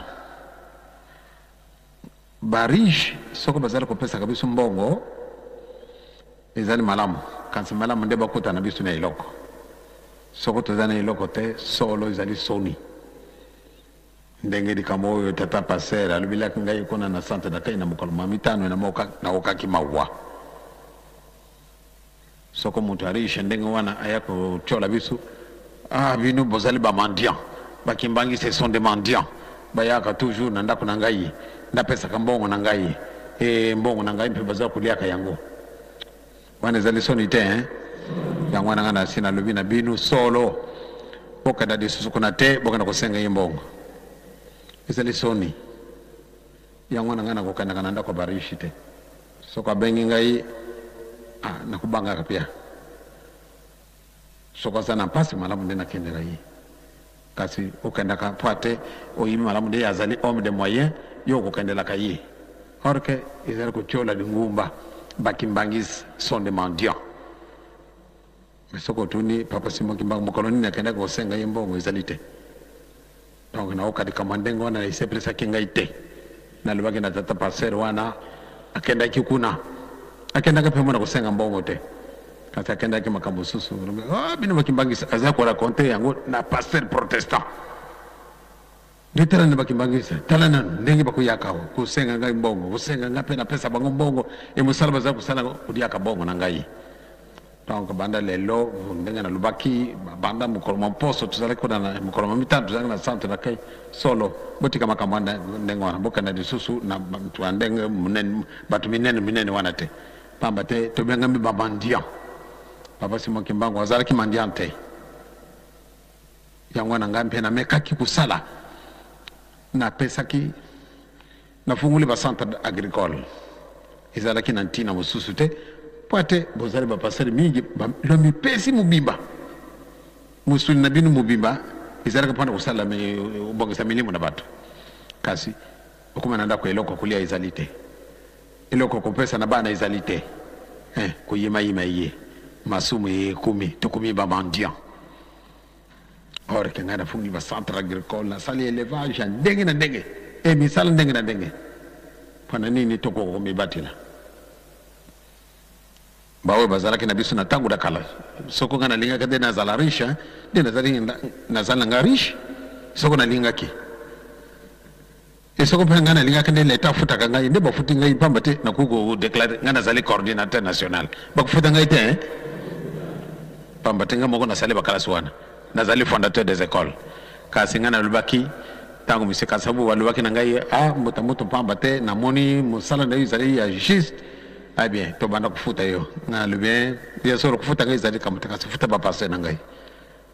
Ba riche soko bazali kopesaka biso mbongo, ezali malamu, kasi malamu nde bakutana biso na eloko. Soko toza na eloko te, solo ezali soni. Ndenge likambo oyo tata pasteur alobelaki ngai kuna na centre d'accueil na mokolo mwa mitano, naokaki mawa. Soko moto ya riche ndenge wana aya kotiola biso: "Ah, bino bozali bamendiant, bakimbangi, ce sont des mendiants, bayaka toujours na ndako na ngai, napesaka mbongo na ngai, e mbongo na ngai mpe baza koliaka yango." Wana ezali soni te, hein? Yango wana ngai nasi nalobi na bino solo, bokenda lisusu kuna te, bokenda kosenga ye mbongo, ezali soni. Yango wana ngai nakokendaka na ndako ya bariche te. Soko abengi ngai, ah, nakobangaka pia. Soko aza na mpasi, malamu nde nakendela ye. Kasi okendaka mpo ate oyibi, malamu nde ye azali homme de moyen, yo okokendelaka ye. Or ke ezali kotiola lingumba, bakimbangis sont des mendiants. Mais soki otuni papa Simon Kimbangu mokolo nini akendaki kosenga ye mbongo, ezali te. Donc naoka likambo ya ndenge wana esepelisaki ngai te. Nalobaki na tata pasteur wana, akendaki kuna, akendaki mpe mona kosenga mbongo te, kasi akendaki makambo mosusu. Ah, bino bakimbangisa, aza koraconter yango na pasteur protestant nde: "Tala na bakimbangisa, tala nanu ndenge bakoyaka awa kosenga ngai mbongo, kosenga ngai mpe napesa bango mbongo, e mosala baza kosala, koliaka mbongo na ngai." Donc banda lelo, ndenge nalobaki, banda mokolo mwa mposo tozalaki kuna, na mokolo mwa mitano tozalaki na centre d'accueil, solo botika makambo wana ndenge wana, bokenda lisusu na bato ya ndenge monene, bato minene minene wana te, pamba te tobengami bamendiant. Papa Simon Kimbangu azalaki mendiant te. Yango wana ngai mpe namekaki kosala, napesaki, nafungoli bacentre agricole. Ezalaki na ntina mosusu te, mpo ate bozali bapasteur mingi lomipesi mobimba, mosuni na bino mobimba ezalaki mpona kosala obongisa milimo na bato. Kasi okóma na ndako, eloko kolia ezali te, eloko kopesa na bana ezali te, eh, koyimayima ye, masumu ye ekomi, tokomi bamendiant. Or ke ngai nafungi bacentre agricole, nasali élevage ya ndenge na ndenge, e misala ndenge na ndenge. Mpona nini tokoka komibatela? Baoyo bazalaki na biso na ntango na kala, soko ngai nalingaki nde nazala riche, nde nazali, nazali na ngai riche. Soko nalingaki e, soko mpe ngai nalingaki nde leta afutaka ngai, nde bafuti ngai, pamba te nakoki kodéclarer ngai nazali coordinateur national, bakofuta ngai te, hein? Pamba te ngai moko nasali bakalasi wana, nazali fondateur des écoles. Kasi ngai nalobaki ntango monsieur Kasabu balobaki na ngai: "Ah, mbuta moto, pamba te namoni mosala na yo ezali ya juste, ah bien, tobanda kofuta yo." Ngai nalobi: "Ya solo, kofuta ngai ezali kambo te, kasi futa bapasteur na ngai."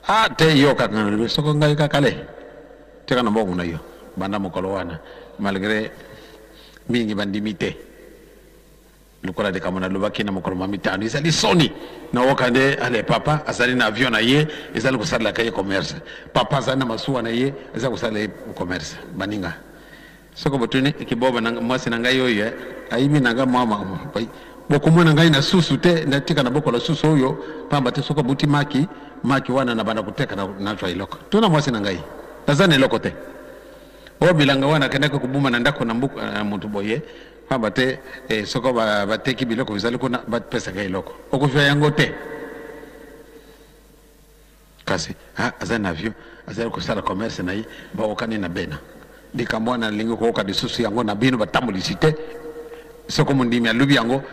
"Ah te, yo kaka." Ngai nalobi: "Soko ngai kaka le, tika na mbongo na yo." Banda mokolo wana, malgré mingi bandimi te lokola likambo nalobaki na mokolo mwa mitano ezali soni, nawoka nde ale papa azali na avion na ye, ezali kosalelaka ye commerce, papa azali na masuwa na ye, eza kosalela ye commerce. Baninga, soko botuni kiboba na mwasi na ngai oyo ayibi na ngai mwa bokomona ngai na susu te, natika na bokola susu oyo, pamba te soko abuti maki maki wana na banda koteka, nazwa eloko. Tuna mwasi na ngai, naza na eloko te. Oyo bilanga wana akendaki kobuma na ndako na mbuku na moto boye. Pamba te eh, soko bateki biloko bizali kuna bapesaka eloko, okozwa yango te. Kasi ah, azali na avion, azali kosala commerce na ye, baokani na bena. Likambo wana nalingi koyoka lisusu yango na bino batambolisi te. Soko mondimi alubi yango,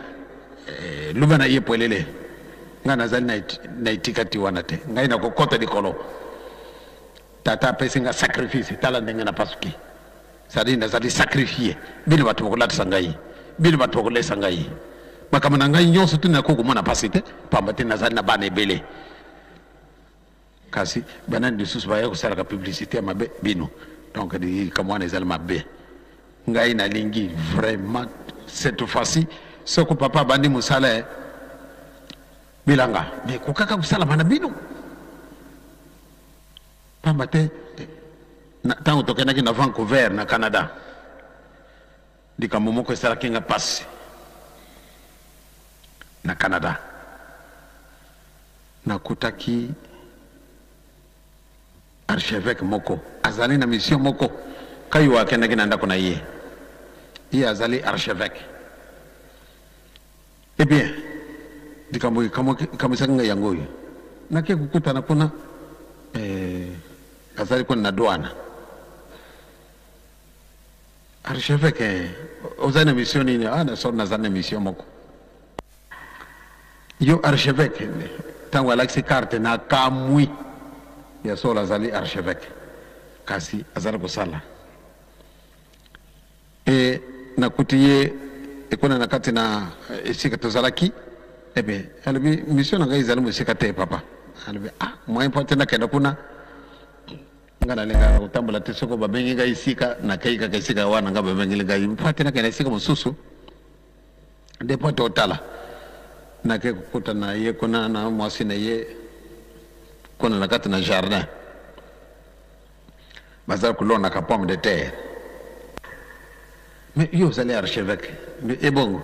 eh, luba na ye pwelele. Ngai nazali na, na etika ti wana te. Ngai nakokota likolo. Tata apesi nga sacrifice, tala ndenge napasuki. C'est-à-dire nazali sacrifié. Bino bato bokolatisa ngai, bino bato bokolesa ngai. Makambo na ngai nyonso tu nakoki komona mpasi te, pamba te nazali na bana ebele. Kasi banani lisusu baya kosalaka publicité ya mabe? Bino. Donc likambo wana ezali mabe. Ngai nalingi vraiment cette fois-ci soko papa abandi mosala eh, bilanga mais ekokaka kosalama na bino. Pamba te ntango tokendaki na Vancouver na Canada, likambo moko esalaki nga mpasi na Canada. Nakutaki archevêque moko azali na mission moko kayo akendaki na ndako na ye, ye azali archevêque. Eh bien, likambo ekamwisaki ngai yango oyo. Nake kokutana kuna, eh, azali kuna na douane. Archevêque, eh, ozali na mission nini? Ah, na solo nazali na mission moko. Yo archevêque, ntango alakisi carte na kamwi ya solo azali archevêque, kasi azali kosala E nakuti ye ekona na kati na esika tozalaki. Ebe alobi mission na ngai ezali mosika te papa. Alobi ah moyen mpo te nakenda kuna, nga nalingaka kotambola te, soko babengi ngai esika nakei kaka esika wana nga babengeli ngai, mpo te nakenda esika mosusu nde mpo te otala. Nake kokuta na ye kuna na mwasi na ye kuna na kati na jardin, bazali kolonaka pomme de terre. Mais yo ozali archevêque, mais ebongo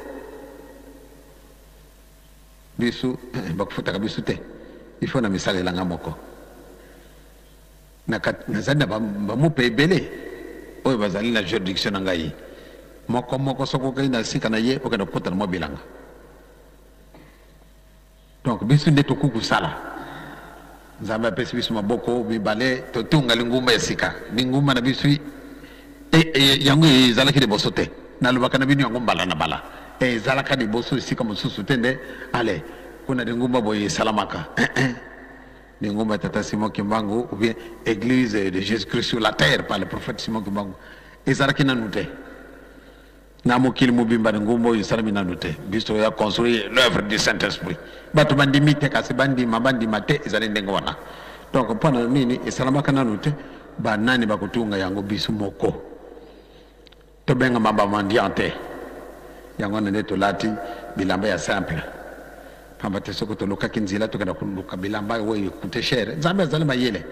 bisu eh, bakofutaka bisu te, il faut na misalela nga moko. Nazali na bamupe ebele oyo bazali na juridiction na ngai moko moko, soki okei na esika na ye okenda kokota na mwa bilanga. Donc biso nde tokoki kosala. Nzambe apesi biso maboko mibale totonga lingomba ya sika. Lingomba na biso e, e, yango ezalaki liboso te. Nalobaka na bino yango mbala na mbala. Ezalaka liboso esika mosusu te nde ale kuna lingomba boye esalamaka. Eh, eh. Lingomba ya Tata Simon Kimbangu ou bien Église de Jésus-Christ sur la terre par le prophète Simon Kimbangu ezalaki nanu te. Na mokili mobimba lingomba oyo esalami nanu te. Biso toya construire l'oeuvre du Saint-Esprit. Bato bandimi te, kasi bandima bandima te, ezali ndenge wana. Donc mpo na nini esalamaka nanu te? Banani bakotunga yango? Biso moko. Tobengama ba mendiant te. Yango wana nde tolati bilamba ya simple. Pamba te soki tolukaki nzela tokenda koluka bilamba oyo ekute cher, Nzambe azali mayele.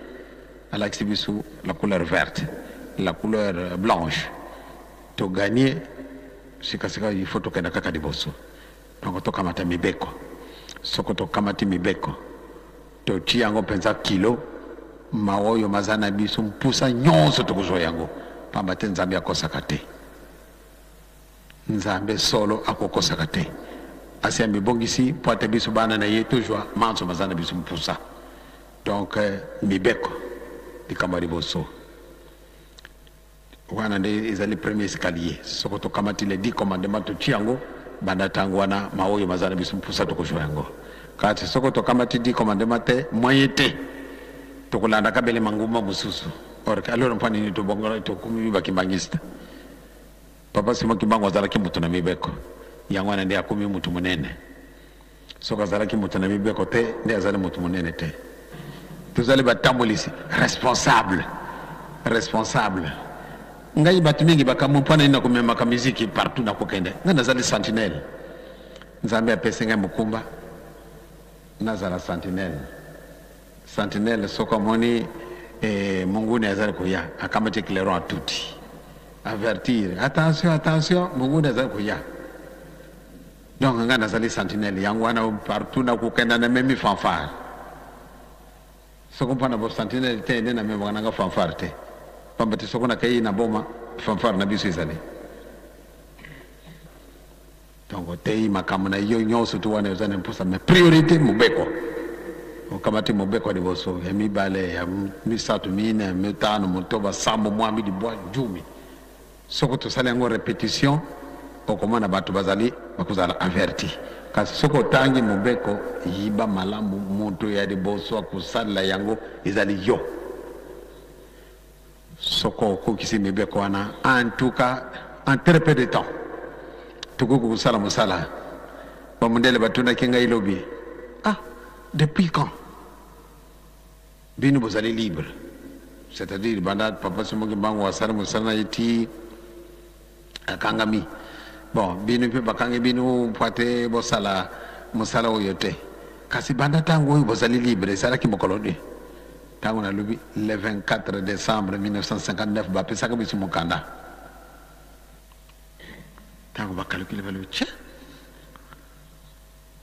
Alakisi biso la couleur verte, la couleur blanche. To gagner sika sika il faut tokenda kaka liboso. Donc tokamata mibeko. Soko tokamati mibeko, totii yango mpenza kilo, mawa oyo maza na biso mpusa nyonso tokozwa yango, pamba te Nzambe akosaka te. Nzambe solo akokosaka te. Asi amibongisi mpo ate biso bana na ye tozwa manso maza na biso mpusa. Donc mibeko likambo ya liboso. Wana nde ezali premier escalier. Soko tokamati les 10 commandements totii yango, banda tango wana maoyo maza na biso mpusa tokozwa yango. Kasi soko tokamati 10 commandements te, moyen te. Tokolandaka bele mangomba mosusu. Or, alors mpo nini tobongola tokomi ba kimbanguiste? Papa Simon Kimbangu azalaki moto na mibeko. Yango wana nde akomi moto monene. Soki azalaki moto na mibeko te, nde azali moto monene te. Tozali batambolisi, responsable, responsable. Ngai bato mingi bakamwi mpo na nini nakomemaka miziki partout nakokende. Ngai nazali sentinelle. Nzambe apesi ngai mokumba nazala sentinelle. Sentinelle soki amoni eh, monguni azali koya, akamati clairon atuti. Avertir, attention, attention, monguni azali koya. Donc nga nazali sentinelle yango wana partout na kokenda na memi fanfare. Soko mpo na bo sentinelle te nde na memaka nanga fanfare te. Pamba te soko nakei na boma fanfare na biso ezali. Donc oteyi makambo na yo nyonso tu wana oza na mposa, mais priorité mobeko. Okamati mobeko ya liboso, ya mibale, ya misato, mine, mitano, motoba, sambo, mwambi, libwa, jumi. Soki tosali yango repetition, okomona bato bazali bakozala averti. Kasi soki otangi mobeko, yiba malamu, moto ya liboso akosalela yango ezali yo. Soki okokisi mibeko wana, en tout cas en très peu de temps tokoki kosala mosala. Bamundele batunaki ngai lobi, ah, depuis quand bino bozali libre? C'est-à-dire banda papa Simon Kimbangu asali mosala na ye ti akangami. Bon, bino mpe bakangi bino mpo ate bosala mosala oyo te, kasi banda ntango oyo bozali libre ezalaki mokolo nini? Ntango nalobi le 24 décembre 1959 bapesaka biso mokanda. Ntango bakalukili balobi, tiens,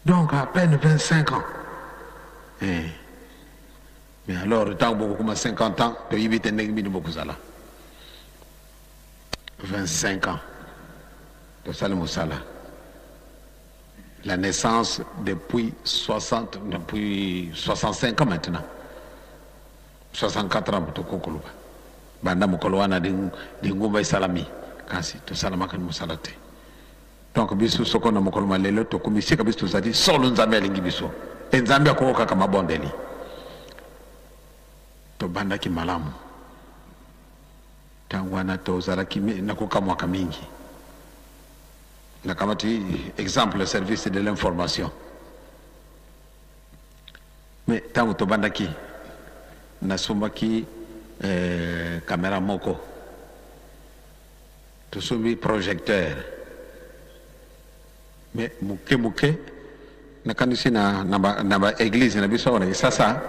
donc à peine 25 ans. Eh. Mais alors ntango bokokoma 50 ans, toyebi te ndenge bino bokozala. 25 ans tosali mosala. La naissance depuis 60, depuis 65 ans maintenant, 64 ans tokokoloba banda mokolo wana lingomba esalami, kasi tosalamaka mosala te. Donc biso soko na mokolo ma lelo tokomi sika, biso tozali solo Nzambe alingi biso e Nzambe akokokaka mabondeli. Tobandaki malamu ntango wana, tozalaki nakokamwaka mingi. Nakamati exemple service de l'information. Mais ntango tobandaki, nasombaki caméra moko, tosombi projecteur, mais moke moke nakanisi na ba église na biso awa na Kisasa,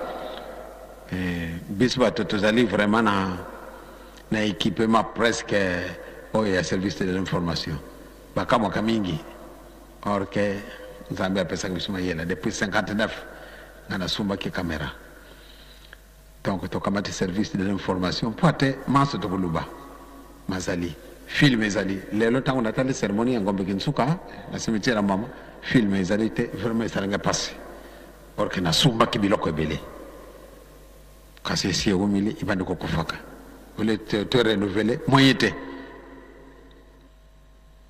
biso bato tozali vraiment na équipement presque oyo ya service de l'information. Bakamwaka mingi, or que Nzambe apesaki biso mayele depuis 59 nga nasombaki caméra. Donc tokamati service de l'information mpo ate manso tokoluba mazali film ezali. Lelo ntango natali cérémonie ya Ngombe Kinsuka na cimetière ya mama, film ezali te, vraiment esalinga mpasi, or que nasumbaki biloko ebele, kasi esi ewumili, ebandi kokufaka, ole to renouveler moyen te.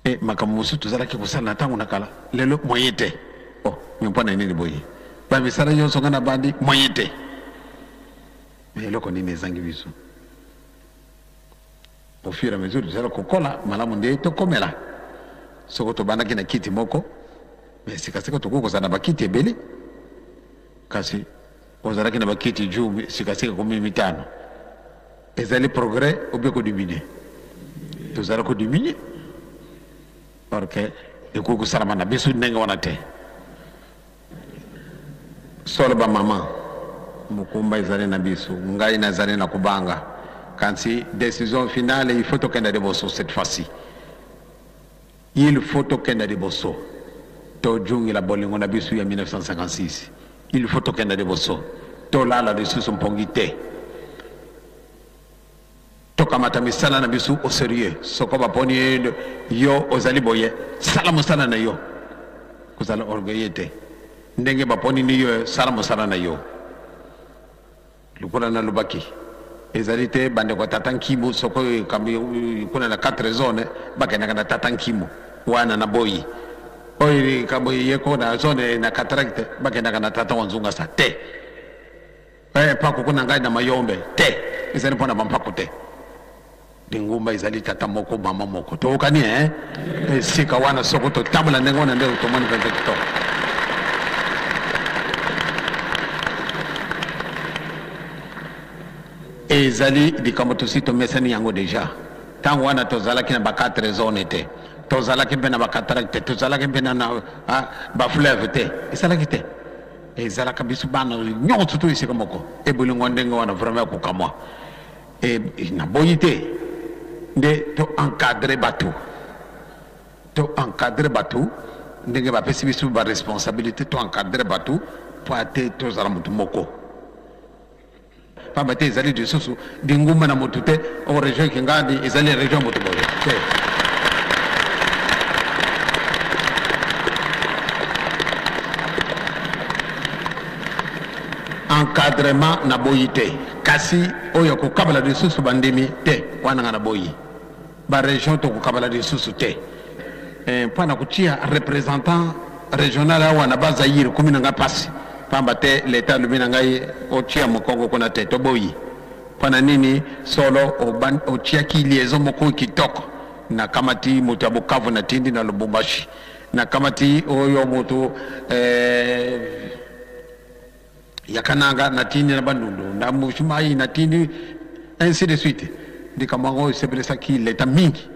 E makambo mosusu tozalaki kosala na ntango na kala, lelo moyen te. Oh, me mpo na nini boye? Bamisala nyonso nga na bandi, moyen te. Me eloko nini ezangi biso? Au fur et à mesure tozala kokola malamu nde tokomela. Soko tobandaki na kiti moko, me sikasika tokoki kozala na bakiti ebele. Kasi ozalaki na bakiti juu, sikasika komi mitano, ezali progrès ou bien kodiminuer? Tozala kodiminuer, parce que ekoki kosalama na biso ndenge wana te. Solo bamama, mokumba ezali na biso. Ngai nazali na kobanga, kasi décision finale, il faut tokenda liboso. Cette fois-ci il faut tokenda liboso, tojungela bolingo na biso ya 1956. Il faut tokenda liboso, tolala lisusu mpongi te, tokamata misala na biso au sérieux. Soko baponi yo, ozali boye, sala mosala na yo, kozala orgueilleux te. Ndenge baponi ni yo, sala mosala na yo. Lokola nalobaki, ezali te bandeko ya tata Nkimu, soko kuna na 4 zone bakendaka na tata Nkimu wana na boyi oyo likambo yeko na zone na cataracte bakendaka na tata wa Nzungasa te, mpako kuna ngai na Mayombe te. Ezali mpona bampako te. Lingumba ezali tata moko, mama moko. Toyokani eh? Esika wana soko totambola ndenge wana nde tomoni mpenza kitoko. Ezali likambo tosi tomesani yango deja. Ntango wana tozalaki na ba 4 zone te, tozalaki mpe na bacataracte te, tozalaki mpe na bafleuve te, ezalaki te. Ezalaka biso bana nyonso to esika moko. Ebolingo ndenge wana vraiment ekokamwa. E naboyi te nde to encadre bato, to encadre bato ndenge bapesi biso baresponsabilité, to encadre bato mpo ate tozala motu moko, pamba te ezali lisusu lingumba na motu te. O région Kingandi ezali région motu boye te. Encadrement naboyi te, kasi oyo ya kokabala lisusu bandimi te, wana nga naboyi. Ba region tokokabala lisusu te. Eh, mpo na kotia representant regional awa na ba Zaïre ekomi na nga pasi, pamba te l'etat alobi na ngai otia mokongo kuna te, toboyi. Mpo na nini? Solo otiaki liaison moko kitoko, nakamati moto ya Bukavu natindi na Lubumbashi, nakamati oyo moto eh, ya Kananga natindi na Bandundu, na Mbuji-Mayi natindi, ainsi de suite. Likambo yango esepelisaki leta mingi,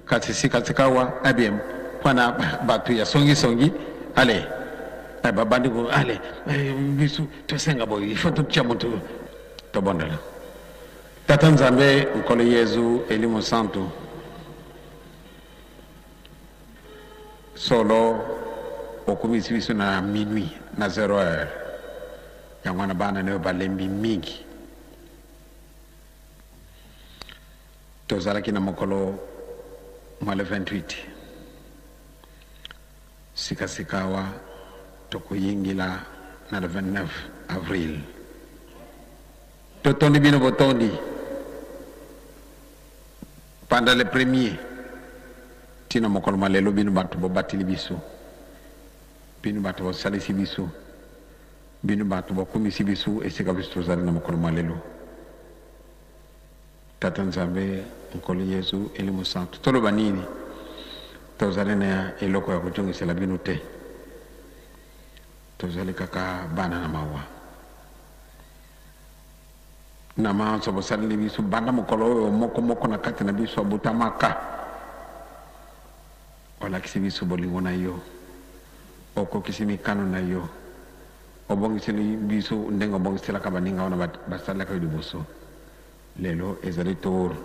kasi sikasikawa eh bien mpo na bato ya songisongi ale eh, babandi ko ale eh, biso tosenga boye, il faut totia moto tobondela Tata Nzambe, Nkolo Yezu, Elimo Santu. Solo okumisi biso na minuit na 0 heure, yango wana bana nayo balembi mingi. Tozalaki na mokolo mwa le 28, sikasikawa tokoyingila na le 29 avril. Totondi bino botondi banda le premier tina mokolo mwa lelo, bino bato bobateli biso, bino bato bosalisi biso, bino bato bokumisi biso esika biso tozali na mokolo mwa lelo. Tata Nzambe, Nkolo Yezu, Elimo Santu, toloba nini? Tozali na eloko ya kojongisela bino te, tozali kaka bana na mawa. Na manso bosaleli biso banda mokolo oyo moko moko na kati na biso abotamaka, olakisi biso bolingo na yo, okokisi mikano na yo, obongiseli biso ndenge obongiselaka baninga wana basalelaka yo liboso. Lelo ezali tour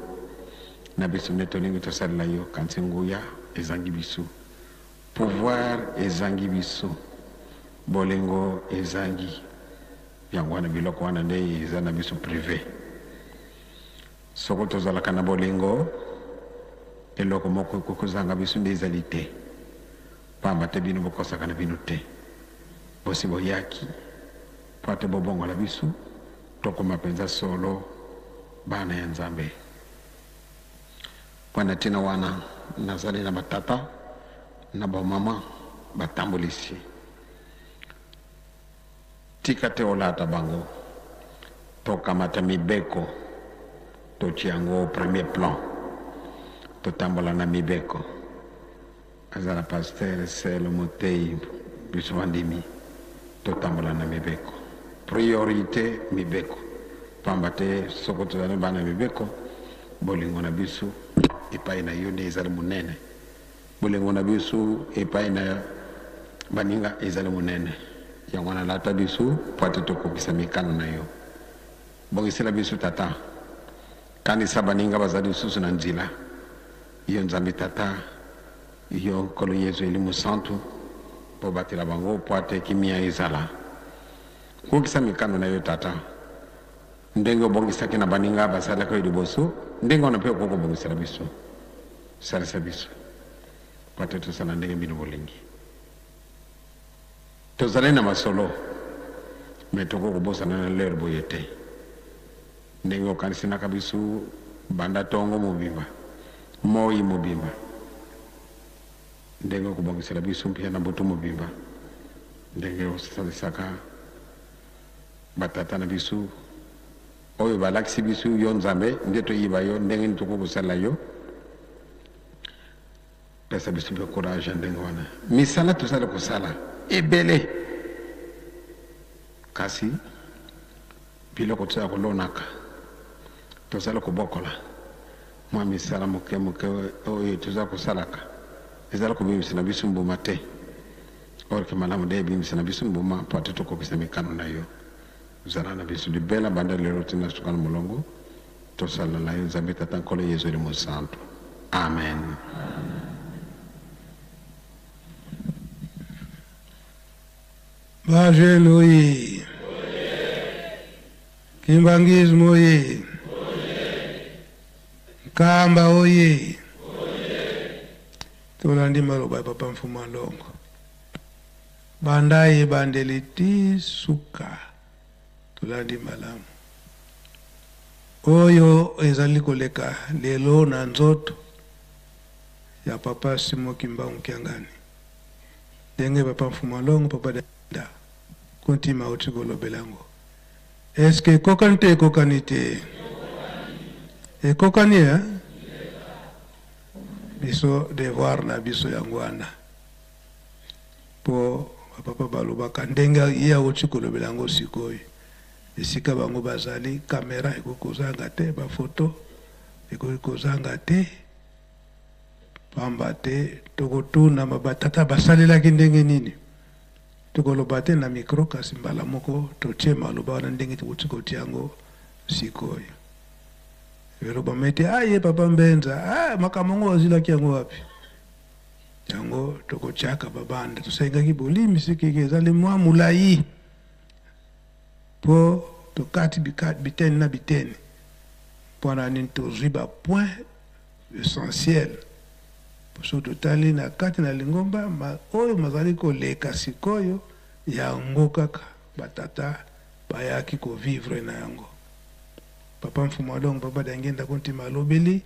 na biso nde tolingi tosalela yo, kansi nguya ezangi biso, pouvoir ezangi biso, bolingo ezangi. Yango wana biloko wana nde eza na biso prive. Soko tozalaka na bolingo, eloko moko ekoki kozanga biso nde ezali te. Pamba te bino bokosaka na bino te. Bosi boyaki mpo ete bobongola biso, tokoma mpenza solo bana ya Nzambe. Mpo na ntina wana, nazali na batata na bamama batambolisi. Tika te olata bango. Tokamata mibeko totia yango au premier plan. Totambola na mibeko. Azala pasteur, selo, moteyi, biso bandimi totambola na mibeko. Priorite mibeko. Pamba te soko tozali bana ya mibeko, bolingo na biso epai na yo nde ezali monene. Bolingo na biso epai na baninga ezali monene. Yango wana lata biso mpo ete tokokisa mikano na yo. Bongisela biso, Tata. Kanisa baninga bazali lisusu na nzila. Yo Nzambe Tata, yo Nkolo Yezu Elimo Santu, mpo obatela bango mpo ete kimia ezala. Kokisa mikano na yo, Tata. Ndenge obongisaki na baninga basalaka yo liboso, ndenge wana mpe okoki kobongisela biso. Salisa biso mpo ete tosala ndenge bino bolingi. Tozali na masolo, mais tokoki kobosana na l'heure boye te. Ndenge okanisinaka biso banda tongo mobimba, moi mobimba, ndenge okobongisela biso mpe na butu mobimba, ndenge osalisaka batata na biso oyo balakisi biso yo Nzambe, nde toyiba yo ndenge nini tokoki kosalela yo. Pesa biso mpe courage ya ndenge wana. Misala tozali kosala ebele, kasi biloko tozali kolonaka, tozali kobokola mwa misala moke moke oyo tozali kosalaka ezali kobimisa na biso mbuma te. Or que malamu nde ebimisa na biso mbuma mpo ete tokokisa mikano na yo. Zala na biso libela banda lelo ti na suka na molongo. Tosala na yo Nzambe Tata Nkolo Yezu Elimo Santu. Amen. Ba jeunes oye! Kimbanguisme oye! Nkamba oye! Tolandi maloba ya papa Mfumu Alongo banda ebandeli ti suka. Tolandi malamu. Oyo ezali koleka lelo na nzoto ya Papa Simon Kimbangu Kiangani. Ndenge Papa Mfuma Longo, Papa Dada Kuntima auti kolobela yango. Est-ce que ekokani te ekokani te? Ekokani hein? Biso devoir na biso yango wana. Po ba papa balobaka ndenge ye awuti kolobela yango sikoyo. Esika bango bazali camera ekoki kozanga te, ba photo ekoki kozanga te. Pamba te tokotuna ba tata basalelaki ndenge nini. Tokoloba te na micro kasi mbala moko totie maloba wana ndenge towuti kotia yango sikoyo. Elobama ete ah ye papa Mbenza ah makambo yango azwilaki yango wapi? Yango tokotiaka ba bande. Tosengaki bolimbisi keke ezali mwa molayi po tokati biteni na biteni pona nini tozwi ba point essentiel. Soki totali na kati na lingomba ma oyo mazali koleka sikoyo yango kaka ba tata bayaki ko vivre na yango. Papa Mfumu Alongo, Papa Diangienda Kuntima alobeli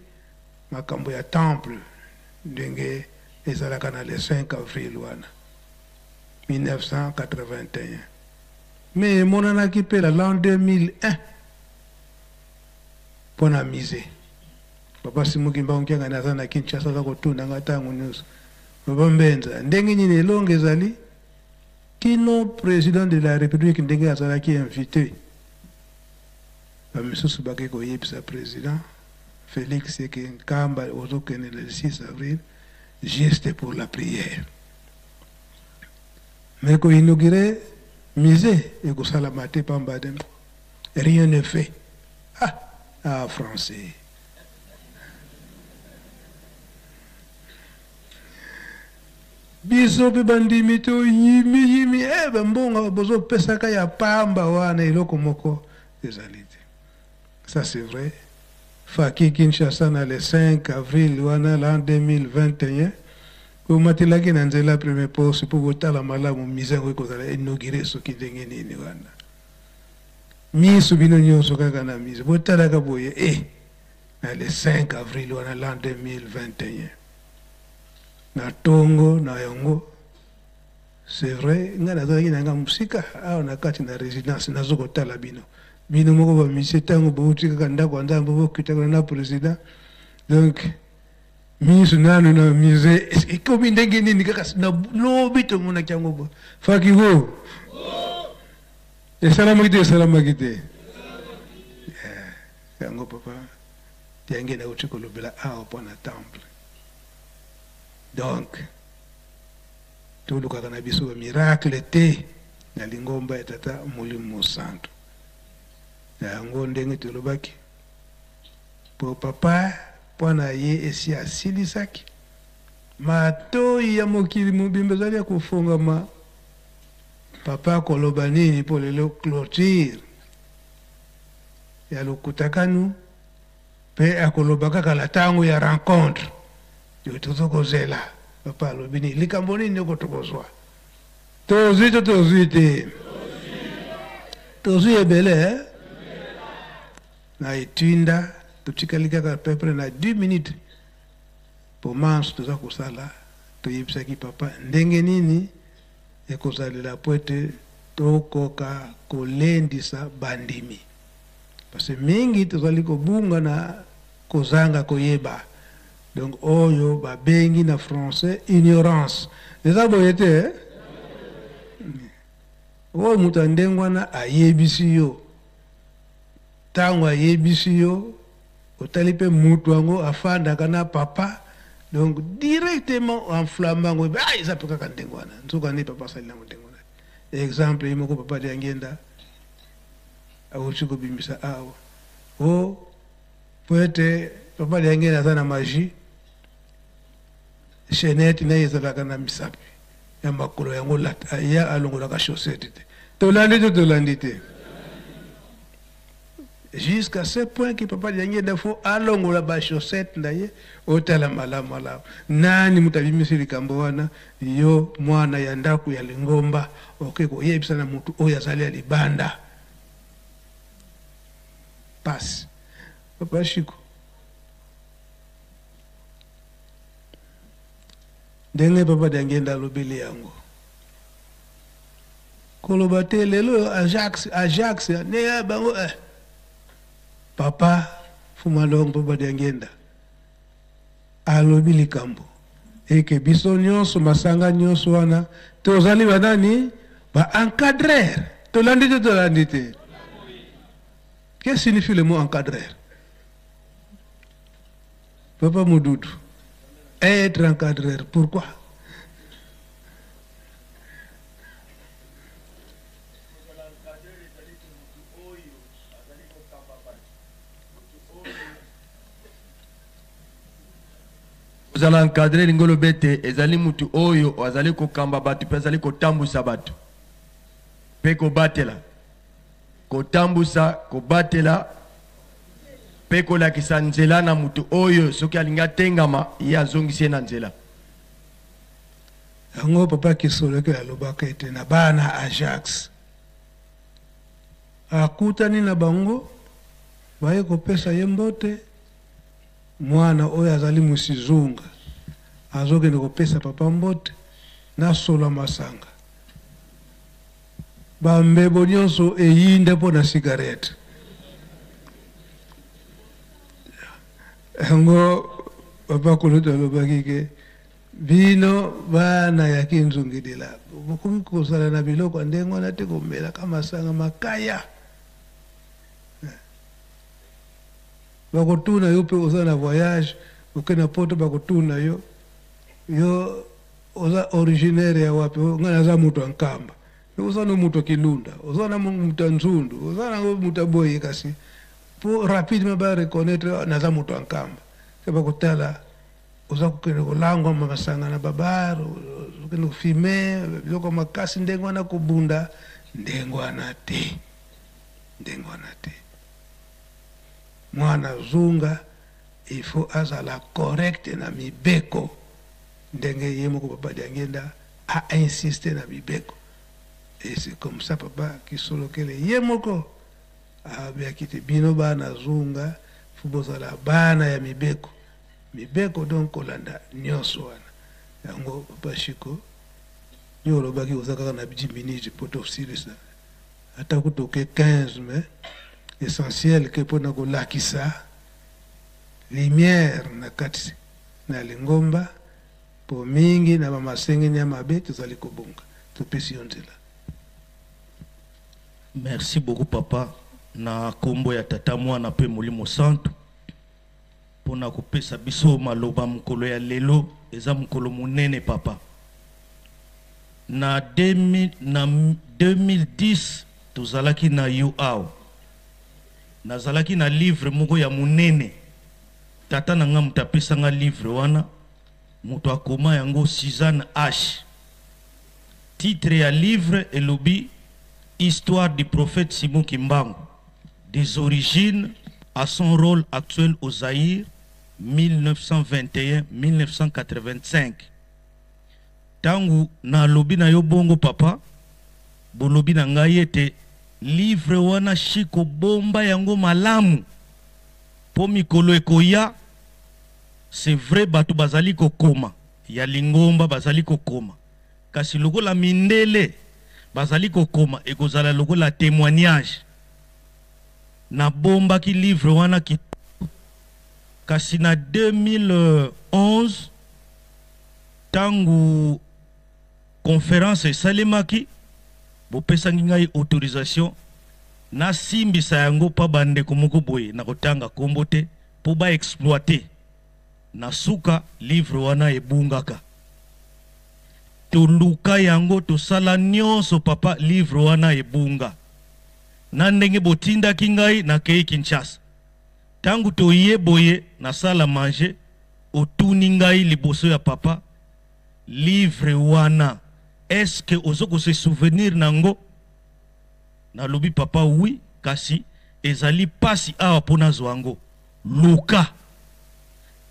makambo ya temple ndenge ezalaka na le 5 avril wana 1981 mais emonanaki mpe na l'an 2001 mpo na musee. Papa Simon Kimbangu Kiangani aza na Kinshasa aza kotuna nga tango nionso, Papa Mbenza, ndenge nini elonga ezali kino president de la Republique ndenge azalaki invite, ba misusu bake koyebisa president Felix que Nkamba ozo kende le 6 avril juste pour la prière. Mais ko inaugurer musee ekosalama te pamba te rien ne fait. Ah! Ah français. Biso pe bandimi to yimi yimi eh ba mbongo bozo pesaka ya pamba wana eloko moko ezali te. Ça c'est vrai. Faki Kinshasa na le 5 avril wana l'an 2021 bomatelaki na nzela premier poste po botala malamu musée yango ekozala inaugure soki ndenge nini wana. Misu bino nionso kaka na misu botalaka boye eh na le 5 avril wana l'an 2021 na tongo na yango c'est vrai nga nazalaki na nga mosika awa na kati na residence nazo kotala bino bino moko ba musicien ntango bouti kaka ndako ya nzambe bokitaka na president donc misu nanu na musée ekomi ndenge nini kaka na lobi tomonaki yango bo faki wo Esalamaki te esalamaki te eh, yango papa yange nauti kolobela awa mpo na temple donc tolukaka na biso bamiracle te na lingomba ya tata molimo mosantu na yango ndenge tolobaki mpo papa mpo na ye esi asilisaki matoi ya mokili mobimba ezali ya kofongama Papa akoloba nini po lelo cloture ya lokuta kanu pe akoloba kaka na tango ya rencontre yo tozo kozela papa alobi nini likambo nini oko tokozwa tozwi to tozwi te tozwi ebele eh? na etinda totikali kaka peu près na 10 minutes po manso toza kosala toyebisaki papa ndenge nini Ekozalela mpo ete tokoka kolendisa bandimi. Parce que mingi tozali kobunga na kozanga koyeba. Donc oyo babengi na français ignorance. Eza boye te eh? Oyo moto ya ndenge wana ayebisi yo, tango ayebisi yo, otali pe mutu yango afandaka na papa donc directement enflamme yango ah eza pe kaka ndenge wana nzoka nde papa asali nango ndenge wana exemple ye moko papa Diangienda awuti kobimisa awa o oh, po ete papa Diangienda aza na magie chaînette na ye ezalaka na misapi ya makolo yango ya alongolaka chaussette te tolandi te tolandi te Jusqu'à ce point que papa Diangienda faut alongola ba chaussettes na ye otala malamu malamu nani moto abimisi likambo wana yo mwana ya ndako ya lingomba oke koyebisa na moto oyo azali ya libanda. Pasi. Papa Chico. Ndenge Papa Diangienda alobeli yango. Koloba te lelo oyo Ajax, Ajax, ne ya bango eh. Papa Fumalongo Papa Diangienda alobi likambo eke biso nyonso masanga nyonso wana tozali banani ba encadrer tolandi te tolandi te. Qu'est-ce signifie le mot encadrer? Papa Moudoudou, être encadreur, pourquoi? Kozala encadre elingi oloba ete ezali mutu oyo azali kokamba bato mpe azali kotambwisa bato mpe kobatela, kotambusa, kobatela mpe kolakisa nzela na mutu oyo soki alingi atengama, ye azongisi ye na nzela. Yango Papa Kisolokele alobaka ete na bana Ajax akutani na bango baye kopesa ye mbote, mwana oyo azali musizunga azokende kopesa papa mbote na solo ya masanga. Ba mbebo nionso eyinda mpo na cigarette. Yango papa kulutu alobaki ke bino bana ya Kinzungidila bokomi kozala na biloko ya ndenge wana te, komelaka masanga makaya. Bakotuna yo mpe oza na voyage oke na poto, bakotuna yo yo oza originaire ya wapi? Ngai naza moto ya Nkamba. Oza no moto ya Kilunda, oza na moto ya Nzundu, oza na moto ya boye, kasi po rapidement ba reconnaitre naza moto ya Nkamba. Te bakotala oza kokende kolangwa masanga na babar, okende kofume biloko makasi ndenge wana, kobunda ndenge wana te, ndenge wana te. Mwana zunga il faut azala correct na mibeko ndenge ye moko papa Diangienda a insister na mibeko et c'est comme ça papa Kisolokele ye moko abeyaki te bino bana zunga faut bozala bana ya mibeko, mibeko donc kolanda nionso wana. Yango papa Chico yo olobaki oza kaka na 10 minutes po tosilisa ata kutu oke 15 mais essentiel ke pona kolakisa lumière na kati na lingomba po mingi na ba masengenia mabe tozali kobunga. Topesi yo nzela. Merci beaucoup papa na kombo ya tata mwana pe molimo santu pona kopesa biso maloba mokolo ya lelo eza mokolo monene papa na 2010 tozalaki na yo awa nazalaki na livre moko ya monene tata na nga moto apesa nga livre wana moto akoma yango Suzanne H titre ya livre elobi Histoire du prophète Simon Kimbangu des origines à son rôle actuel au Zaïre 1921-1985. Tangu nalobi na yo bongo papa, bolobi na ngai ete livre wana Chico bomba yango malamu po mikolo ekoya. C'est vrai batu bazali kokoma ya lingomba bazali kokoma, kasi lokola mindele bazali kokoma ekozala lokola temoignage. Nabombaki livre wana kitoko, kasi na 2011 tango conference esalemaki bopesaki ngai autorisation nasimbisa yango pa bandeko moko boye, nakotanga kombo te po ba exploiter. Na suka livre wana ebungaka. Toluka yango tosala nionso papa livre wana ebunga. Na ndenge botindaki ngai nakeyi Kinshasa. Tangu toye boye na salle à manger otuni ngai liboso ya papa livre wana est ce que ozo ko se souvenir nango? Nalobi papa oui kasi ezali pasi awa po nazwa yango. Luka.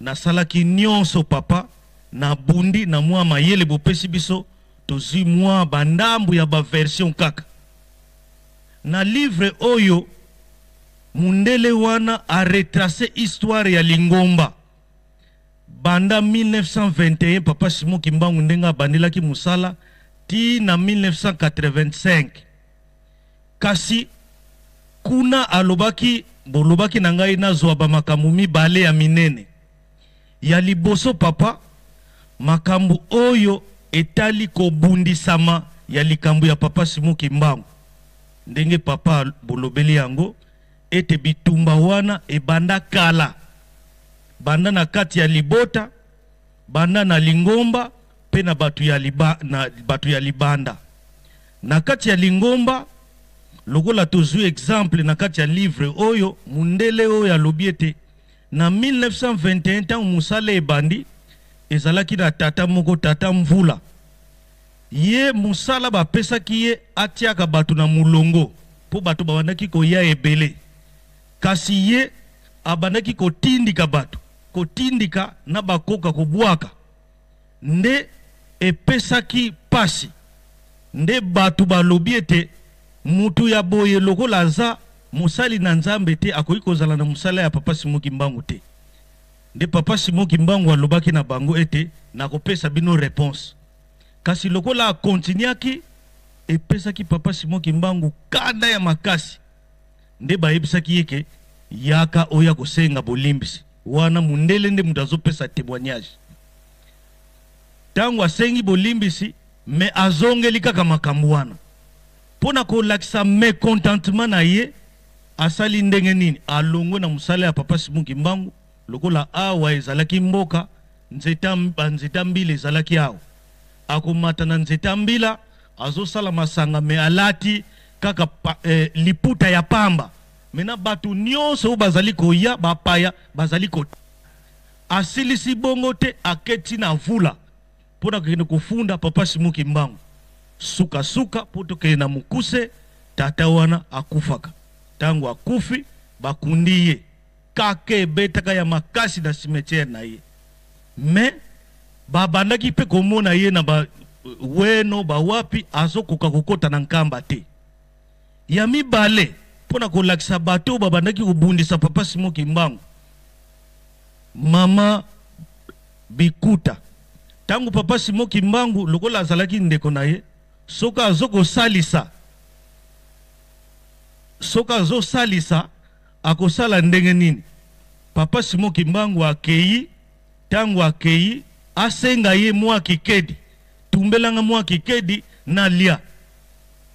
Nasalaki nionso papa, nabundi na mua mayele bopesi biso, tozui mua ba ndambu ya ba versions kaka. Na livre oyo. Mundele wana a retracer histoire ya lingomba banda 1921 papa Simon Kimbangu ndenge abandelaki mosala ti na 1985. Kasi kuna alobaki, bolobaki na ngai nazwa ba makambo mibale ya minene. Ya liboso papa, makambo oyo etali kobundisama ya likambo ya papa Simon Kimbangu. Ndenge papa bolobeli yango ete bitumba wana ebanda kala, banda na kati ya libota, banda na lingomba pe na batu ya liba, na batu ya libanda. Na kati ya lingomba, lokola tozui exemple na kati ya livre oyo, mundele oyo alobi ete na 1921 tango mosala ebandi, ezalaki na tata moko, tata Mvula. Ye mosala bapesaki ye atiaka bato na molongo mpo bato babandaki koya ebele. Kasi ye abandaki kotindika bato, kotindika na bakoka kobwaka. Nde epesaki pasi. Nde bato balobi ete mutu ya boye lokola aza mosali na Nzambe te akoki kozala na mosala ya Papa Simon Kimbangu te. Nde Papa Simon Kimbangu alobaki na bango ete nakopesa bino reponse. Kasi lokola a continuaki, epesaki Papa Simon Kimbangu kanda ya makasi. Nde bayebisaki ye ke yaka oya kosenga bolimbisi. Wana mundele nde mutu azopesa temoignage. Tango asengi bolimbisi, mais azongeli kaka makambo wana. Pona kolakisa mecontentement na ye, asali ndenge nini? Alongwe na mosala ya Papa Simon Kimbangu, lokola awa ezalaki mboka, nzete, ba nzete ya mbila ezalaki awa. Akomata na nzete ya mbila, azosala masanga mais alati kaka pa, eh, liputa ya pamba. Maintenant batu nionso oyo bazali koya, bapaya, bazali ko Asilisi bongo te, aketi na vula mpo na kokende kofunda Papa Simon Kimbangu. Suka suka, mpo tokende na mokuse, tata wana akufaka. Tango akufi, bakundi ye. Kake ebetaka ya makasi na cimetière na ye. Mais babandaki mpe komona ye na ba weno, ba wapi, azokoka kokota na Nkamba te. Ya mibale, mpo na kolakisa bato oyo babandaki kobundisa Papa Simon Kimbangu, Mama Bikuta, tango Papa Simon Kimbangu lokola azalaki ndeko na ye, soki azo kosalisa, soki azo salisa, akosala ndenge nini? Papa Simon Kimbangu akeyi, tango akeyi, asenga ye mua kikedi, tumbela nga mua kikedi nalia.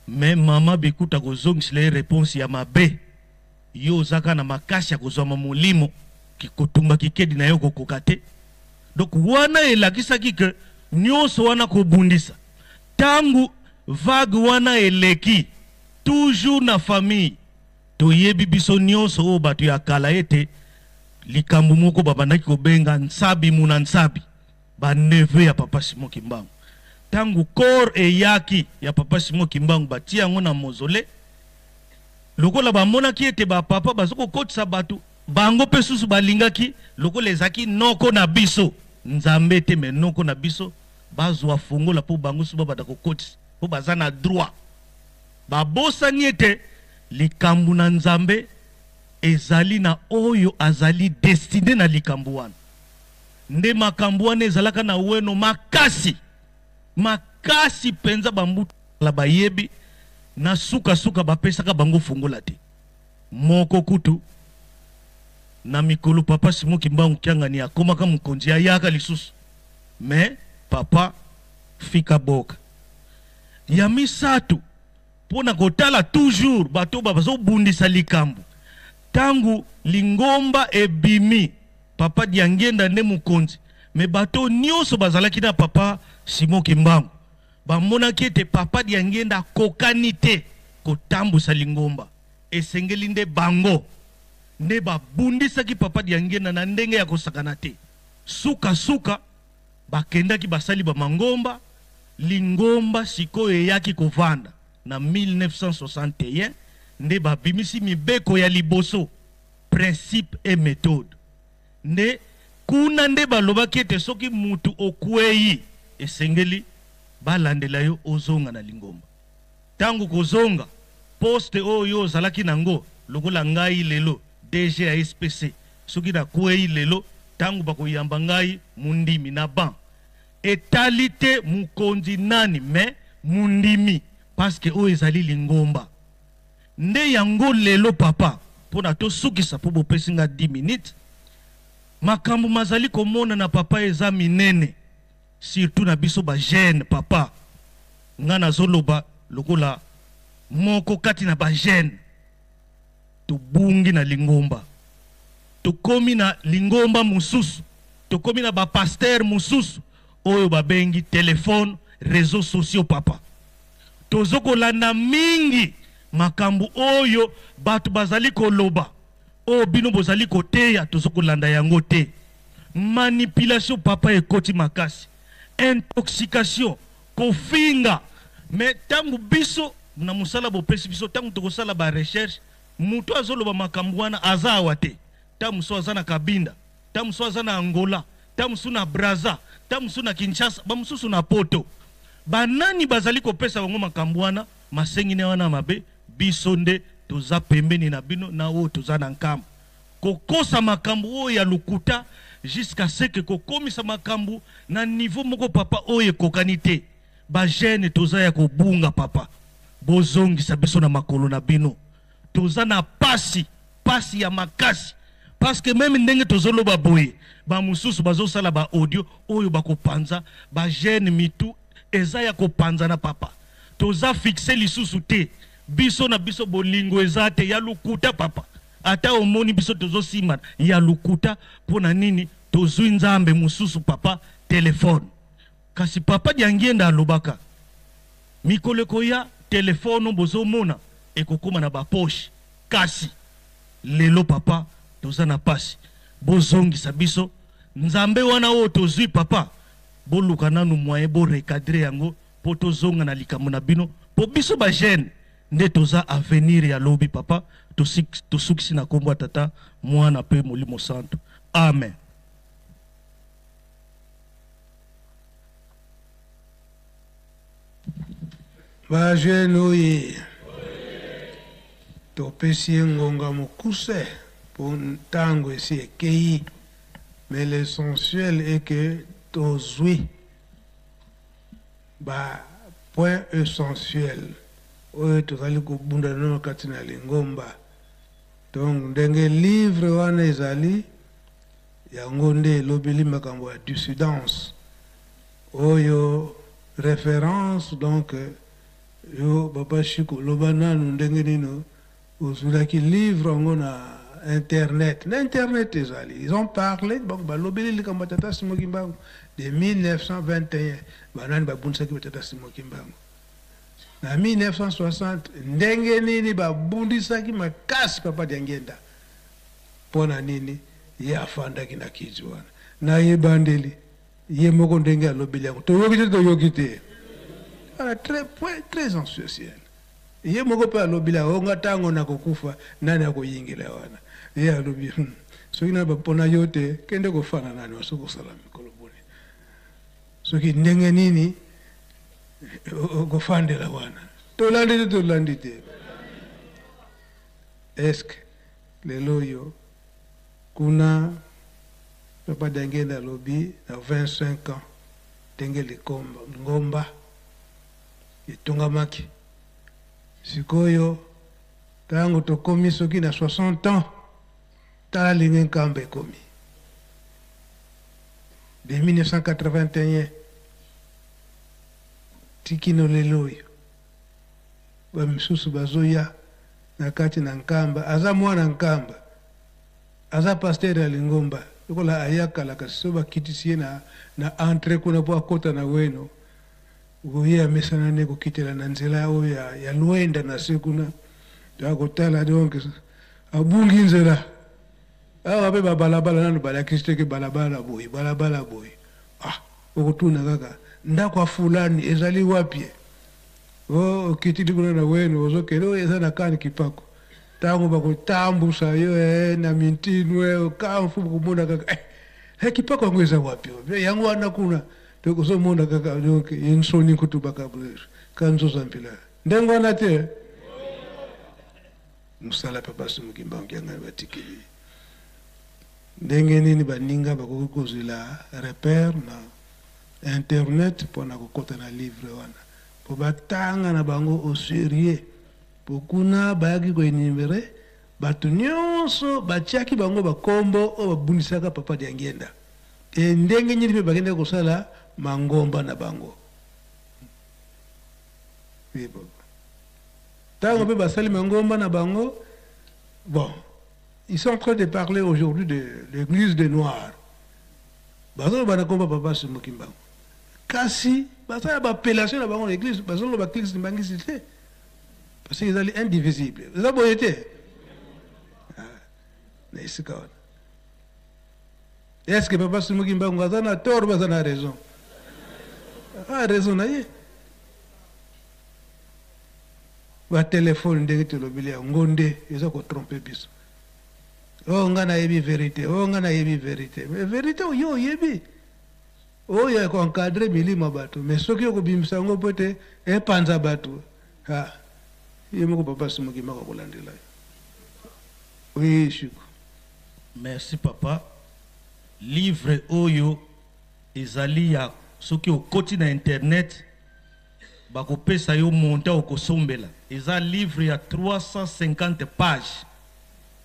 Mais mama Bikuta akozongisela ye reponse ya mabe. Yo oza kaka na makasi ya kozwama molimo, kotumba kikedi na yo okokoka te. Donc wana elakisaki que nionso wana kobundisa. Tangu vague wana eleki, toujours na famille, toyebi biso nionso oyo batu ya kala ete likambo moko babandaki kobenga nsabi muna nsabi, ba neveux ya Papa Simon Kimbangu. Tangu corps eyaki ya Papa Simon Kimbangu batie yango na mausolee, Lokola bamonaki ete ba papa bazo kokotisa batu, bango pe susu balingaki lokola ezalaki noko na biso, Nzambe te mais noko na biso, bazua fongola po bango susu babanda kokotisa po baza na droit. Babosani ete likambu na Nzambe ezali na oyo azali destine na likambu wana. Nde makambu wana ezalaka na weno makasi, makasi penza ba mbuta. La bayebi na suka suka bapesaka bango fungola te moko kutu na mikolo papa Simon Kimbangu Kiangani akomaka mokonzi ayaka lisusu mais papa fika boka ya misato mpo na kotala toujours bato bazobundisa likambo ntango lingomba ebimi papa Diangienda nde mokonzi mais bato nyonso bazalaki na papa Simon Kimbangu Bamonaki ete Papa Diangienda akokani te kotambusa lingomba, esengeli nde bango nde babundisaki Papa Diangienda na ndenge ya kosakana te. Suka suka, bakendaki basali ba mangomba, lingomba sikoyo eyaki kovanda na 1961 nde babimisi mibeko ya liboso, principes et methodes. Nde kuna nde balobaki ete soki mutu okweyi esengeli balandela yo ozonga na lingomba. Tango okozonga, poste oyo yo ozalaki nango Lokola ngai lelo DG ya SPC, soki nakwei lelo, tango bakoyamba ngai mondimi na banc, etali te mokonzi nani mais mondimi parce que oyo ezali lingomba. Nde yango lelo papa, pona tosukisa po bopesi nga 10 minutes, makambo mazali komonana papa eza minene surtout na biso ba jeunes papa. Nga nazoloba lokola moko kati na ba jeunes, tobungi na lingomba, tokomi na lingomba mosusu, tokomi na ba pasteurs mosusu oyo babengi telephone, reseaux sociaux papa. Tozo kolanda mingi makambo oyo bato bazali koloba, oyo bino bozali koteya, tozo kolanda yango te. Manipulation papa ekoti makasi, intoxication, kofinga. Mais tango biso na mosala bopesi biso, tango tokosala ba recherche, moto azoloba makambo wana aza awa te, tango mosusu aza na Kabinda, tango mosusu aza na Angola, tango mosusu na Brazza, tango mosusu na Kinshasa, ba mosusu na poto. Ba nani bazali kopesa bango makambo wana, masengine wana mabe? Biso nde toza pembeni na bino na oyo toza na nkamba. Kokosa makambo oyo ya lokuta jusqu'à ce que kokomisa makambo na niveau moko papa oyo ekokani te. Ba jeunes toza ya kobunga papa. Bozongisa biso na makolo na bino. Toza na pasi, pasi ya makasi. Parce que meme ndenge tozo loba boye, ba mosusu bazo sala ba audio oyo bako panza, ba jeunes mitu eza ya kopanzana papa. Toza fixe lisusu te. Biso na biso bolingo eza te, ya lokuta papa. Ata omoni biso tozo simbana, ya lokuta pona nini? Tozui Nzambe mosusu papa, telephone. Kasi papa Diangienda alobaka mikolo ekoya telephone bozo mona ekokoma na ba poche kasi lelo papa toza na pasi bozongisa biso Nzambe wana oyo tozui papa boluka nanu moyen bo recadrer yango po tozonga na likambo na bino po biso ba jeune nde toza avenir ya lobi papa tosukisi na kombo ya tata muana pe molimo santu amen. Ba jeune oye topesi ye ngonga mokuse po ntango esi ekeyi mais l'essentiel est que tozui ba points essentiels oyo tozali kobunda na kati na lingomba donc ndenge livre wana ezali Yango nde elobeli makambo ya dissidence oyo reference donc yo papa Chico loba nanu ndenge nini ozulaki livre yango na internet na internet ezali ils ont parlé donc balobeli likambo ya tata Simon Kimbangu de 1921 banani babundisaki ba tata Simon Kimbangu na 1960 ndenge nini babundisaki makasi papa Diangienda Mpo na nini ye afandaki na kiti wana? Na ebandeli, ye moko ndenge alobeli yango, toyoki te, toyoki te. Voilà, très, point très essentiel. Ye moko mpe alobeli yango, oh, nga ntango nakokufa, nani akoyingela wana? Ye alobi, soki na bapona yo te, kende kofanda nani, soki osala mikolo boni, soki ndenge nini okofandela wana. Tolandi te, tolandi te. Est-ce que Lelo oyo kuna papa Diangienda alobi na 25 ans ndenge likomba ngomba etongamaki sikoyo tango tokomi soki na 60 ans tala ndenge Nkamba ekomi de 1981 ti kino lelo oyo ba misusu bazoya na kati na Nkamba aza mwana Nkamba aza pasteur ya lingomba lokola aya kala kasi soki bakitisi ye na, na entre kuna po akota na weno ye amesana nde kokitela na nzela oyo ya, ya Luenda na se kuna akotala donc abungi nzela awa pe babalabala nanu balakisi te ke balabala boye balabala boye ah okotuna kaka ndako ya fulani ezali wapi Oh okitili kuna na weno ozo kende oyo eza na kani kipako tango bako tambusa yo eh, na mintinu eh, kamfu komona kaka eh, eh, kipako yango eza wapi eh, yango wana kuna donc ozomona kaka donc insoni kutu baka kanzoza mpila ndenge wana te. Mosala Papa Simon Kimbangu Kiangani batikeli ye. Ndenge nini baninga bakoki kozwela repère na internet mpo na kokota na livre wana mpo batanga na bango au serieux mpo kuna bayaki ko enumerer bato nionso batiaki bango ba kombo oyo babundisaka Papa Diangienda et ndenge nini mpe bakendaki kosala mangomba na bango. Oui papa. Tango mpe basali mangomba na bango, bon, ils sont en train de parler aujourd'hui de l'église des noirs. Bazoloba na komba papa Simon Kimbangu. Kasi basala ba appellation na bango na église, bazoloba église Kimbangisi te. Parce que ezali indivisible. Eza boye te. Ah, na esika wana. Est-ce que papa Simon Kimbangu aza na tort ou aza na raison? Ah, raison na ye. Ba telephone ndenge tolobeli yango nde eza ko tromper biso. Oh nga nayebi verite, oh nga nayebi verite. Mais verite oyo oyebi oyo ya ko encadrer milimo ya bato, mais soki okobimisa yango mpo ete epanza bato, ha ye moko papa Simon Kimbangu akolandela yo. Oui, Chico. Merci papa. Livre oyo ezali ya soki okoti na internet Bakopesa yo montant okosombela. Eza livre ya 350 pages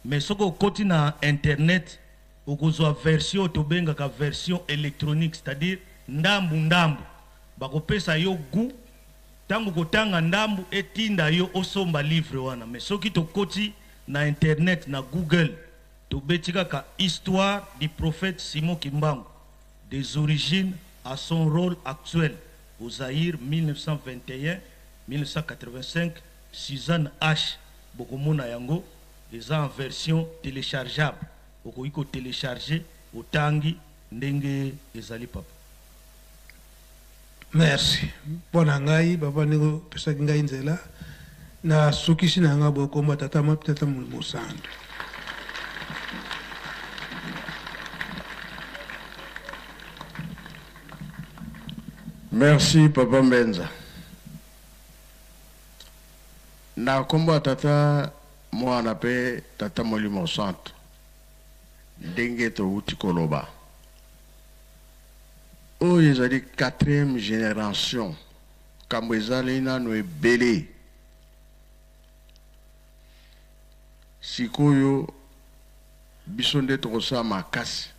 mais soki okoti na internet okozua version oyo tobengaka version electronique c'est à dire ndambu ndambu. Bakopesa yo gout tango okotanga ndambu etinda yo osomba livre wana mais soki tokoti na internet na google tobeti kaka histoire du prophète Simon Kimbangu des origines à son role actuel au Zaïre 1921 1985 Suzanne H bokomona yango eza en version telechargeable okoki ko telecharger otangi ndenge ezali papa. Merci mpo na ngai papa ndenge opesaki ngai nzela na sukisi na ngai boye kombo ya tata tata mosantu. Merci papa Mbenza. Na kombo ya tata mwana pe tata molimo santu ndenge towuti koloba oyo ezali quatrième generation kambo ezali nanu ebele sikoyo biso nde tokosala makasi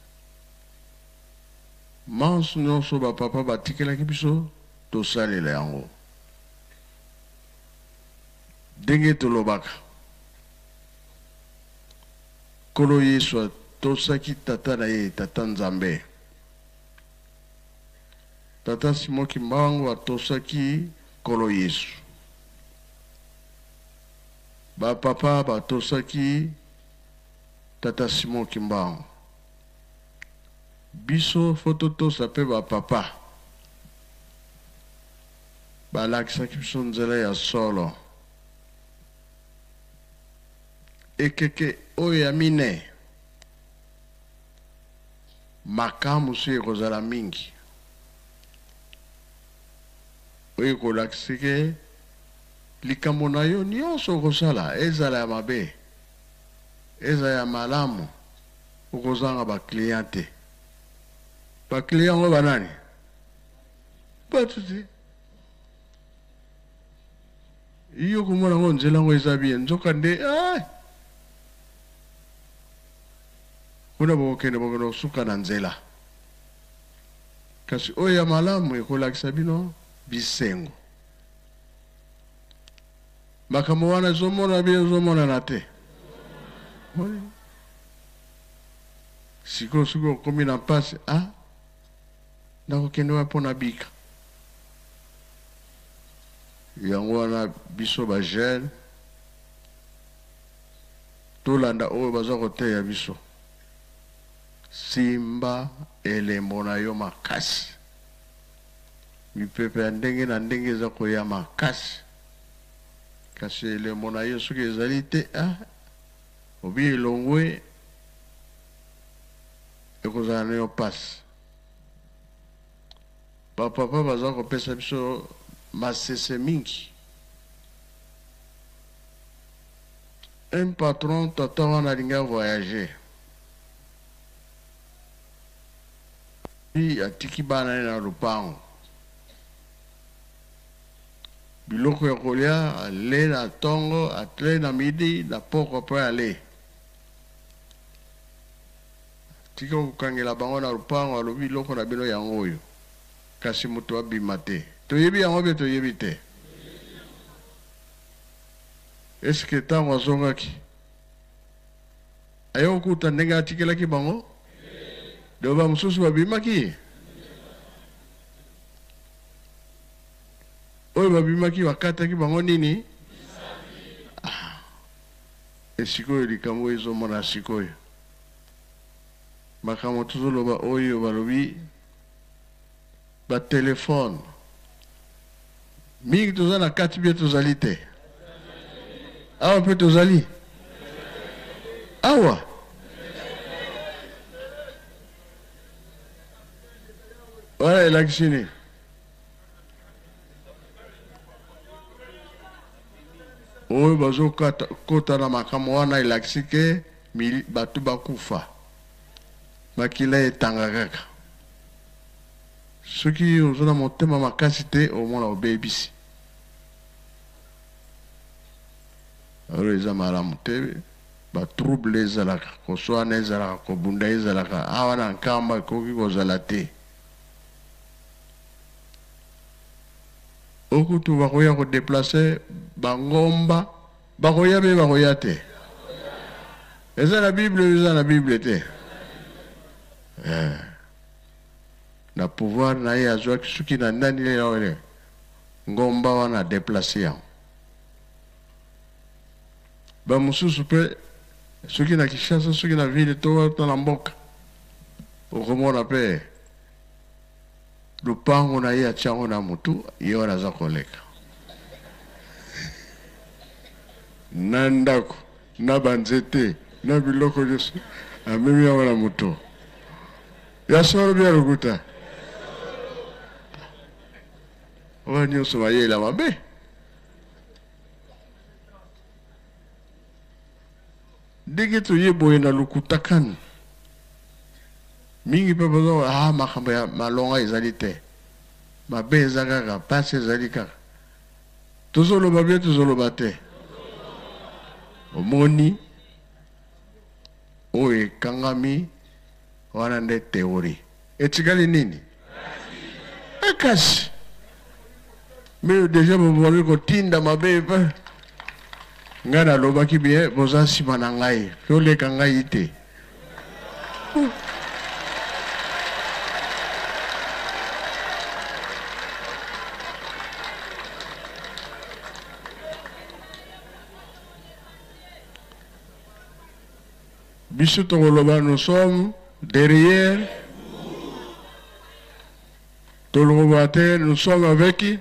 Manso nionso ba papa batikelaki biso tosalela yango. Ndenge tolobaka, Nkolo Yesu atosaki Tata na ye, Tata Nzambe. Tata Simon Kimbangu atosaki Nkolo Yesu. Ba papa batosaki Tata Simon Kimbangu. Biso faut totosa pe ba papa balakisaki biso nzela ya solo. Ekeke oyo ya mine makambu ekozala mingi oyo ekolakisa ke likambo na yo nionso okosala ezala ya mabe ezala ya malamu Okozanga ba clients te. Ba clients ngo ba nani? Batu te. Yo komona ngo nzela ngo eza bien nzoka nde ah! Kuna bokokende bokende kosuka na nzela. Kasi oyo ya malamu ekolakisa bino bisengo. Makambo wana ezomonana bino ezomonana te. Sikoyo soki okomi na mpasi, ah, nakokende wapi mpo nabika? Yango wana biso ba jeunes tolanda oyo baza koteya biso. Simba elembo na yo makasi. Mipepe ya ndenge na ndenge eza koya makasi, kasi elembo na yo soki ezali te, ah, obi elongwe, ekozala na yo pasi. Ba papa baza kopesa biso masese mingi. Un patron tata wana alingi a voyager. Puis atiki bana ye na lopango. Biloko ya kolia ale na tongo, ale na midi, na pokwa pe ale. Atika kokangela bango na lopango, alobi biloko na bino yango oyo. Kasi moto abima te. Toyebi yango be toyebi te? Est ce que tango azongaki aye kokuta ndenge atikelaki bango? Donc ba mosusu babimaki? Oyo babimaki bakataki bango nini? Ah. E sikoyo likambo oyo ezomona sikoyo makambo tozoloba oyo balobi ba telephone mingi toza na kati bie tozali te awa mpe tozali awa wana elakisi nini oyo bazokota na makambo wana elakisi ke bato bakufa Makila etanga kaka. Soki oza na motema makasi te omona obebisi. Alors eza malamu te ba trouble ezalaka, koswana ezalaka, kobunda ezalaka awa na Nkamba ekoki kozala te. Okutu bakoya ko deplacer ba ngomba Bakoya be bakoya te. Eza na Bible eza na Bible te. Eh. Na pouvoir na ye azwaki soki na nani le ngomba wana deplacer yango. Ba mosusu pe soki na Kinshasa soki na ville to to na mboka okomona pe Lupango na ye atia yango na mutu, ye wana aza koleka na ndako na ba nzete na biloko nyonso amemi yango na mutu. Ya solo bia lokuta? Oyo nyonso mayele mabe. Ndenge toye boye na lokuta kani mingi mpe bazo ah makambo ya malonga ezali te mabe eza kaka pasi ezali kaka tozoloba bien tozoloba te omoni oyo ekangami wana nde theorie etikali nini ekasi mais deja bobandi kotinda mabe epe ngai nalobaki bien boza nsima na ngai toleka ngai te biso tokoloba nous sommes derrière toloba te nous sommes avec qui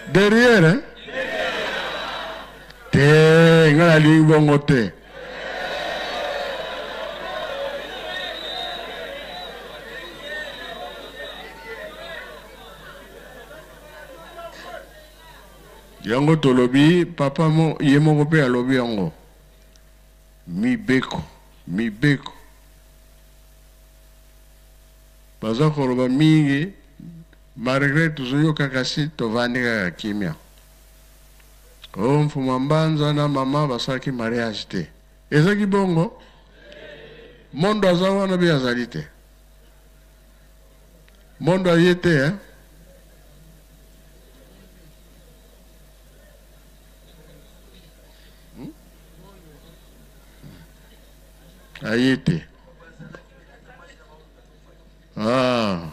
derrière hein? te ngai nalingi bongo te Yango tolobi papa mo ye moko pe alobi yango mibeko mibeko baza koloba mingi malgre tozoyoka kasi tovandi kaka kimia o mfuma mbanza na mama basalaki mariage te ezaki bongo mondo aza wana be azali te Mondo aye te hein? Hmm? Aye te. Ah.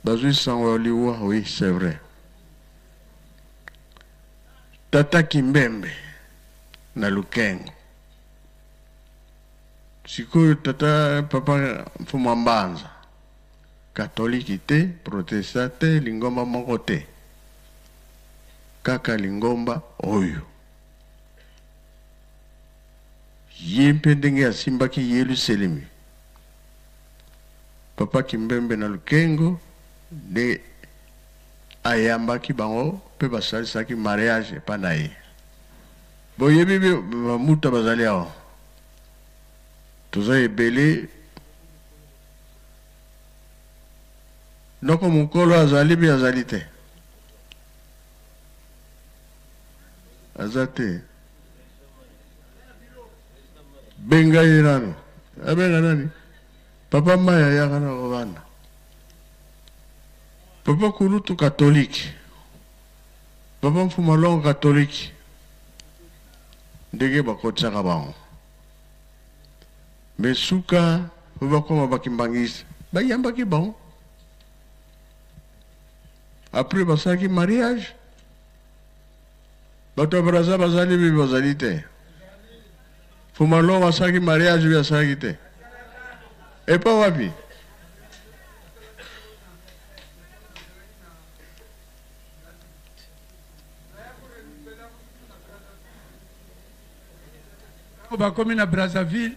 Bazwi sango ya liwa, oui, c'est vrai. Tata Kimbembe na Lukengo. Sikoyo tata papa Mfumu Mbanza katoliki te, protestant te, lingomba moko te. Kaka lingomba oyo. Ye mpe ndenge asimbaki Yelusalemi. Papa Kimbembe na Lukengo. Nde ayambaki bango mpe basalisaki mariage epai na ye. Boyebi bamuta bazali awa, toza ebele. Noko mokolo azali mpe azali te, aza te. Benga ye nano, abenga nani? Papa Maya yaka na kovanda. Papa Kulutu catholique. Papa Mfuma Longo catholique. Ndenge bakotisaka bango. Mais suka po bakoma ba kimbanguiste bayambaki bango. Après basalaki mariage. Bato ya Brazza bazali bi bazali te. Fuma Longo asalaki mariage bi asalaki te. Epa wapi? Bakomi na Brazzaville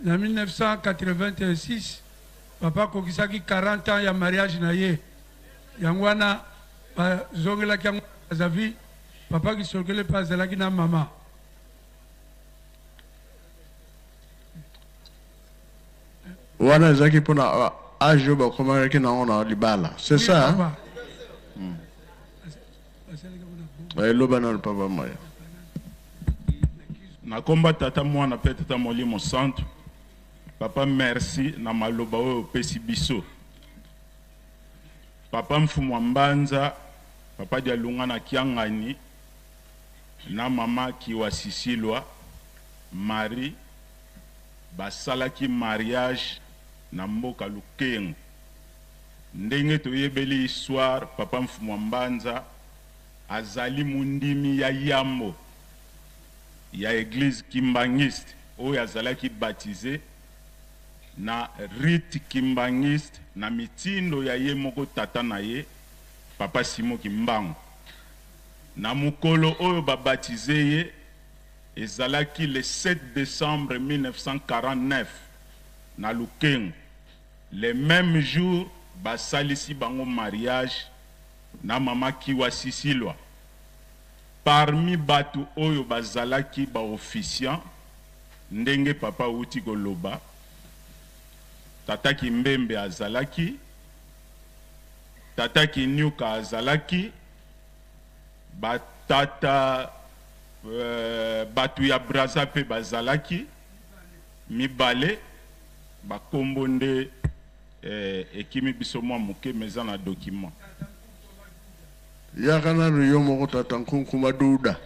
na 1986, papa akokisaki 40 ans ya mariage na ye. Yango wana bazongelaki yango na Brazzaville. Papa Kisolokele mpe azalaki na mama. Wana ezalaki mpo na age oyo bakomaki nango na libala. C'est Oui, ça, hein? papa. Eloba nanu papa Maya. Na komba tata mwana pe tata molimo santu papa merci na maloba oyo opesi biso papa mfumu wa mbanza papa dialunga na kiangani na mama kiwa sisilwa Marie basalaki mariage na mboka lukengo ndenge toyebeli histoire papa mfumu wa mbanza azali mondimi ya yambo ya eglise kimbanguiste oyo azalaki baptise na rite kimbanguiste na mitindo ya ye moko tata na ye papa Simon Kimbangu. Na mokolo oyo ba baptise ye ezalaki le 7 decembre 1949 na Lukengo, le meme jour basalisi bango mariage na mama Kiwa Sisilwa. Parmi batu oyo bazalaki ba officiants ndenge papa awuti koloba, tata Kimbembe azalaki, tata Kiniuka azalaki, ba tata batu ya Brazza pe bazalaki, mibale, ba kombo nde ekimi biso mua moke mais eza na document. Yaka nanu yo moko tata nkunku maduda.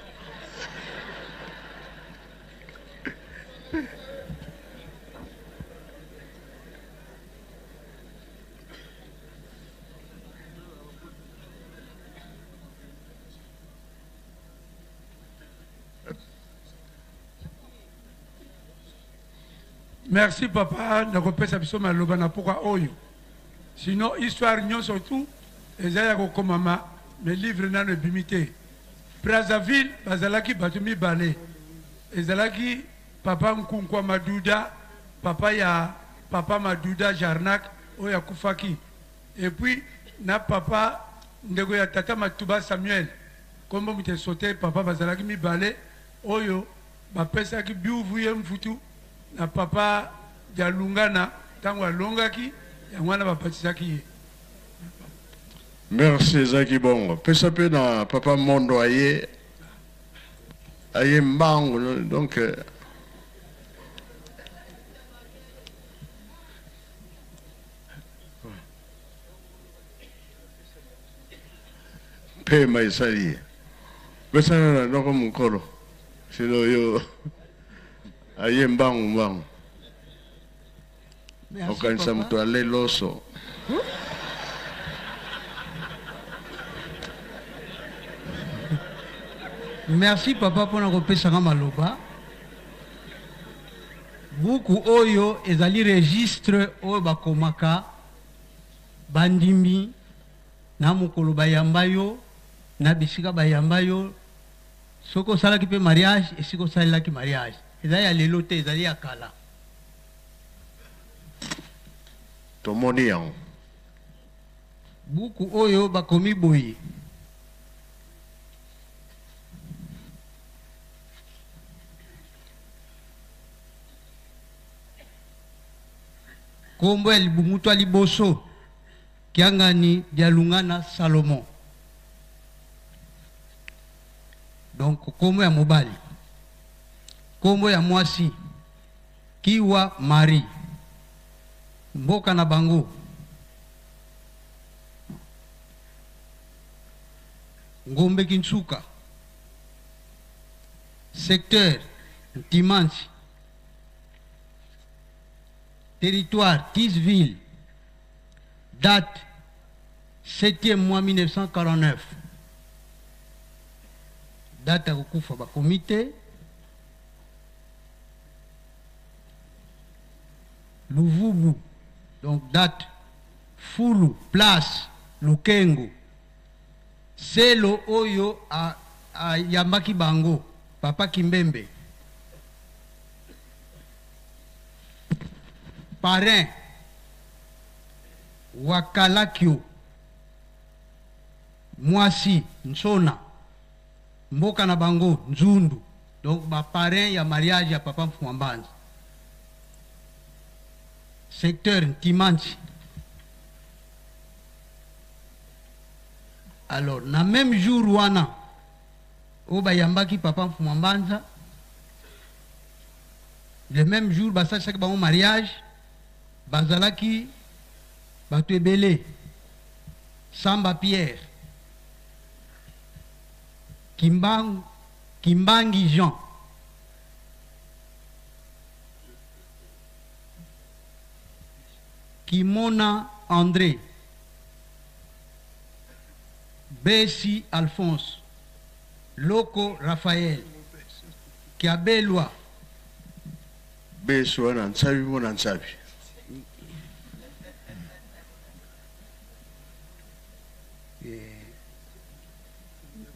Merci papa na kopesa biso maloba na pokwa oyo. Sinon histoire nyonso tout eza ya kokomama mais livre nano ebimi te. Brazzaville bazalaki bato mibale, ezalaki papa Nkunkwa Maduda, papa ya papa Maduda Jarnac oyo akufaki, et puis na papa ndeko ya tata Matuba Samuel, kombo moto esote papa, bazalaki mibale oyo bapesaki Biuvu ye Mfutu na papa Dialungana tango alongaki, yango wana babatisaki ye. Merci ezalaki bongo. Pesa pe na papa Mondo aye aye mbangu donc pema esali ye. Pesa na noko mokolo sino yo aye mbangu mbangu. Merci, Okanisa papa. moto ale loso. Merci papa mpona kopesa nga maloba. Buku oyo ezali registre oyo bakomaka bandimi na mokolo bayamba yo na bisika bayamba yo, soki osalaki mpe mariage esika osalelaki mariage. Eza ya lelo te, ezali ya kala. Tomoni yango. Buku oyo bakomi boye. Kombo ya libumutu ya liboso Kiangani Dialungana Salomon. Donc kombo ya mobali. Kombo ya mwasi Kiwa Marie. Mboka na bango Ngombe Kinsuka. Secteur Ntimansi. Territoire Tisville. Date 7e mois 1949. Date ya kokufa bakomi te. Luvubu, donc date Fulu, place Lukengo. Selo oyo ayambaki bango Papa Kimbembe. Parrain Wakalakio mwasi Nsona mboka na bango Nzundu donc ba parrain ya mariage ya Papa Mfuma Mbanza secteur Ntimansi alors na même jour wana oyo bayambaki Papa Mfuma Mbanza le même jour basalisaki bango mariage bazalaki bato ebele Samba Pierre Kimbangu, Kimbangi Jean Kimona André Bessi Alphonse Loko Raphaël Kiabelwa Beso wana nsabi mona nsabi.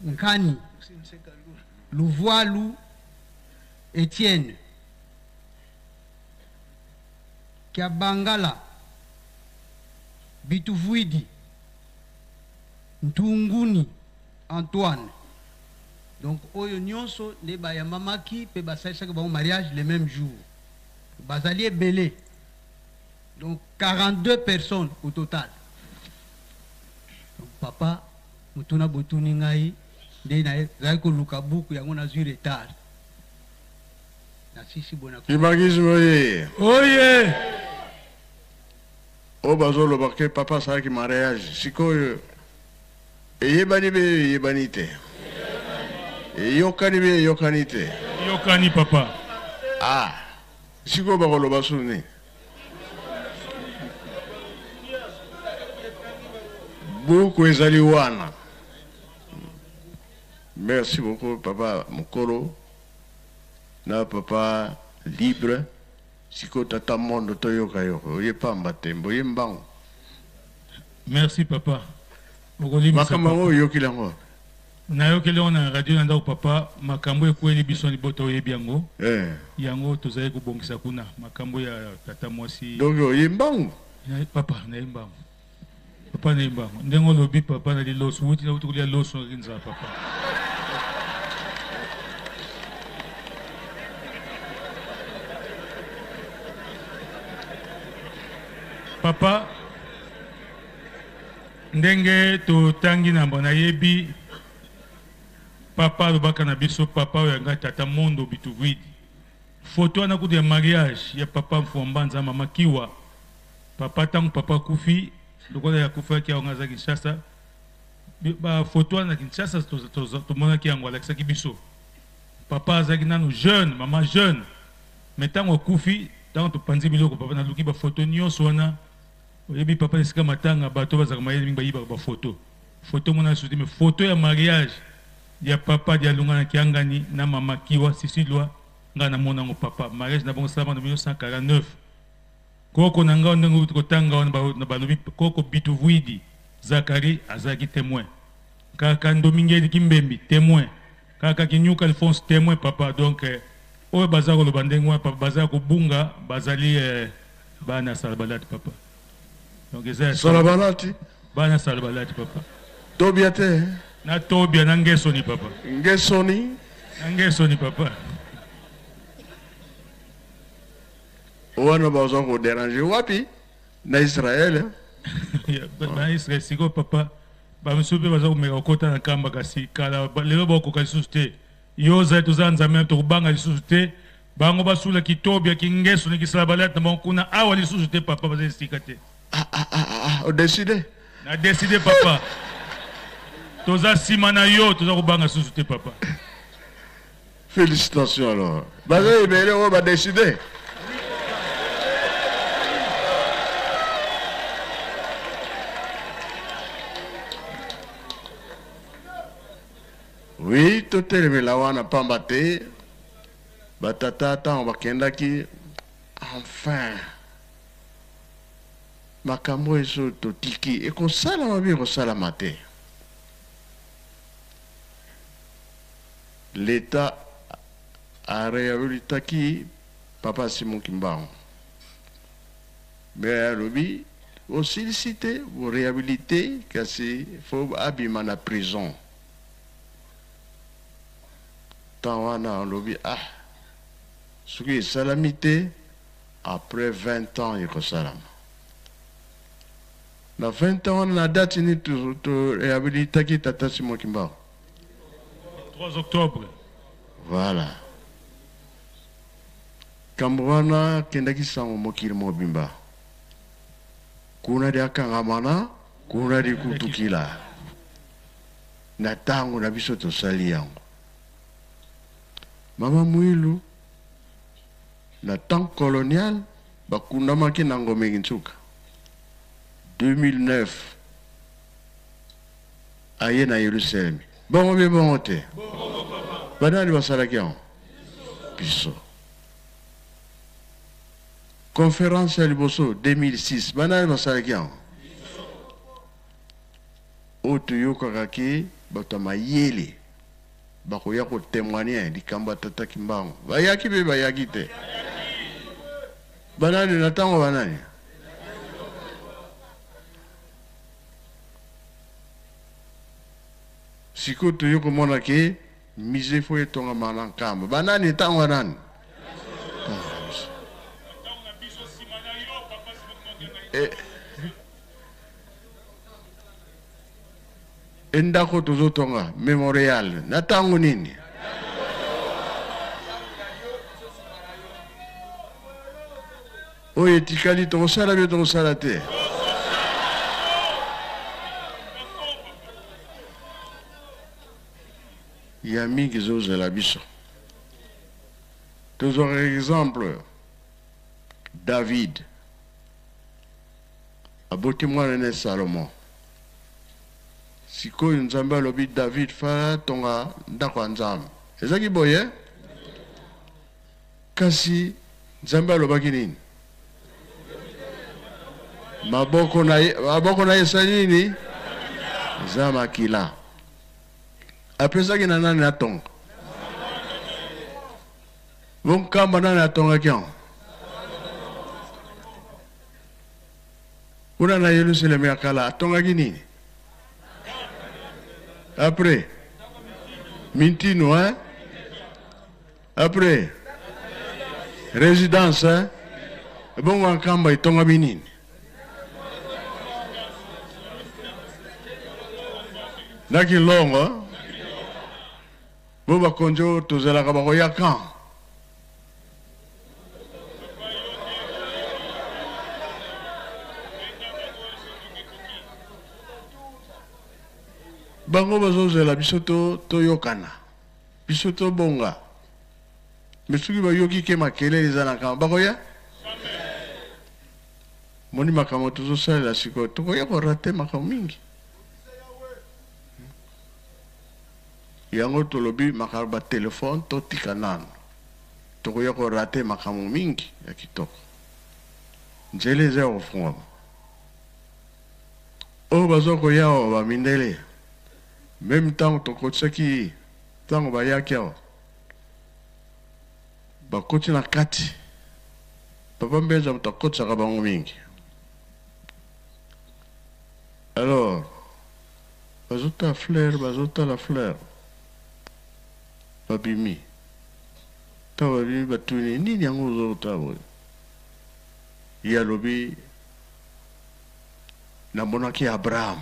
Nkani Luvualu Etienne Kiabangala Bituvuidi Ntunguni Antoine donc oyo nionso nde bayambamaki pe basalisaki bango mariage le meme jour bazali ebele donc 42 personnes au total donc papa motuna botuni ngai nde nazali koluka buku yango nazwi retard nasisi bona Kimbanguisme oye. Oye. Oyo bazoloba ke papa asalaki mariage sikoyo Eyebani be eyebani te. Eyokani be eyokani te. Eyokani papa. Ah, sikoyo bakoloba sous nini? Buku ezali wana. Merci beaucoup papa mokolo na papa libre. Sikoyo tata mondo toyoka yo oye pamba te mboye mbangu. Merci papa. Okolimbisa Makambo yango oyokeli yango wapi? Nayokeli yango na radio na ndako papa, makambo ekweli biso na libota oyebi yango. Eh. Yango tozali kobongisa kuna makambo ya tata mwasi. Donc oye mbangu? Na, papa naye mbangu. Papa naye mbangu. Ndenge olobi papa na liloso wuti na wuti kolia loso na nzala papa. Papa Ndenge totangi na mbo nayebi papa alobaka na biso papa oyo ya ngai tata Mondo Bituvuidi photo wana kutu ya mariage ya papa Mfua Mbanza mama Kiwa papa tango papa akufi lokola ye akufaki awa ngai naza Kinshasa ba photo wana na Kinshasa tomonaki yango alakisaki biso papa azalaki nanu jeune mama jeune mais tango akufi tango topanzi biloko papa naluki ba photo nionso wana Oyebi papa esika matanga bato bazalaka mayele mingi bayibaka ba photo photo mona lisusu te mais photo ya mariage ya papa dialunga na kiangani na mama kiwa sisilwa nga na mona yango papa mariage na bango esalama na 1949 koko na nga ndenge outi kotanga wana balobi koko bituvuidi zakari azalaki temoin kaka ndomingeli kimbembi temoin kaka kinyuka alphonse temoin papa donc eh, oyo baza koloba ndenge wana papa baza kobunga bazali eh, Bana salabalati papa. Donc eza ya Salabalati. Bana Salbalati papa. Tobia te. Na Tobia na Ngesoni papa. Ngesoni. Na Ngesoni papa. Wana baza ko déranger wapi? Na Israël. Na Israël sikoyo papa. Ba misusu mpe baza komeka kokota na kamba kasi kala lelo bakokoka lisusu te. Yo ozali toza Nzambe na tokobanga lisusu te. Bango basula kitobia kingeso ni kisalabalati na bango kuna awa lisusu te papa baza esika te. Ah, o décider. Na décider papa. Toza nsima na yo toza kobanga lisusu te papa. Félicitations alors. Baza ebele oyo ba décider. Oui, totelemela wana pamba te batata ntango bakendaki enfin makambo oyo so totiki ekosalama bi ekosalama te. L'État a réhabilitaki papa Simon Kimbangu. Mais alobi osilisi te boréhabilité kasi fo abima na prison. Ntango wana alobi ah soki esalami te après 20 ans ekosalama. Na 20 ans wana na date nini toréhabilitaki tata Simon Kimbangu? 3 octobre. Voilà. Kambo wana akendaki sango mokili mobimba. Kuna di akangamana, kuna di kutukila. Na ntango na biso tosali yango. Mama Mwilu, na temps colonial, bakundamaki na Ngombe Nsuka. 2009, aye na Yerusalemi. Bongo be bongo te. Banani basalaki yango? Biso. Conférence ya liboso 2006, banani basalaki yango? Oyo toyokaka ke bato ya mayele bakoya kotémoigner likambo ya tata Kimbangu. Bayaki mpe bayaki te. Banani na ntango banani? Sikoyo toye komona ke musée fo etongama na Nkamba. Banani ntango ya nani? Endako tozotonga memorial na ntango nini? Oyo etikali tokosala bie tokosala te. Ya mingi ezozela biso. Tozwaka exemple David aboti mwana ne Salomon. Sikoyo Nzambe alobi David fa tonga ndako ya Nzambe. Ezaki boye? Kasi Nzambe alobaki nini? Maboko na ye, maboko na ye esali nini? Eza makila. Apesaki na nani atonga? Bonkamba nani atongaki yango? Kuna na Yerusalem ya kala atongaki nini? Après Mintino, hein? Après résidence, hein? Bongo Nkamba etongami nini? Na Kilongo, bo bakonzi oyo tozelaka bakoya kan? Bango bazozela biso toyokana, biso tobonga. Mais soki bayoki ke makelele eza na kama, bakoya? Moni makambo tozosalela sikoyo, tokoya korate makambo mingi. Yango tolobi makambo ba telefone totika nano, tokoya korate makambo mingi ya kitoko. Nzela eza ya kofungwama. Oyo baza koya awa bamindele, meme ntango tokotisaki, ntango bayaki awa bakoti na kati, papa Mbenza moto akotisaka bango mingi. Alors bazotala fleur, bazotala fleur, babimi. Ntango babimi, batuni nini yango ozotala boye? Ye alobi namonaki Abraham.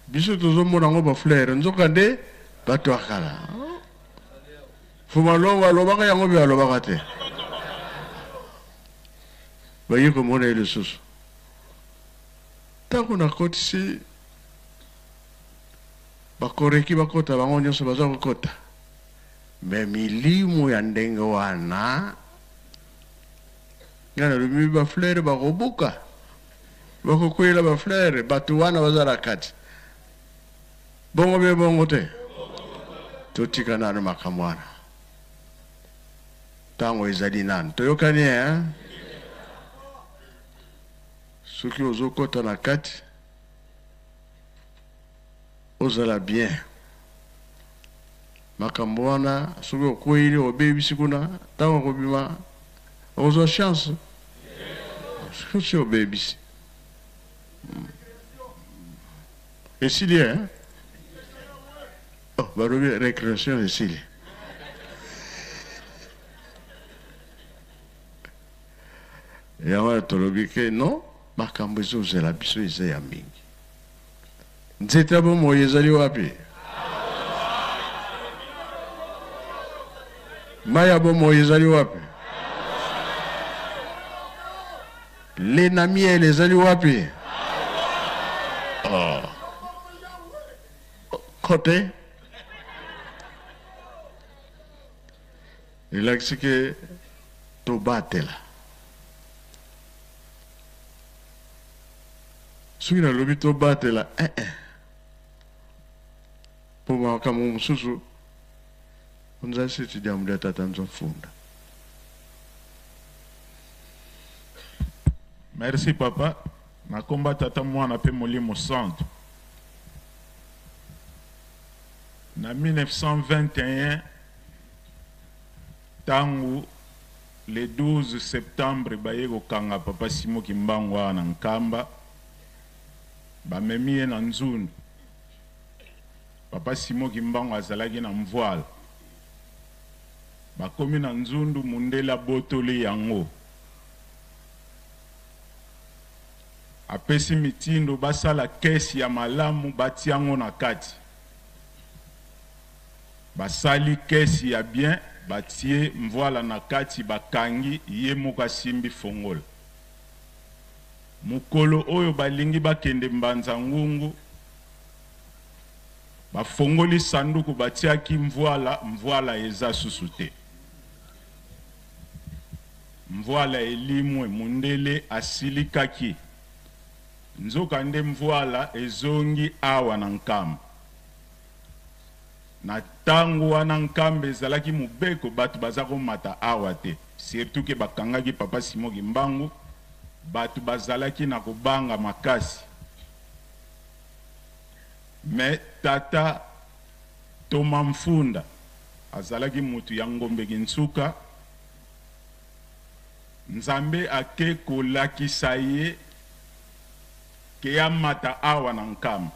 Biso tozomona yango ba fleur, nzoka nde bato ya kala. Fuma Longo alobaka yango mpe alobaka te. Baye komona ye lisusu. Ntango nakotisi bakoreki bakota, bango nyonso baza kokota. Me milimo ya ndenge wana, ngai nalobi ba fleur bakobuka, bakokweyela ba fleur, bato wana baza na kati. Bongo be bongo te? Totika nanu makambo wana. Ntango ezali nanu. Toyokani hein? Soki ozokota na kati, ozala bien. Makambo wana soki okweyili obebisi kuna, ntango okobima okozwa chance. Soki obebisi. Esili hein? Oh, balobi recreation esili. Yango wana tolobi ke non, makambo ezozela biso eza ya mingi. Nzete ya bomoi ezali wapi? Mai ya bomoi ezali wapi? Lait na miel ezali wapi? Oh. Kote elakisi ke tobatela. Soki nalobi tobatela eh eh, mpo makambo mosusu onzali seti diambo dia tata nzofunda. Merci papa, na komba tata mwana pe molimo santu. Na 1921 tangu le 12 septembre baye kokanga papa Simon Kimbangu awa na Nkamba, bamemi ye na Nzundu. Papa Simon Kimbangu azalaki na Mvuala. Bakomi na Nzundu, mundele abotoli yango. Apesi mitindo basala caisse ya malamu batia yango na kati. Basali caisse ya bien batie Mvuala na kati bakangi, ye moko asimbi fongola. Mokolo oyo balingi bakende Mbanza Ngungu, bafongoli sanduku batiaki Mvuala, Mvuala eza susu te. Mvuala elimwe, mundele asilikaki. Nzoka nde Mvuala ezongi awa na Nkamba. Na tango wana Nkamba ezalaki mobeko, batu baza komata awa te. Surtout que bakangaki papa Simon Kimbangu, batu bazalaki na kobanga makasi. Mais tata Thomas Mfunda azalaki mutu ya Ngombe Kinsuka, Nzambe ake kolakisa ye ke amata awa na Nkamba.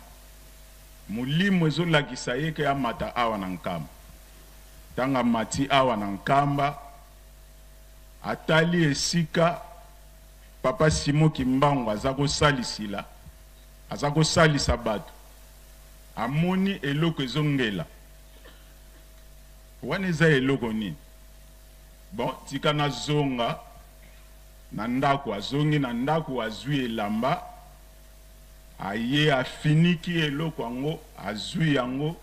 Molimo ezolakisa ye ke amata awa na Nkamba. Tango amati awa na Nkamba, atali esika Papa Simon Kimbangu aza kosalisila, aza kosalisa batu, amoni eloko ezongela. Wana eza eloko nini? Bon, tika nazonga na ndako. Azongi na ndako, azui elamba, aye afiniki eloko yango, azui yango,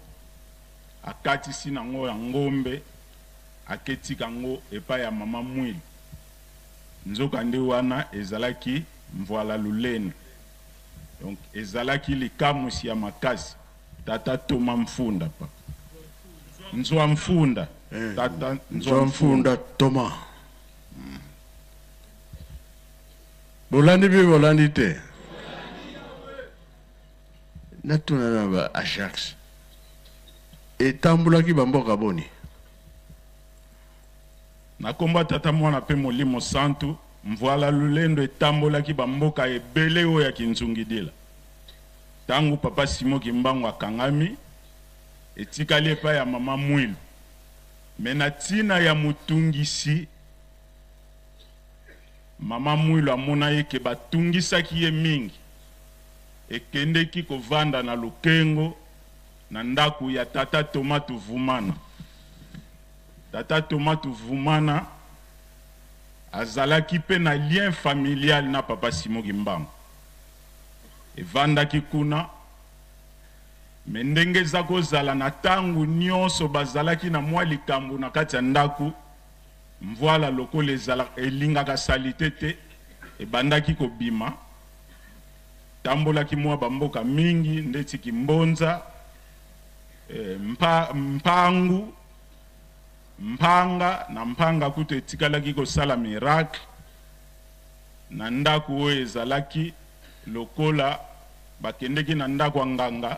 akatisi nango ya ngombe, aketika yango epai ya mama Mwilu. Nzoka nde wana ezalaki Mvuala Lulene. Donc ezalaki likamwisi ya makasi. Tata Thomas Mfunda pa. Nzwa Mfunda. Eh, Tata Nzwa Mfunda Thomas. Bolandi mpe bolandi te. Natuna na ba Ajax. Etambulaki ba mboka boni? Na kombo ya Tata, Mwana pe Molimo Santu. Mvuala Lulendo etambolaki ba mboka ebele oyo ya Kinzungidila. Tango Papa Simon Kimbangu akangami, etikali epai ya Mama Muilu. Mais na tina ya motungisi, Mama Muilu amona ye ke batungisaki ye mingi. Ekendeki kovanda na Lukengo, na ndaku ya Tata Thomas Tuvumana. Tata Thomas Tuvumana azalaki pe na lien familial na Papa Simon Kimbangu. Evandaki kuna, mais ndenge eza kozala na tango nionso bazalaki na mua likambo na kati ya ndaku, mvuala lokola ezalaka elingaka salite te, ebandaki kobima, tambolaki mua ba mboka mingi ndeti Kimbonza, mpa, Mpangu, Mpanga, na Mpanga kutu etikalaki kosala miracle na ndaku oyo ezalaki lokola bakendeki na ndaku ya nganga,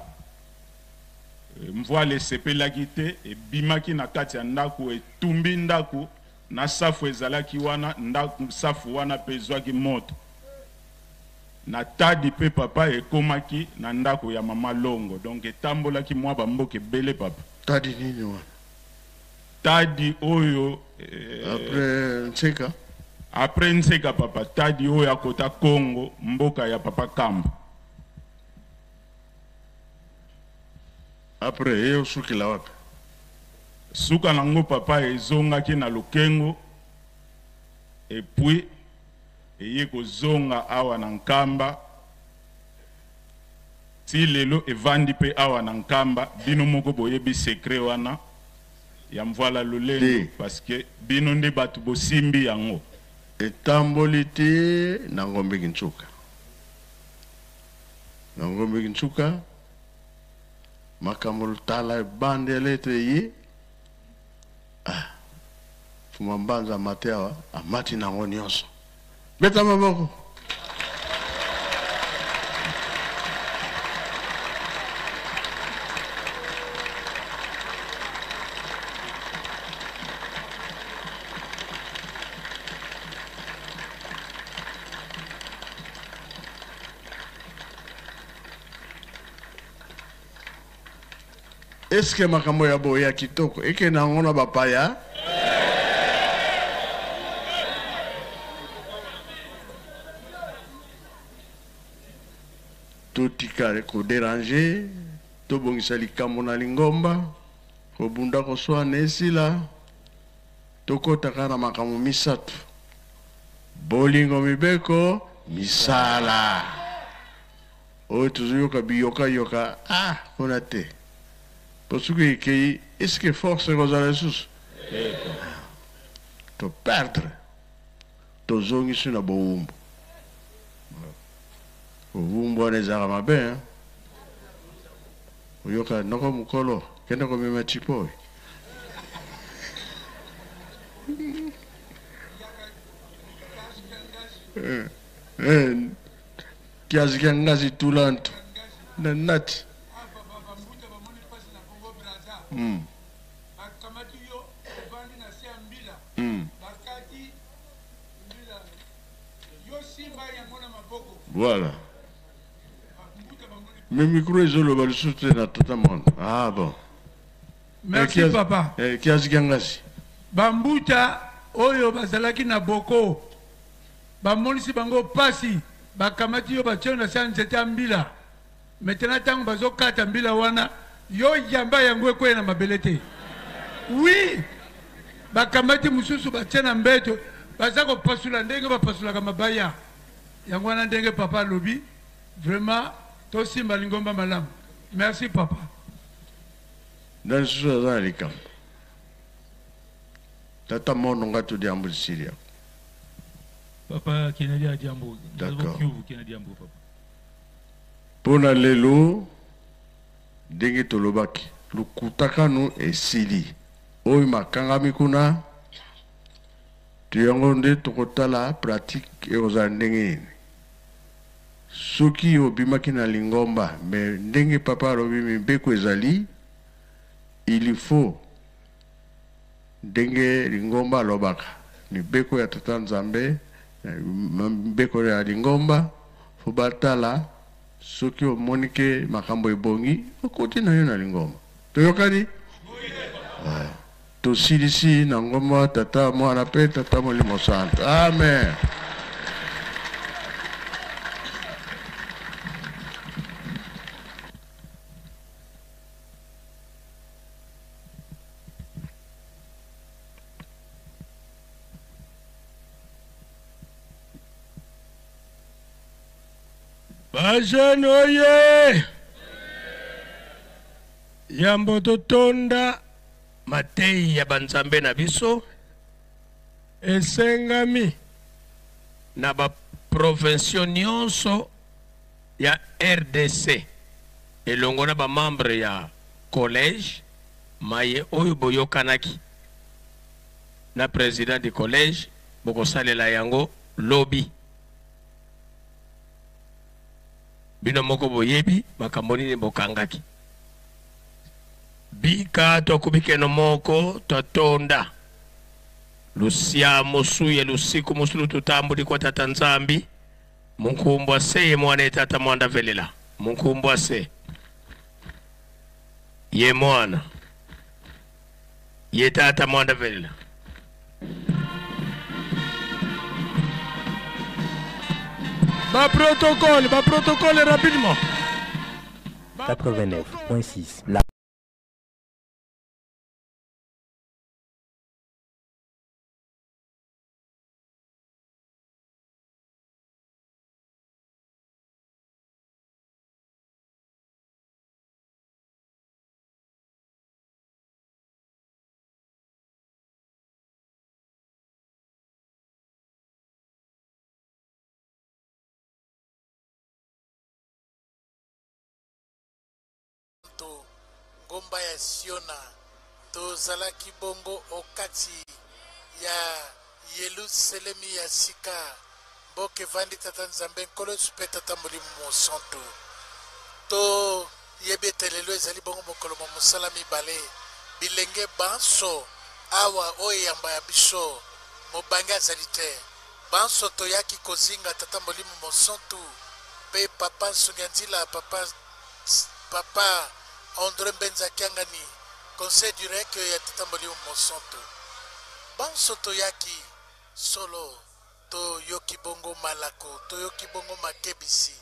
mvuala esepelaki te, ebimaki na kati ya ndaku, etumbi ndaku na safu ezalaki wana, ndaku, safu wana pe ezwaki moto. Na Tadi pe papa ekomaki na ndaku ya mama Longo, donc etambolaki mua ba mboka ebele papa. Tadi nini wana? Tadi oyo eh, Après Nseka? Après Nseka papa, Tadi oyo akota Congo, mboka ya papa Kamba. Après eye osukela wapi? Suka nango papa ezongaki na Lokengo et puis eye kozonga awa na Nkamba ti lelo evandi pe awa na Nkamba, bino moko boyebi secret wana ya Mvuala Lolendo parce que bino nde batu bosimbi yango. Etamboli ti na Ngombe Kinsuka. Na Ngombe Kinsuka, makambo tala ebandeli ete eye, ah, Fuma Mbanza amati awa, amati na yango nionso. Beta maboko! Est-ce que makambo ya boye ya kitoko ekende yango na bapaya? Totika ko deranger, tobongisa likambo na lingomba, kobunda koswana esila, tokota kaka na makambo misato: bolingo, mibeko, misala. Oyo tozoyoka biyokayoka, ah, kuna te, po soki ekei, est-ce que force ekozala lisusu? To perdre, tozongisi na bowumbu. Bowumbu wana ezalaka mabe, hein? Oyoka noko mokolo kende komema chipoy. Kiazi kia ngazi tulantu na nati. Voilà. Mais micro ezoloba lisusu te na tata mwana. Ah bon. Merci, papa. Kiazi kia ngazi. Bambuta oyo bazalaki na boko bamonisi bango pasi, bakamati yo batie yo na se ya nzete ya mbila. Maintenant tango bazokata mbila wana, yo yamba yango ekweya na mabele te. Oui, bakamati mosusu batie na mbeto, baza kopasula ndenge bapasulaka mabaya. Yango wana ndenge papa alobi, vraiment tosimba lingomba malamu. Merci papa. Nani lisusu aza na likambo? Tata mono nga to diambo Syria. Papa Kennedy Adiambo. D'accord. Kivu Kennedy Adiambo papa. Pona lelo ndenge tolobaki lokuta kanu esili oyo makangami kuna to yango nde tokotala pratique ekozala ndenge nini soki obimaki na lingomba mais ndenge papa alobi mibeko ezali il faut ndenge lingomba alobaka mibeko ya tata Nzambe Mibeko ya lingomba fo batala soki omoni ke makambo ebongi okoti na yo na lingomba. Toyokani? Ouais. Tosilisi na ngomba Tata, Mwana pe Tata Molimo Santo. Amen. Ba jeune oye! Yambo totonda mateyi ya banzambe na biso, esengami na ba provinciaux nionso ya rdc elongo na ba membres ya collège maye oyo boyokanaki na president du collège bokosalela yango lobi. Bino moko boyebi makambo nini bokangaki. Bika twakubikeno moko twatonda lusia musuye lusiku musulu tutambuli kwa Tata Nzambi munkumbwa se ye mwana ye Tata mwanda velela munkumbwa se ye mwana ye Tata mwanda velela. Ba protocole, ba protocole rapidement. 89.6 La To ngomba ya Siona, tozalaki bongo o kati ya Yeluselemi ya sika, mboka evandi Tata Nzambe, Nkolo Yesu mpe Tata Molimo Mosantu. Toyebi ete lelo ezali bongo mokolo mwa mosala mibale. Bilenge banso awa o eyamba ya biso, mobange azali te. Banso toyaki kozinga Tata Molimo Mosantu mpe Papa Nsungianzila, Papa, Papa Andre Mbenza Kiangani, Conseil du Rec ya Tata Molimo Mosantu. Banso toyaki solo, toyoki bongo malako, toyoki bongo makebisi,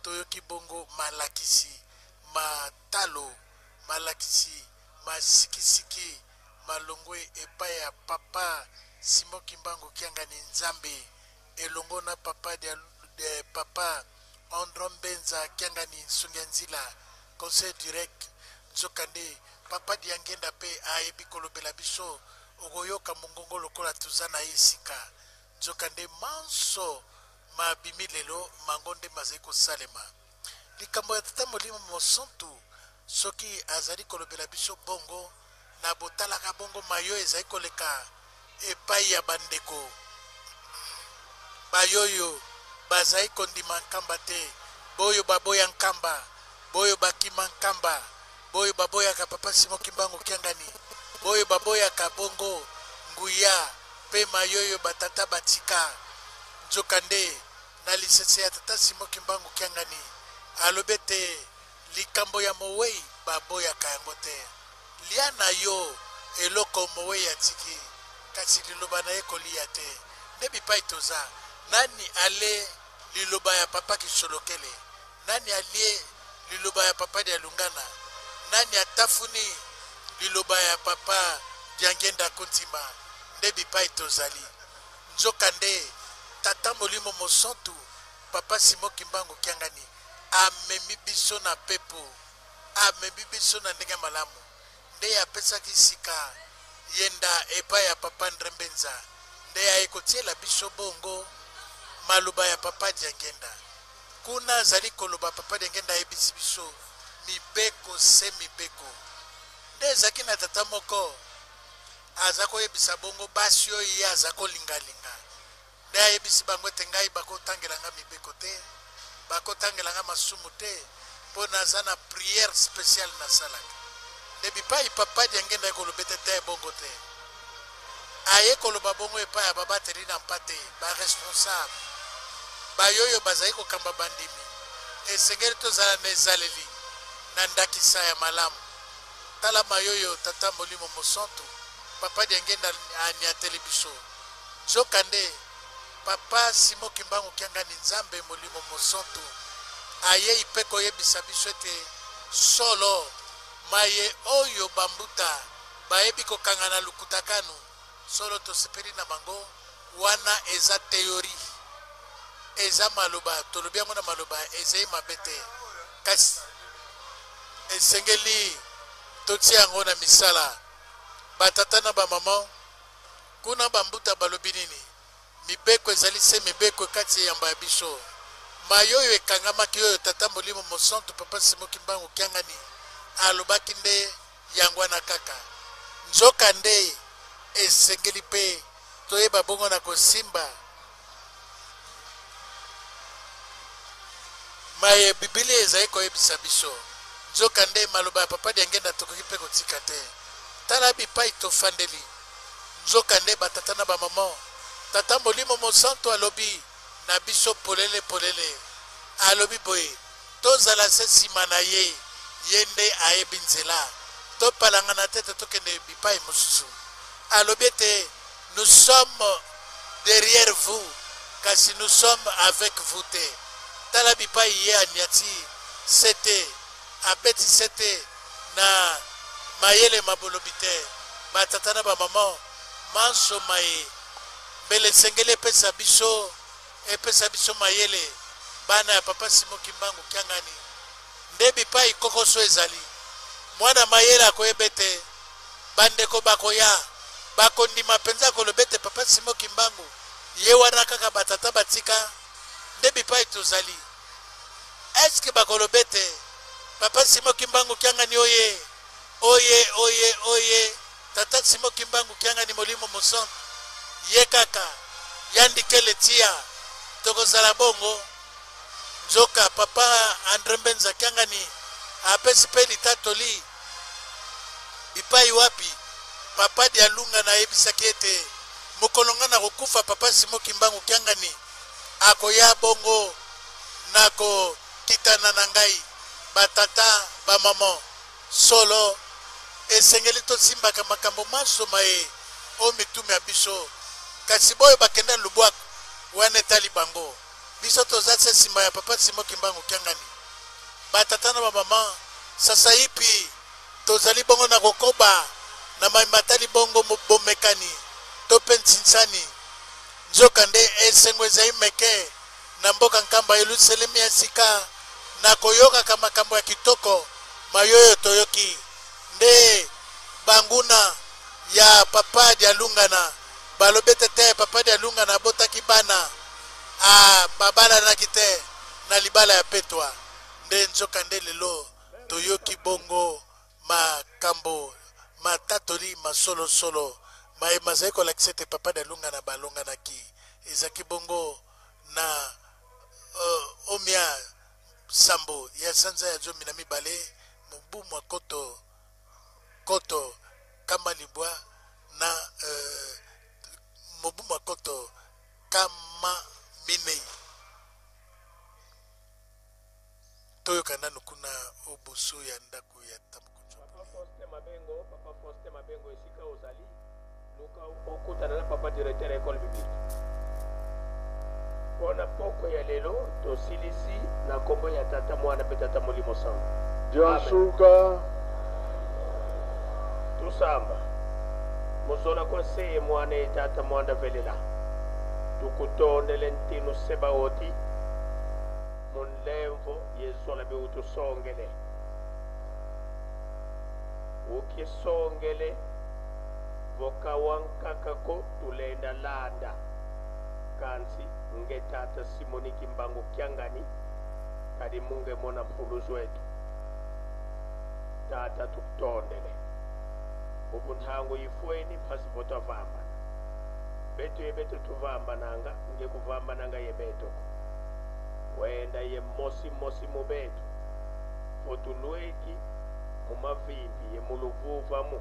toyoki bongo malakisi ma talo, malakisi ma sikisiki malongwe epai ya Papa Simon Kimbangu Kiangani Nzambe elongo na Papa dia, de, Papa Andro Mbenza Kiangani Nsungianzila, Conseil du Rec. Nzokande Papa Diangenda pe ayebi kolobela biso, okoyoka mongongo lokola toza na ye esika. Nzokande manso mabimi lelo, mango nde mazali kosalema. Likambo ya Tata Molimo Mosantu, soki azali kolobela biso bongo, na botalaka bongo mayo ezali koleka epai ya bandeko bayoyo bazali kondima Nkamba te, boyo baboya Nkamba, boyo bakima Nkamba, boyo baboyaka Papa Simon Kimbangu Kiangani, boyo baboyaka bongo nguya pe mayoyo batata batika. Nzokande, na lisese ya Tata Simon Kimbangu Kiangani, alobi ete likambo ya mowei baboyaka yango te. Lia na yo eloko mowei atiki, kasi liloba na ye koliya te. Nde bipai toza, nani ale liloba ya Papa Kisolokele? Nani alie liloba ya Papa Dialungana? Nani atafuni liloba ya Papa Diangienda Kuntima? Nde bipai tozali. Nzokande, Tata Molimo Mosantu, Papa Simon Kimbangu Kiangani, amemi biso na pepo, amemi biso na ndenge malamu. Nde apesaki sika yenda epai ya Papa Andre Mbenza, nde aye kotiela biso bongo maloba ya Papa Diangienda. Kuna azali koloba, Papa Diangienda ayebisi biso mibeko se mibeko. Nde ezalaki na tata moko aza koyebisa bongo basi oyo ye aza kolingalinga. Nde ayebisi bango ete ngai bakotangela nga mibeko te, bakotangela nga masumu te, mpo naza na prière spéciale nasalaka. Nde bipai Papa Diangienda ye koloba ete te, bongo te. Aye koloba bongo epai ya babateli na mpate, ba responsables, bayoyo bazali kokamba bandimi. Esengeli tozala na ezaleli na ndakisa ya malamu. Tala mayoyo Tata Molimo Mosantu, Papa Diangienda aniateli biso. Nzokande, Papa Simon Kimbangu Kiangani Nzambe Molimo Mosantu ayei mpe koyebisa biso ete solo maye oyo bambuta bayebi kokanga na lukuta kanu solo tosepeli na bango wana eza theorie eza maloba tolobi yango na maloba ezali mabe te kasi esengeli totia yango na misala batata na bamama kuna bambuta balobi nini Mibeko ezali se mibeko kati eyamba ya biso. Maye oyo ekangamaki oyo Tata Molimo Mosantu Papa Simon Kimbangu Kiangani alobaki nde yango wana kaka. Nzoka nde esengeli mpe toyeba bongo na kosimba maye Bibilia ezali koyebisa biso. Nzoka nde maloba ya Papa Diangenda tokoki mpe kotika te. Tala bipai tofandeli. Nzokande, batata na bamama, Tata Molimo Mosantu alobi na biso polele polele. Alobi boye, tozala se nsima na ye, ye nde ayebi nzela. Topalangana te ete tokende bipai mosusu. Alobi ete, Nous sommes derrière vous, kasi nous sommes avec vous te. Tala bipai ye anyati sete, abeti sete na mayele ma bolobi te. Batata na bamama, manso maye mbele esengeli epesa biso epesa biso mayele, bana ya Papa Simon Kimbangu Kiangani, nde bipai kokoso ezali. Mwana mayele akoyeba ete bandeko bakoya, bakondima mpenza koloba ete Papa Simon Kimbangu ye wana kaka batata batika, nde bipai tozali. Est-ce que bakoloba ete Papa Simon Kimbangu Kiangani oye, oye, oye, oye, Tata Simon Kimbangu Kiangani Molimo Mosantu ye kaka, yandi kele tia, tokozala bongo. Nzoka Papa Andre Mbenza Kiangani apesi pe litatoli bipai wapi Papa Dialunga nayebisaki ete mokolo nga nakokufa Papa Simon Kimbangu Kiangani akoya bongo na kokitana na ngai. Ba tata, ba maman, solo esengeli tosimbaka makambo manso maye o mitu mya biso, kasi boyo bakenda lubwaku wana etali bango. Biso toza se sima ya Papa Simon Kimbangu Kiangani. Ba tata na ba maman, sasaipi tozali bongo na kokoba na mai matali bongo bomekani to mpe nsinsani. Nzokande esengo ezali meke na mboka Nkamba Yelusalemi ya sika na koyokaka makambo ya kitoko mayoyo toyoki. Nde banguna ya Papa Dialungana balobi ete te Papa Dialungana abotaki bana a babalanaki te na libala ya petwa. Nde nzokande lelo toyoki bongo makambo matatoli ma solo solo maye mazali kolakisa ete Papa Dialungana balonganaki. Ezalaki bongo na omia sambo ya sanza ya 12 mobu mwa koto koto kama libwa na mobu mwa koto kama minei. Toyoka nanu kuna o boso ya ndako ya Tata Mokonzi wa Papa Faustin Mabengo, Papa Faustin Mabengo esika ozali, luka okutana na papa directeur ya ecole biblique. Mpo na poko ya lelo tosilisi na kombo ya Tata, Mwana mpe Tata Molimo Santu. Diansuka. Tusamba muzola kwa seye mwana ye Tata mwanda velela tukutondele ntinu sebaoti munlemvo yezola biutusongele ukisongele vokawankakako tulenda landa kansi nge Tata Simoni Kimbangu Kiangani kadi munge mona mpuluzu wetu Tata tukutondele ubunhangu ifweni phasi votavambana betu yebetu tuvambananga nge kuvambananga yebetoko wenda ye mosi mosi mubetu votulweki mumavimbi ye muluvuvamu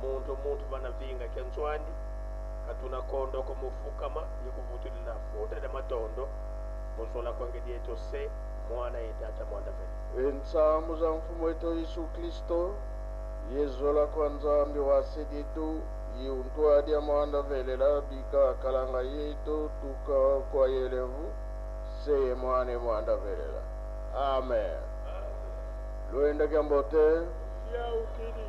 muntu muntu vana vinga kya nzwandi Katuna kondo kumufukama yikuvutulila funda lya matondo muzola kwangedi yetu se mwana ye tata mwanda vele. Ensambu za mfumu wetu Yesu Kristo yezola kwa Nzambi wa seditu yiuntwadia mwanda velela bika kalanga yetu tuka kwa yelevu seye mwane mwanda velela. Amen. Luenda kyambote. Ya ukili.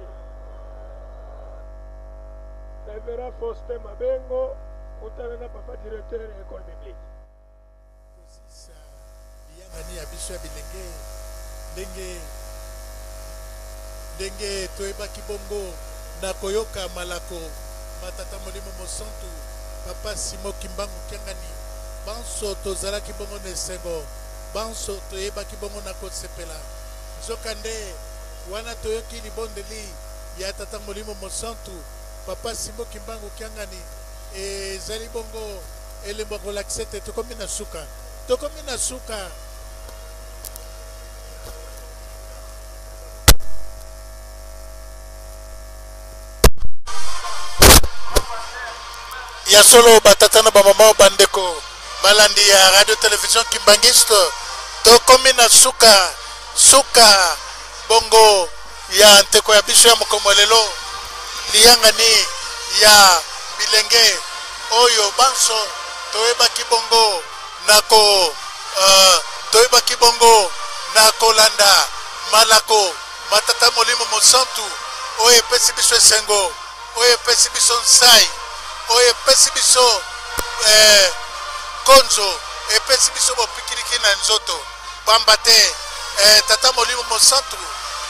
Reverend Faustin Mabengo kutana na papa directeur ya école biblique. Kosisa liyangani ya biso ya bilenge ndenge ndenge toyebaki bongo na koyoka malako ma Tata Molimo Mosantu, Papa Simon Kimbangu Kiangani, banso tozalaki bongo na esengo, banso toyebaki bongo na kosepela. Nzokande, wana toyoki libondeli ya Tata Molimo Mosantu, Papa Simon Kimbangu Kiangani, ezali bongo elembo ya kolakisa ete tokomi na suka. Tokomi na suka. Ya solo, batata na bamama, bandeko balandi ya radio television Kimbanguiste, tokomi na suka suka bongo ya nteko ya biso ya mokomo lelo, liyangani ya bilenge oyo banso toyebaki bongo na ko toyebaki bongo na kolanda malako matata Molimo Mosantu, oyo epesi biso esengo, oyo epesi biso nsai, oyo epesi biso konzo, epesi biso bopikiliki na nzoto. Pamba te Tata Molimo Mosantu,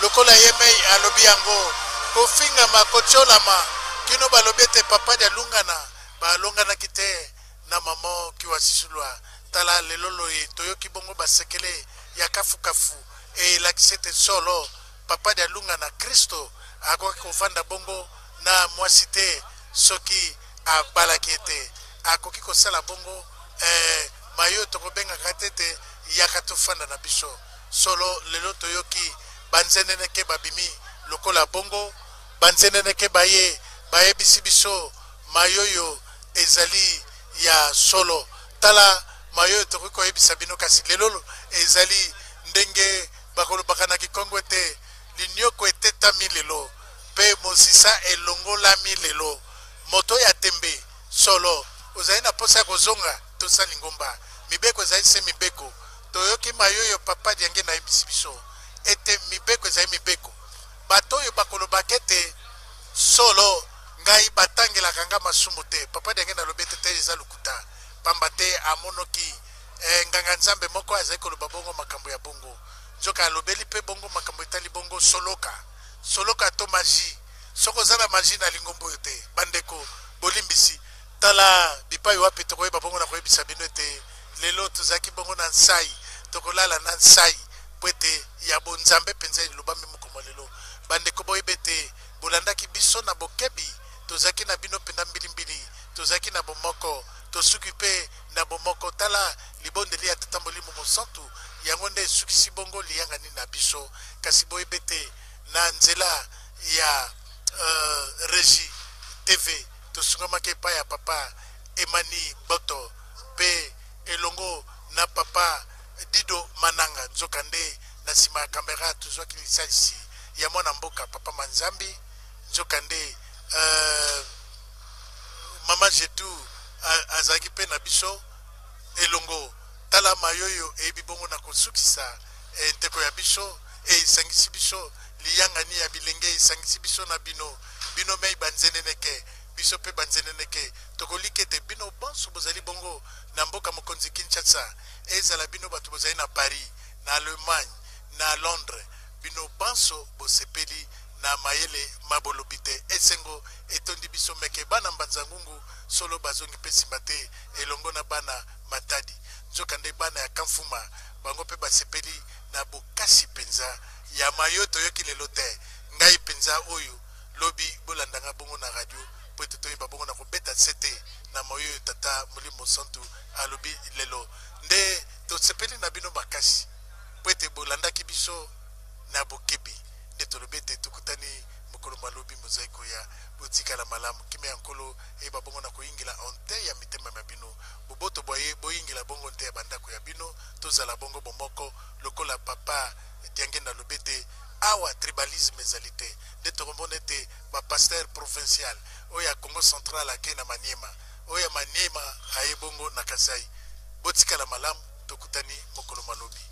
lokola ye mei alobi yango, kofingama, kotiolama, kino balobi ete Papa Dialungana balonganaki te na Maman Kiwasisulwa. Tala lelo loye toyoki bongo basekele ya kafukafu elakisi ete solo Papa Dialungana Kristo akoki kovanda bongo na mwasi te soki abalaki ye te. Akoki kosala bongo mayo tokobengaka te ete yaka tofanda na biso. Solo lelo toyoki banzeneneke babimi lokola bongo, banzeneneke baye bayebisi biso mayoyo ezali ya solo. Tala mayoyo tokoki koyebisa bino, kasi lelo ezali ndenge bakolobaka na Kikongo ete linioko etetami lelo pe mosisa elongolami lelo. Moto ya tembe, solo ozali na posa ya kozonga tosa lingomba. Mibeko ezali se mibeko. Toyoki mayoyo Papa Diangienda ayebisi biso ete mibeko ezali mibeko. Bato oyo bakolobaka ete solo ngai batangelaka nga masumu te, Papa Diangienda alobi ete te, eza lokuta, pamba te amonoki nganga Nzambe moko azali koloba bongo makambo ya bongo. Nzoka alobeli pe bongo makambo etali bongo soloka, soloka to magie. Soki oza na magie na lingomba oyo te, bandeko bolimbisi. Tala bipai wapi tokoyeba bongo na koyebisa bino ete lelo tozalaki bongo na nsai, tokolala na nsai, mpo ete ya bonzambe mpenza elobami mokolo lelo. Bandeko boyeba ete bolandaki biso na bokebi, tozalaki na bino mpenza mbilimbili, tozalaki na bomoko, tosuki mpe na bomoko. Tala libondeli ya Tata Molimo Mosantu, yango nde esukisi bongo liyangani na biso. Kasi boyeba ete na nzela ya Regie TV tosungamaki epai ya Papa Emani Boto mpe elongo na Papa Dido Mananga. Nzokande na nsima ya kamera tozwaki lisalisi ya mwana mboka Papa Manzambi. Nzokande Mama Jetu azalaki mpe na biso elongo. Tala mayoyo eyebi bongo na kosukisa nteko ya biso esangisi biso, liyangani ya bilenge esangisi biso na bino, bino mei banzeneneke, biso mpe banzeneneke. Tokoliki ete bino bonso bozali bongo na mboka mokonzi Kinshasa, ezala bino bato bozali na Paris, na Allemagne, na Londres, bino banso bosepeli na mayele ma bolobi te. Esengo etondi biso meke bana Mbanza Ngungu solo bazongi mpe nsima te elongo na bana Matadi. Nzokande bana ya Kamfuma bango mpe basepeli na bokasi mpenza ya mayo toyoki lelo te. Ngai mpenza oyo lobi bolanda nga bongo na radio mpo ete toyeba bongo na kobeta sete na mayo oyo Tata Molimo Mosantu alobi lelo. Nde tosepeli na bino makasi mpo ete bolandaki biso na bokebi. Nde tolobi ete tokutani mokolo mwa lobi mozali koya. Botikala malamu. Kimia ya Nkolo eyeba bongo na koyingela o nte ya mitema mya bino. Boboto bwa ye boyingela bongo nte ya bandako ya bino. Tozala bongo bomoko lokola Papa Diangenda alobi ete awa tribalisme ezali te. Nde tokomona ete ba pasteurs provincial, oyo ya Kongo central akei na Maniema, oyo ya Maniema aye bongo na Kasai. Botikala malamu, tokutani mokolo mwa lobi.